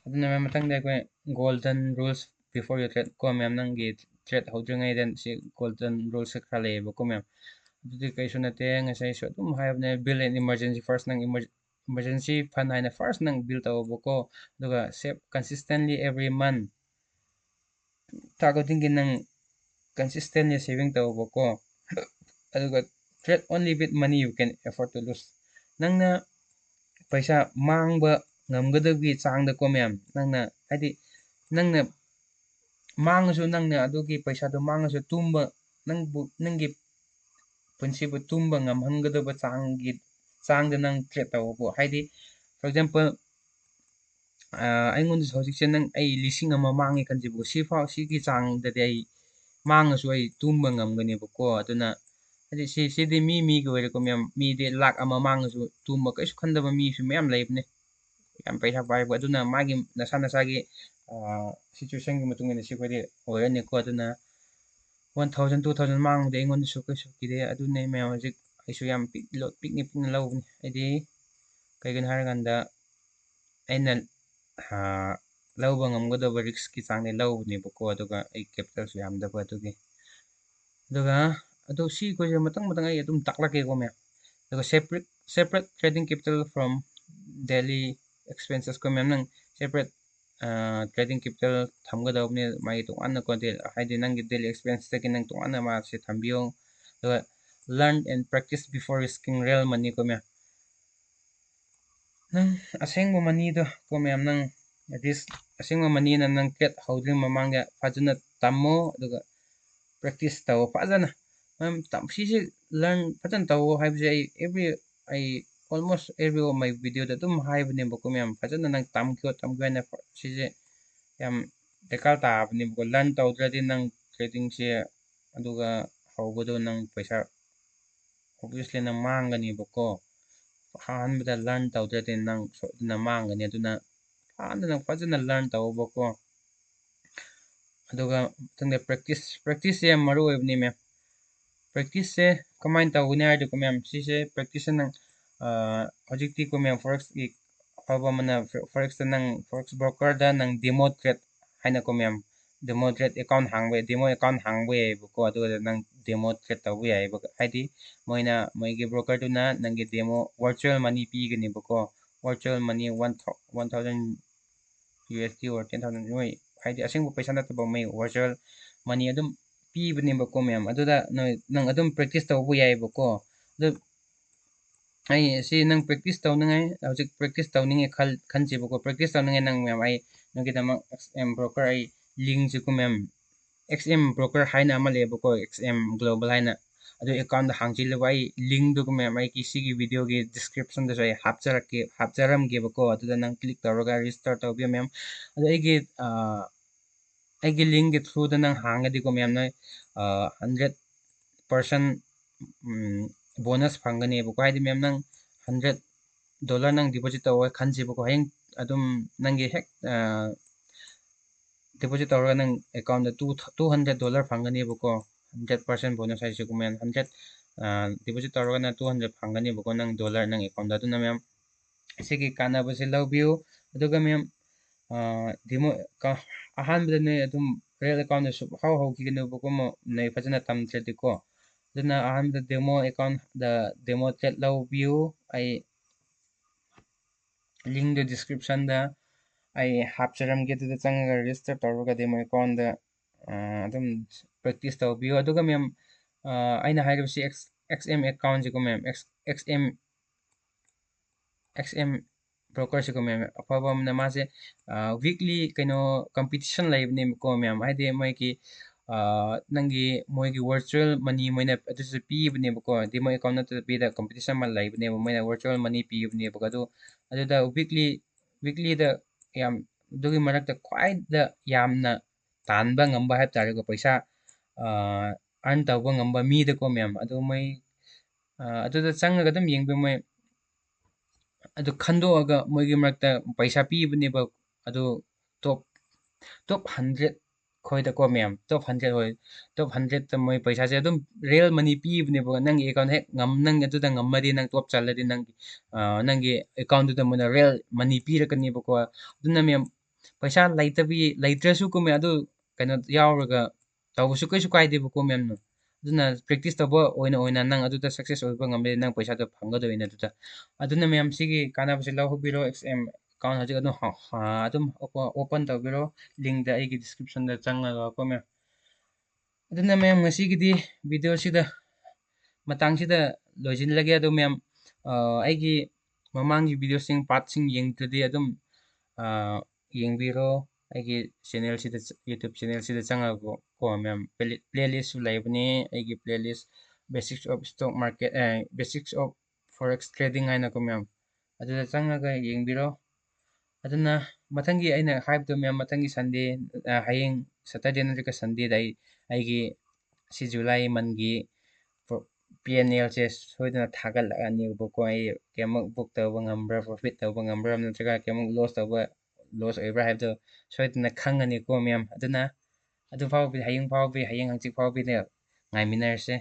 ꯑꯗꯨꯅ ꯃꯌꯥꯝ, ꯃꯊꯪꯗ ꯑꯩꯈꯣꯏ golden rules before you trade ꯀꯣ ꯃꯌꯥꯝ꯫ ꯅꯪꯒꯤ trade ꯍꯧꯗ꯭ꯔꯤꯉꯩꯗ ꯁꯤ golden rules ꯈꯔ ꯂꯩꯌꯦꯕꯀꯣ ꯃꯌꯥꯝ꯫ ꯑꯗꯨꯗꯤ ꯀꯩꯁꯨ ꯅꯠꯇꯦ, ꯉꯁꯥꯏꯁꯨ ꯑꯗꯨꯝ ꯍꯥꯏꯕꯅꯦ, build an emergency first꯫ ꯅꯪ emer-, emergency fund ꯍꯥꯏꯅ first ꯅꯪ build ꯇꯧꯑꯣꯕꯀꯣ꯫ ꯑꯗꯨꯒ save consistently every month꯫ ꯊꯥ ꯈꯨꯗꯤꯡꯒꯤ ꯅꯪ consistently saving ꯇꯧꯕꯀꯣ꯫ ꯑꯗꯨꯒ trade only with money you can afford to lose. ꯅꯪꯅ ꯄꯩꯁꯥ ꯃꯥꯡꯕ ꯉꯝꯒꯗꯕꯒꯤ ꯆꯥꯡꯗꯀꯣ ꯃꯌꯥꯝ, ꯅꯪꯅ ꯍꯥꯏꯗꯤ ꯅꯪꯅ ꯃꯥꯡꯉꯁꯨ, ꯅꯪꯅ ꯑꯗꯨꯒꯤ ꯄꯩꯁꯥꯗꯣ ꯃꯥꯡꯉꯁꯨ ꯇꯨꯝꯕ, ꯅꯪꯕꯨ, ꯅꯪꯒꯤ ꯄꯨꯟꯁꯤꯕꯨ ꯇꯨꯝꯕ ꯉꯝꯍꯟꯒꯗꯕ ꯆꯥꯡꯒꯤ, ꯆꯥꯡꯗ ꯅꯪ trade ꯇꯧꯕ꯫ ꯍꯥꯏꯗꯤ, for example, ꯑꯩꯉꯣꯟꯗꯁꯨ ꯍꯧꯖꯤꯛꯁꯦ ꯅꯪ, ꯑꯩ ꯂꯤꯁꯤꯡ ꯑꯃ ꯃꯥꯡꯉꯦ ꯈꯟꯁꯦꯕꯀꯣ, ꯁꯤꯐꯥꯎ, ꯁꯤꯒꯤ ꯆꯥꯡꯗꯗꯤ ꯑꯩ ꯃꯥꯡꯉꯁꯨ ꯑꯩ ꯇꯨꯝꯕ ꯉꯝꯒꯅꯦꯕꯀꯣ꯫ ꯑꯗꯨꯅ ꯍꯥꯏꯗꯤ ꯁꯤ, ꯁꯤꯗꯤ ꯃꯤ ꯃꯤꯒꯤ ꯑꯣꯏꯔꯦꯀꯣ ꯃꯌꯥꯝ꯫ ꯃꯤꯗꯤ ꯂꯥꯛ ꯑꯃ ꯃꯥꯡꯉꯁꯨ ꯇꯨꯝꯕ ꯀꯩꯁꯨ ꯈꯟꯗꯕ ꯃꯤꯁꯨ ꯃꯌꯥꯝ ꯂꯩꯕꯅꯦ, ꯌꯥꯝ ꯄꯩꯁꯥ ꯄꯥꯏꯕ꯫ ꯑꯗꯨꯅ ꯃꯥꯒꯤ ꯅꯁꯥ ꯅꯁꯥꯒꯤ situationꯒꯤ ꯃꯇꯨꯡ ꯏꯟꯅ ꯁꯤ ꯑꯩꯈꯣꯏꯗꯤ ꯑꯣꯏꯔꯅꯤꯀꯣ꯫ ꯑꯗꯨꯅ one thousand, two thousand ꯃꯥꯡꯕꯗꯤ ꯑꯩꯉꯣꯟꯗꯁꯨ ꯀꯩꯁꯨ ꯀꯤꯗꯦ꯫ ꯑꯗꯨꯅꯦ ꯃꯌꯥꯝ, ꯍꯧꯖꯤꯛ ꯑꯩꯁꯨ ꯌꯥꯝ ꯄꯤꯛ, ꯂꯣꯠ ꯄꯤꯛꯅ ꯄꯤꯛꯅ ꯂꯧꯕꯅꯤ꯫ ꯑꯩꯗꯤ ꯀꯩꯒꯤꯅꯣ ꯍꯥꯏꯔꯀꯥꯟꯗ ꯑꯩꯅ ꯂꯧꯕ ꯉꯝꯒꯗꯕ riskꯀꯤ ꯆꯥꯡꯗꯤ ꯂꯧꯕꯅꯦꯕꯀꯣ, ꯑꯗꯨꯒ ꯑꯩ capitalꯁꯨ ꯌꯥꯝꯗꯕ ꯑꯗꯨꯒꯤ꯫ ꯑꯗꯨꯒ ꯑꯗꯣ ꯁꯤ ꯑꯩꯈꯣꯏꯁꯦ ꯃꯊꯪ ꯃꯊꯪ ꯑꯩ ꯑꯗꯨꯝ ꯇꯥꯛꯂꯛꯀꯦꯀꯣ ꯃꯌꯥꯝ꯫ ꯑꯗꯨꯒ separate, separate trading capital from daily expenses ꯀꯣ ꯃꯌꯥꯝ꯫ ꯅꯪ separate trading capital ꯊꯝꯒꯗꯕꯅꯤ, ꯃꯥꯒꯤ ꯇꯣꯉꯥꯟꯅ ꯀꯣ, ꯗꯦ-, ꯍꯥꯏꯗꯤ ꯅꯪꯒꯤ daily expenseꯇꯒꯤ ꯅꯪ ꯇꯣꯉꯥꯟꯅ ꯃꯥꯁꯦ ꯊꯝꯕꯤꯌꯣ꯫ ꯑꯗꯨꯒ learn and practice before risking real money ꯀꯣ ꯃꯌꯥꯝ꯫ ꯅꯪ ꯑꯁꯦꯡꯕ moneyꯗꯣ ꯀꯣ ꯃꯌꯥꯝ, ꯅꯪ risk, ꯑꯁꯦꯡꯕ moneyꯅ ꯅꯪ trade ꯍꯧꯗ꯭ꯔꯤꯉꯩ ꯃꯃꯥꯡꯗ ꯐꯖꯅ ꯇꯝꯃꯣ, ꯑꯗꯨꯒ practice ꯇꯧꯋꯣ ꯐꯖꯅ꯫ ꯃꯌꯥꯝ ꯇꯝ-, ꯁꯤꯁꯦ learn ꯐꯖꯅ ꯇꯧꯋꯣ ꯍꯥꯏꯕꯁꯦ ꯑꯩ every, ꯑꯩ almost every of my videoꯗ ꯑꯗꯨꯝ ꯍꯥꯏꯕꯅꯦꯕꯀꯣ ꯃꯌꯥꯝ꯫ ꯐꯖꯅ ꯅꯪ ꯇꯝꯈꯤꯌꯣ, ꯇꯝꯈꯤꯌꯣ ꯍꯥꯏꯅ ꯁꯤꯁꯦ ꯌꯥꯝ ꯗꯔꯀꯥꯔ ꯇꯥꯕꯅꯦꯕꯀꯣ꯫ Learn ꯇꯧꯗ꯭ꯔꯗꯤ ꯅꯪ tradingꯁꯦ, ꯑꯗꯨꯒ ꯍꯧꯕꯗꯣ ꯅꯪ ꯄꯩꯁꯥ obviously ꯅꯪ ꯃꯥꯡꯒꯅꯦꯕꯀꯣ꯫ ꯑꯍꯥꯟꯕꯗ learn ꯇꯧꯗ꯭ꯔꯗꯤ ꯅꯪ ꯁꯣꯏꯗꯅ ꯃꯥꯡꯒꯅꯤ꯫ ꯑꯗꯨꯅ ꯍꯥꯟꯅ ꯅꯪ ꯐꯖꯅ learn ꯇꯧꯕꯀꯣ꯫ ꯑꯗꯨꯒ ꯃꯊꯪꯗ practice, practiceꯁꯦ ꯌꯥꯝ ꯃꯔꯨ ꯑꯣꯏꯕꯅꯤ ꯃꯌꯥꯝ꯫ Practiceꯁꯦ ꯀꯃꯥꯏꯅ ꯇꯧꯒꯅꯤ ꯍꯥꯏꯔꯗꯤꯀꯣ ꯃꯌꯥꯝ, ꯁꯤꯁꯦ practiceꯁꯦ ꯅꯪ, ꯑ, ꯍꯧꯖꯤꯛꯇꯤꯀꯣ ꯃꯌꯥꯝ, forex ꯑꯐꯕ ꯑꯃꯅ forex ꯅꯪ forex brokerꯗ ꯅꯪ demo trade ꯍꯥꯏꯅꯀꯣ ꯃꯌꯥꯝ, demo trade account ꯍꯥꯡꯕ ꯌꯥꯏ, demo account ꯍꯥꯡꯕ ꯌꯥꯏꯑꯕꯀꯣ꯫ ꯑꯗꯨꯒ ꯅꯪ demo trade ꯇꯧꯕ ꯌꯥꯏꯑꯕ꯫ ꯍꯥꯏꯗꯤ ꯃꯣꯏꯅ, ꯃꯣꯏꯒꯤ brokerꯗꯨꯅ ꯅꯪꯒꯤ demo virtual money ꯄꯤꯒꯅꯦꯕꯀꯣ꯫ Virtual money one thou-, one thousand USD or ten thousand, ꯃꯣꯏ ꯍꯥꯏꯗꯤ ꯑꯁꯦꯡꯕ ꯄꯩꯁꯥ ꯅꯠꯇꯕ, ꯃꯣꯏ virtual money ꯑꯗꯨꯝ ꯄꯤꯕꯅꯦꯕꯀꯣ ꯃꯌꯥꯝ꯫ ꯑꯗꯨꯗ ꯅꯣꯏ ꯅꯪ ꯑꯗꯨꯝ practice ꯇꯧꯕ ꯌꯥꯏꯕꯀꯣ꯫ ꯑꯗꯨ ꯑꯩ ꯁꯤ ꯅꯪ practice ꯇꯧꯅꯤꯡꯉꯥꯏ, ꯍꯧꯖꯤꯛ practice ꯇꯧꯅꯤꯡꯉꯦ ꯈꯜ ꯈꯟꯁꯦꯕꯀꯣ꯫ Practice ꯇꯧꯅꯤꯡꯉꯥꯏ ꯅꯪ ꯃꯌꯥꯝ, ꯑꯩ ꯅꯪꯒꯤꯗꯃꯛ X M broker ꯑꯩ link ꯁꯤꯀꯣ ꯃꯌꯥꯝ, X M broker ꯍꯥꯏꯅ ꯑꯃ ꯂꯩꯌꯦꯕꯀꯣ, X M Global ꯍꯥꯏꯅ꯫ ꯑꯗꯨ account ꯗ ꯍꯥꯡꯖꯤꯜꯂꯨꯕ ꯑꯩ link ꯗꯨꯀꯣ ꯃꯌꯥꯝ, ꯑꯩꯒꯤ ꯁꯤꯒꯤ video ꯒꯤ description ꯗꯁꯨ ꯑꯩ ꯍꯥꯞꯆꯔꯛꯀꯦ, ꯍꯥꯞꯆꯔꯝꯒꯦꯕꯀꯣ꯫ ꯑꯗꯨꯗ ꯅꯪ click ꯇꯧꯔꯒ register ꯇꯧꯕꯤꯌꯨ ꯃꯌꯥꯝ꯫ ꯑꯗꯣ ꯑꯩꯒꯤ ꯑ, ꯑꯩꯒꯤ link ꯀꯤ through ꯗ ꯅꯪ ꯍꯥꯡꯉꯗꯤꯀꯣ ꯃꯌꯥꯝ, ꯅꯣꯏ ꯑ, hundred percent ꯎꯝ, bonus ꯐꯪꯒꯅꯦꯕꯀꯣ꯫ ꯍꯥꯏꯗꯤ ꯃꯌꯥꯝ, ꯅꯪ hundred dollar ꯅꯪ deposit ꯇꯧꯋꯦ ꯈꯟꯁꯦꯕꯀꯣ꯫ ꯍꯌꯦꯡ ꯑꯗꯨꯝ ꯅꯪꯒꯤ ꯍꯦꯛ ꯑ, deposit ꯇꯧꯔꯒ ꯅꯪ account ꯗ two, two hundred dollar ꯐꯪꯒꯅꯦꯕꯀꯣ꯫ Hundred percent bonus ꯍꯥꯏꯁꯤꯀꯣ ꯃꯌꯥꯝ, hundred ꯑ, deposit ꯇꯧꯔꯒꯅ two hundred ꯐꯪꯒꯅꯦꯕꯀꯣ, ꯅꯪ dollar ꯅꯪ account ꯗ꯫ ꯑꯗꯨꯅ ꯃꯌꯥꯝ, ꯁꯤꯒꯤ ꯀꯥꯟꯅꯕꯁꯦ ꯂꯧꯕꯤꯌꯨ꯫ ꯑꯗꯨꯒ ꯃꯌꯥꯝ, ꯑ, demo ꯑ, ꯑꯍꯥꯟꯕꯗ ꯅꯣꯏ ꯑꯗꯨꯝ real account ꯗ ꯁꯨꯛꯍꯧ ꯍꯧꯈꯤꯒꯅꯨꯕꯀꯣ, ꯃ-, ꯅꯣꯏ ꯐꯖꯅ ꯇꯝꯗ꯭ꯔꯗꯤꯀꯣ꯫ ꯑꯗꯨꯅ ꯑꯍꯥꯟꯕꯗ demo account ꯗ demo trade ꯂꯧꯕꯤꯌꯨ꯫ ꯑꯩ link ꯗꯨ description ꯗ ꯑꯩ ꯍꯥꯞꯆꯔꯝꯒꯦ꯫ ꯑꯗꯨꯗ ꯆꯪꯉꯒ register ꯇꯧꯔꯒ demo account ꯗ, ꯑ, ꯑꯗꯨꯝ practice ꯇꯧꯕꯤꯌꯨ꯫ ꯑꯗꯨꯒ ꯃꯌꯥꯝ, ꯑ, ꯑꯩꯅ ꯍꯥꯏꯔꯤꯕꯁꯤ X, X M account ꯁꯤꯀꯣ ꯃꯌꯥꯝ, X, X M, X M broker ꯁꯤꯀꯣ ꯃꯌꯥꯝ, ꯑꯐꯕ ꯑꯃꯅ ꯃꯥꯁꯦ, ꯑ, weekly ꯀꯩꯅꯣ competition ꯂꯩꯕꯅꯦꯕꯀꯣ ꯃꯌꯥꯝ꯫ ꯍꯥꯏꯗꯤ ꯃꯣꯏꯒꯤ, ꯑ, ꯅꯪꯒꯤ ꯃꯣꯏꯒꯤ virtual money ꯃꯣꯏꯅ ꯑꯗꯨꯁꯨ ꯄꯤꯕꯅꯦꯕꯀꯣ꯫ Demo account ꯅꯠꯇꯕꯤꯗ competition ꯑꯃ ꯂꯩꯕꯅꯦꯕ, ꯃꯣꯏꯅ virtual money ꯄꯤꯕꯅꯦꯕꯀꯣ꯫ ꯑꯗꯨ, ꯑꯗꯨꯗ weekly, weekly ꯗ ꯌꯥꯝ, ꯑꯗꯨꯒꯤ ꯃꯔꯛꯇ ꯈ꯭ꯋꯥꯏꯗ ꯌꯥꯝꯅ ꯇꯥꯟꯕ ꯉꯝꯕ ꯍꯥꯏꯕ ꯇꯥꯔꯦꯀꯣ, ꯄꯩꯁꯥ, ꯑ, earn ꯇꯧꯕ ꯉꯝꯕ ꯃꯤꯗꯀꯣ ꯃꯌꯥꯝ꯫ ꯑꯗꯨ ꯃꯣꯏ, ꯑ, ꯑꯗꯨꯗ ꯆꯪꯉꯒ ꯑꯗꯨꯝ ꯌꯦꯡꯕꯤꯌꯨ, ꯃꯣꯏ ꯑꯗꯨ ꯈꯟꯗꯣꯛꯑꯒ ꯃꯣꯏꯒꯤ ꯃꯔꯛꯇ ꯄꯩꯁꯥ ꯄꯤꯕꯅꯦꯕ꯫ ꯑꯗꯨ top, top hundred ꯈꯣꯏꯗꯀꯣ ꯃꯌꯥꯝ, top hundred ꯍꯣꯏ, top hundred ꯇ ꯃꯣꯏ ꯄꯩꯁꯥꯁꯦ ꯑꯗꯨꯝ real money ꯄꯤꯕꯅꯦꯕ꯫ ꯅꯪꯒꯤ account ꯍꯦꯛ ꯉꯝ-, ꯅꯪ ꯑꯗꯨꯗ ꯉꯝꯃꯗꯤ, ꯅꯪ top ꯆꯜꯂꯗꯤ, ꯅꯪꯒꯤ, ꯑ, ꯅꯪꯒꯤ account ꯗꯨꯗ ꯃꯣꯏꯅ real money ꯄꯤꯔꯛꯀꯅꯦꯕꯀꯣ꯫ ꯑꯗꯨꯅ ꯃꯌꯥꯝ, ꯄꯩꯁꯥ ꯂꯩꯇꯕꯤ, ꯂꯩꯇ꯭ꯔꯁꯨꯀꯣ ꯃꯌꯥꯝ, ꯑꯗꯨ ꯀꯩꯅꯣ ꯌꯥꯎꯔꯒ ꯇꯧꯕꯁꯨ ꯀꯩꯁꯨ ꯀꯥꯏꯗꯦꯕꯀꯣ ꯃꯌꯥꯝꯅ꯫ ꯑꯗꯨꯅ practice ꯇꯧꯕ ꯑꯣꯏꯅ ꯑꯣꯏꯅ ꯅꯪ ꯑꯗꯨꯗ success ꯑꯣꯏꯕ ꯉꯝꯂꯗꯤ, ꯅꯪ ꯄꯩꯁꯥꯗꯣ ꯐꯪꯒꯗꯣꯏꯅꯦ ꯑꯗꯨꯗ꯫ ꯑꯗꯨꯅ ꯃꯌꯥꯝ, ꯁꯤꯒꯤ ꯀꯥꯟꯅꯕꯁꯤ ꯂꯧꯍꯧꯕꯤꯔꯣ꯫ X M account ꯍꯧꯖꯤꯛ ꯑꯗꯨꯝ ꯍ-, ꯍ-, ꯑꯗꯨꯝ open, open ꯇꯧꯕꯤꯔꯣ, link ꯗ ꯑꯩꯒꯤ description ꯗ ꯆꯪꯉꯒ ꯀꯣ ꯃꯌꯥꯝ꯫ ꯑꯗꯨꯅ ꯃꯌꯥꯝ, ꯉꯁꯤꯒꯤꯗꯤ ꯚꯤꯗꯤꯑꯣꯁꯤꯗ ꯃꯇꯥꯡꯁꯤꯗ ꯂꯣꯏꯁꯤꯜꯂꯒꯦ꯫ ꯑꯗꯣ ꯃꯌꯥꯝ, ꯑ, ꯑꯩꯒꯤ ꯃꯃꯥꯡꯒꯤ ꯚꯤꯗꯤꯑꯣꯁꯤꯡ, ꯄꯥꯔꯠꯁꯤꯡ ꯌꯦꯡꯗ꯭ꯔꯗꯤ ꯑꯗꯨꯝ, ꯑ, ꯌꯦꯡꯕꯤꯔꯣ꯫ ꯑꯩꯒꯤ ꯆꯦꯅꯦꯜꯁꯤꯗ, YouTube ꯆꯦꯅꯦꯜꯁꯤꯗ ꯆꯪꯉꯒꯀꯣ ꯃꯌꯥꯝ, ꯄ꯭ꯂꯦ-, ꯄ꯭ꯂꯦꯂꯤꯁꯁꯨ ꯂꯩꯕꯅꯤ꯫ ꯑꯩꯒꯤ playlist Basics of Stock Market, ꯑ, Basics of Forex Trading ꯍꯥꯏꯅꯀꯣ ꯃꯌꯥꯝ, ꯑꯗꯨꯗ ꯆꯪꯉꯒ ꯌꯦꯡꯕꯤꯔꯣ꯫ ꯑꯗꯨꯅ ꯃꯊꯪꯒꯤ ꯑꯩꯅ ꯍꯥꯏꯕꯗꯣ ꯃꯌꯥꯝ, ꯃꯊꯪꯒꯤ ꯁꯟꯗꯦ, ꯑ, ꯍꯌꯦꯡ ꯁꯇꯔꯗꯦ ꯅꯠꯇ꯭ꯔꯒ ꯁꯟꯗꯦꯗ ꯑꯩ ꯑꯩꯒꯤ ꯁꯤ ꯖꯨꯂꯥꯏ ꯃꯟꯒꯤ ꯄ꯭ꯔꯣ-, ꯄꯤ ꯑꯦꯟ ꯑꯦꯜꯁꯦ ꯁꯣꯏꯗꯅ ꯊꯥꯒꯠꯂꯛꯑꯅꯦꯕꯀꯣ꯫ ꯑꯩ ꯀꯌꯥꯃꯨꯛ ꯕꯨꯛ ꯇꯧꯕ ꯉꯝꯕ꯭ꯔꯥ, ꯄ꯭ꯔꯣꯐꯤꯠ ꯇꯧꯕ ꯉꯝꯕ꯭ꯔꯥ, ꯅꯠꯇ꯭ꯔꯒ ꯀꯌꯥꯃꯨꯛ ꯂꯣꯁ ꯇꯧꯕ, ꯂꯣꯁ ꯑꯣꯏꯕ꯭ꯔꯥ ꯍꯥꯏꯕꯗꯣ ꯁꯣꯏꯗꯅ ꯈꯪꯉꯅꯤꯀꯣ ꯃꯌꯥꯝ꯫ ꯑꯗꯨꯅ ꯑꯗꯨ ꯐꯥꯎꯕ, ꯍꯌꯦꯡ ꯐꯥꯎꯕ, ꯍꯌꯦꯡ ꯍꯪꯆꯤꯠ ꯐꯥꯎꯕꯗ ꯉꯥꯏꯃꯤꯟꯅꯔꯁꯦ꯫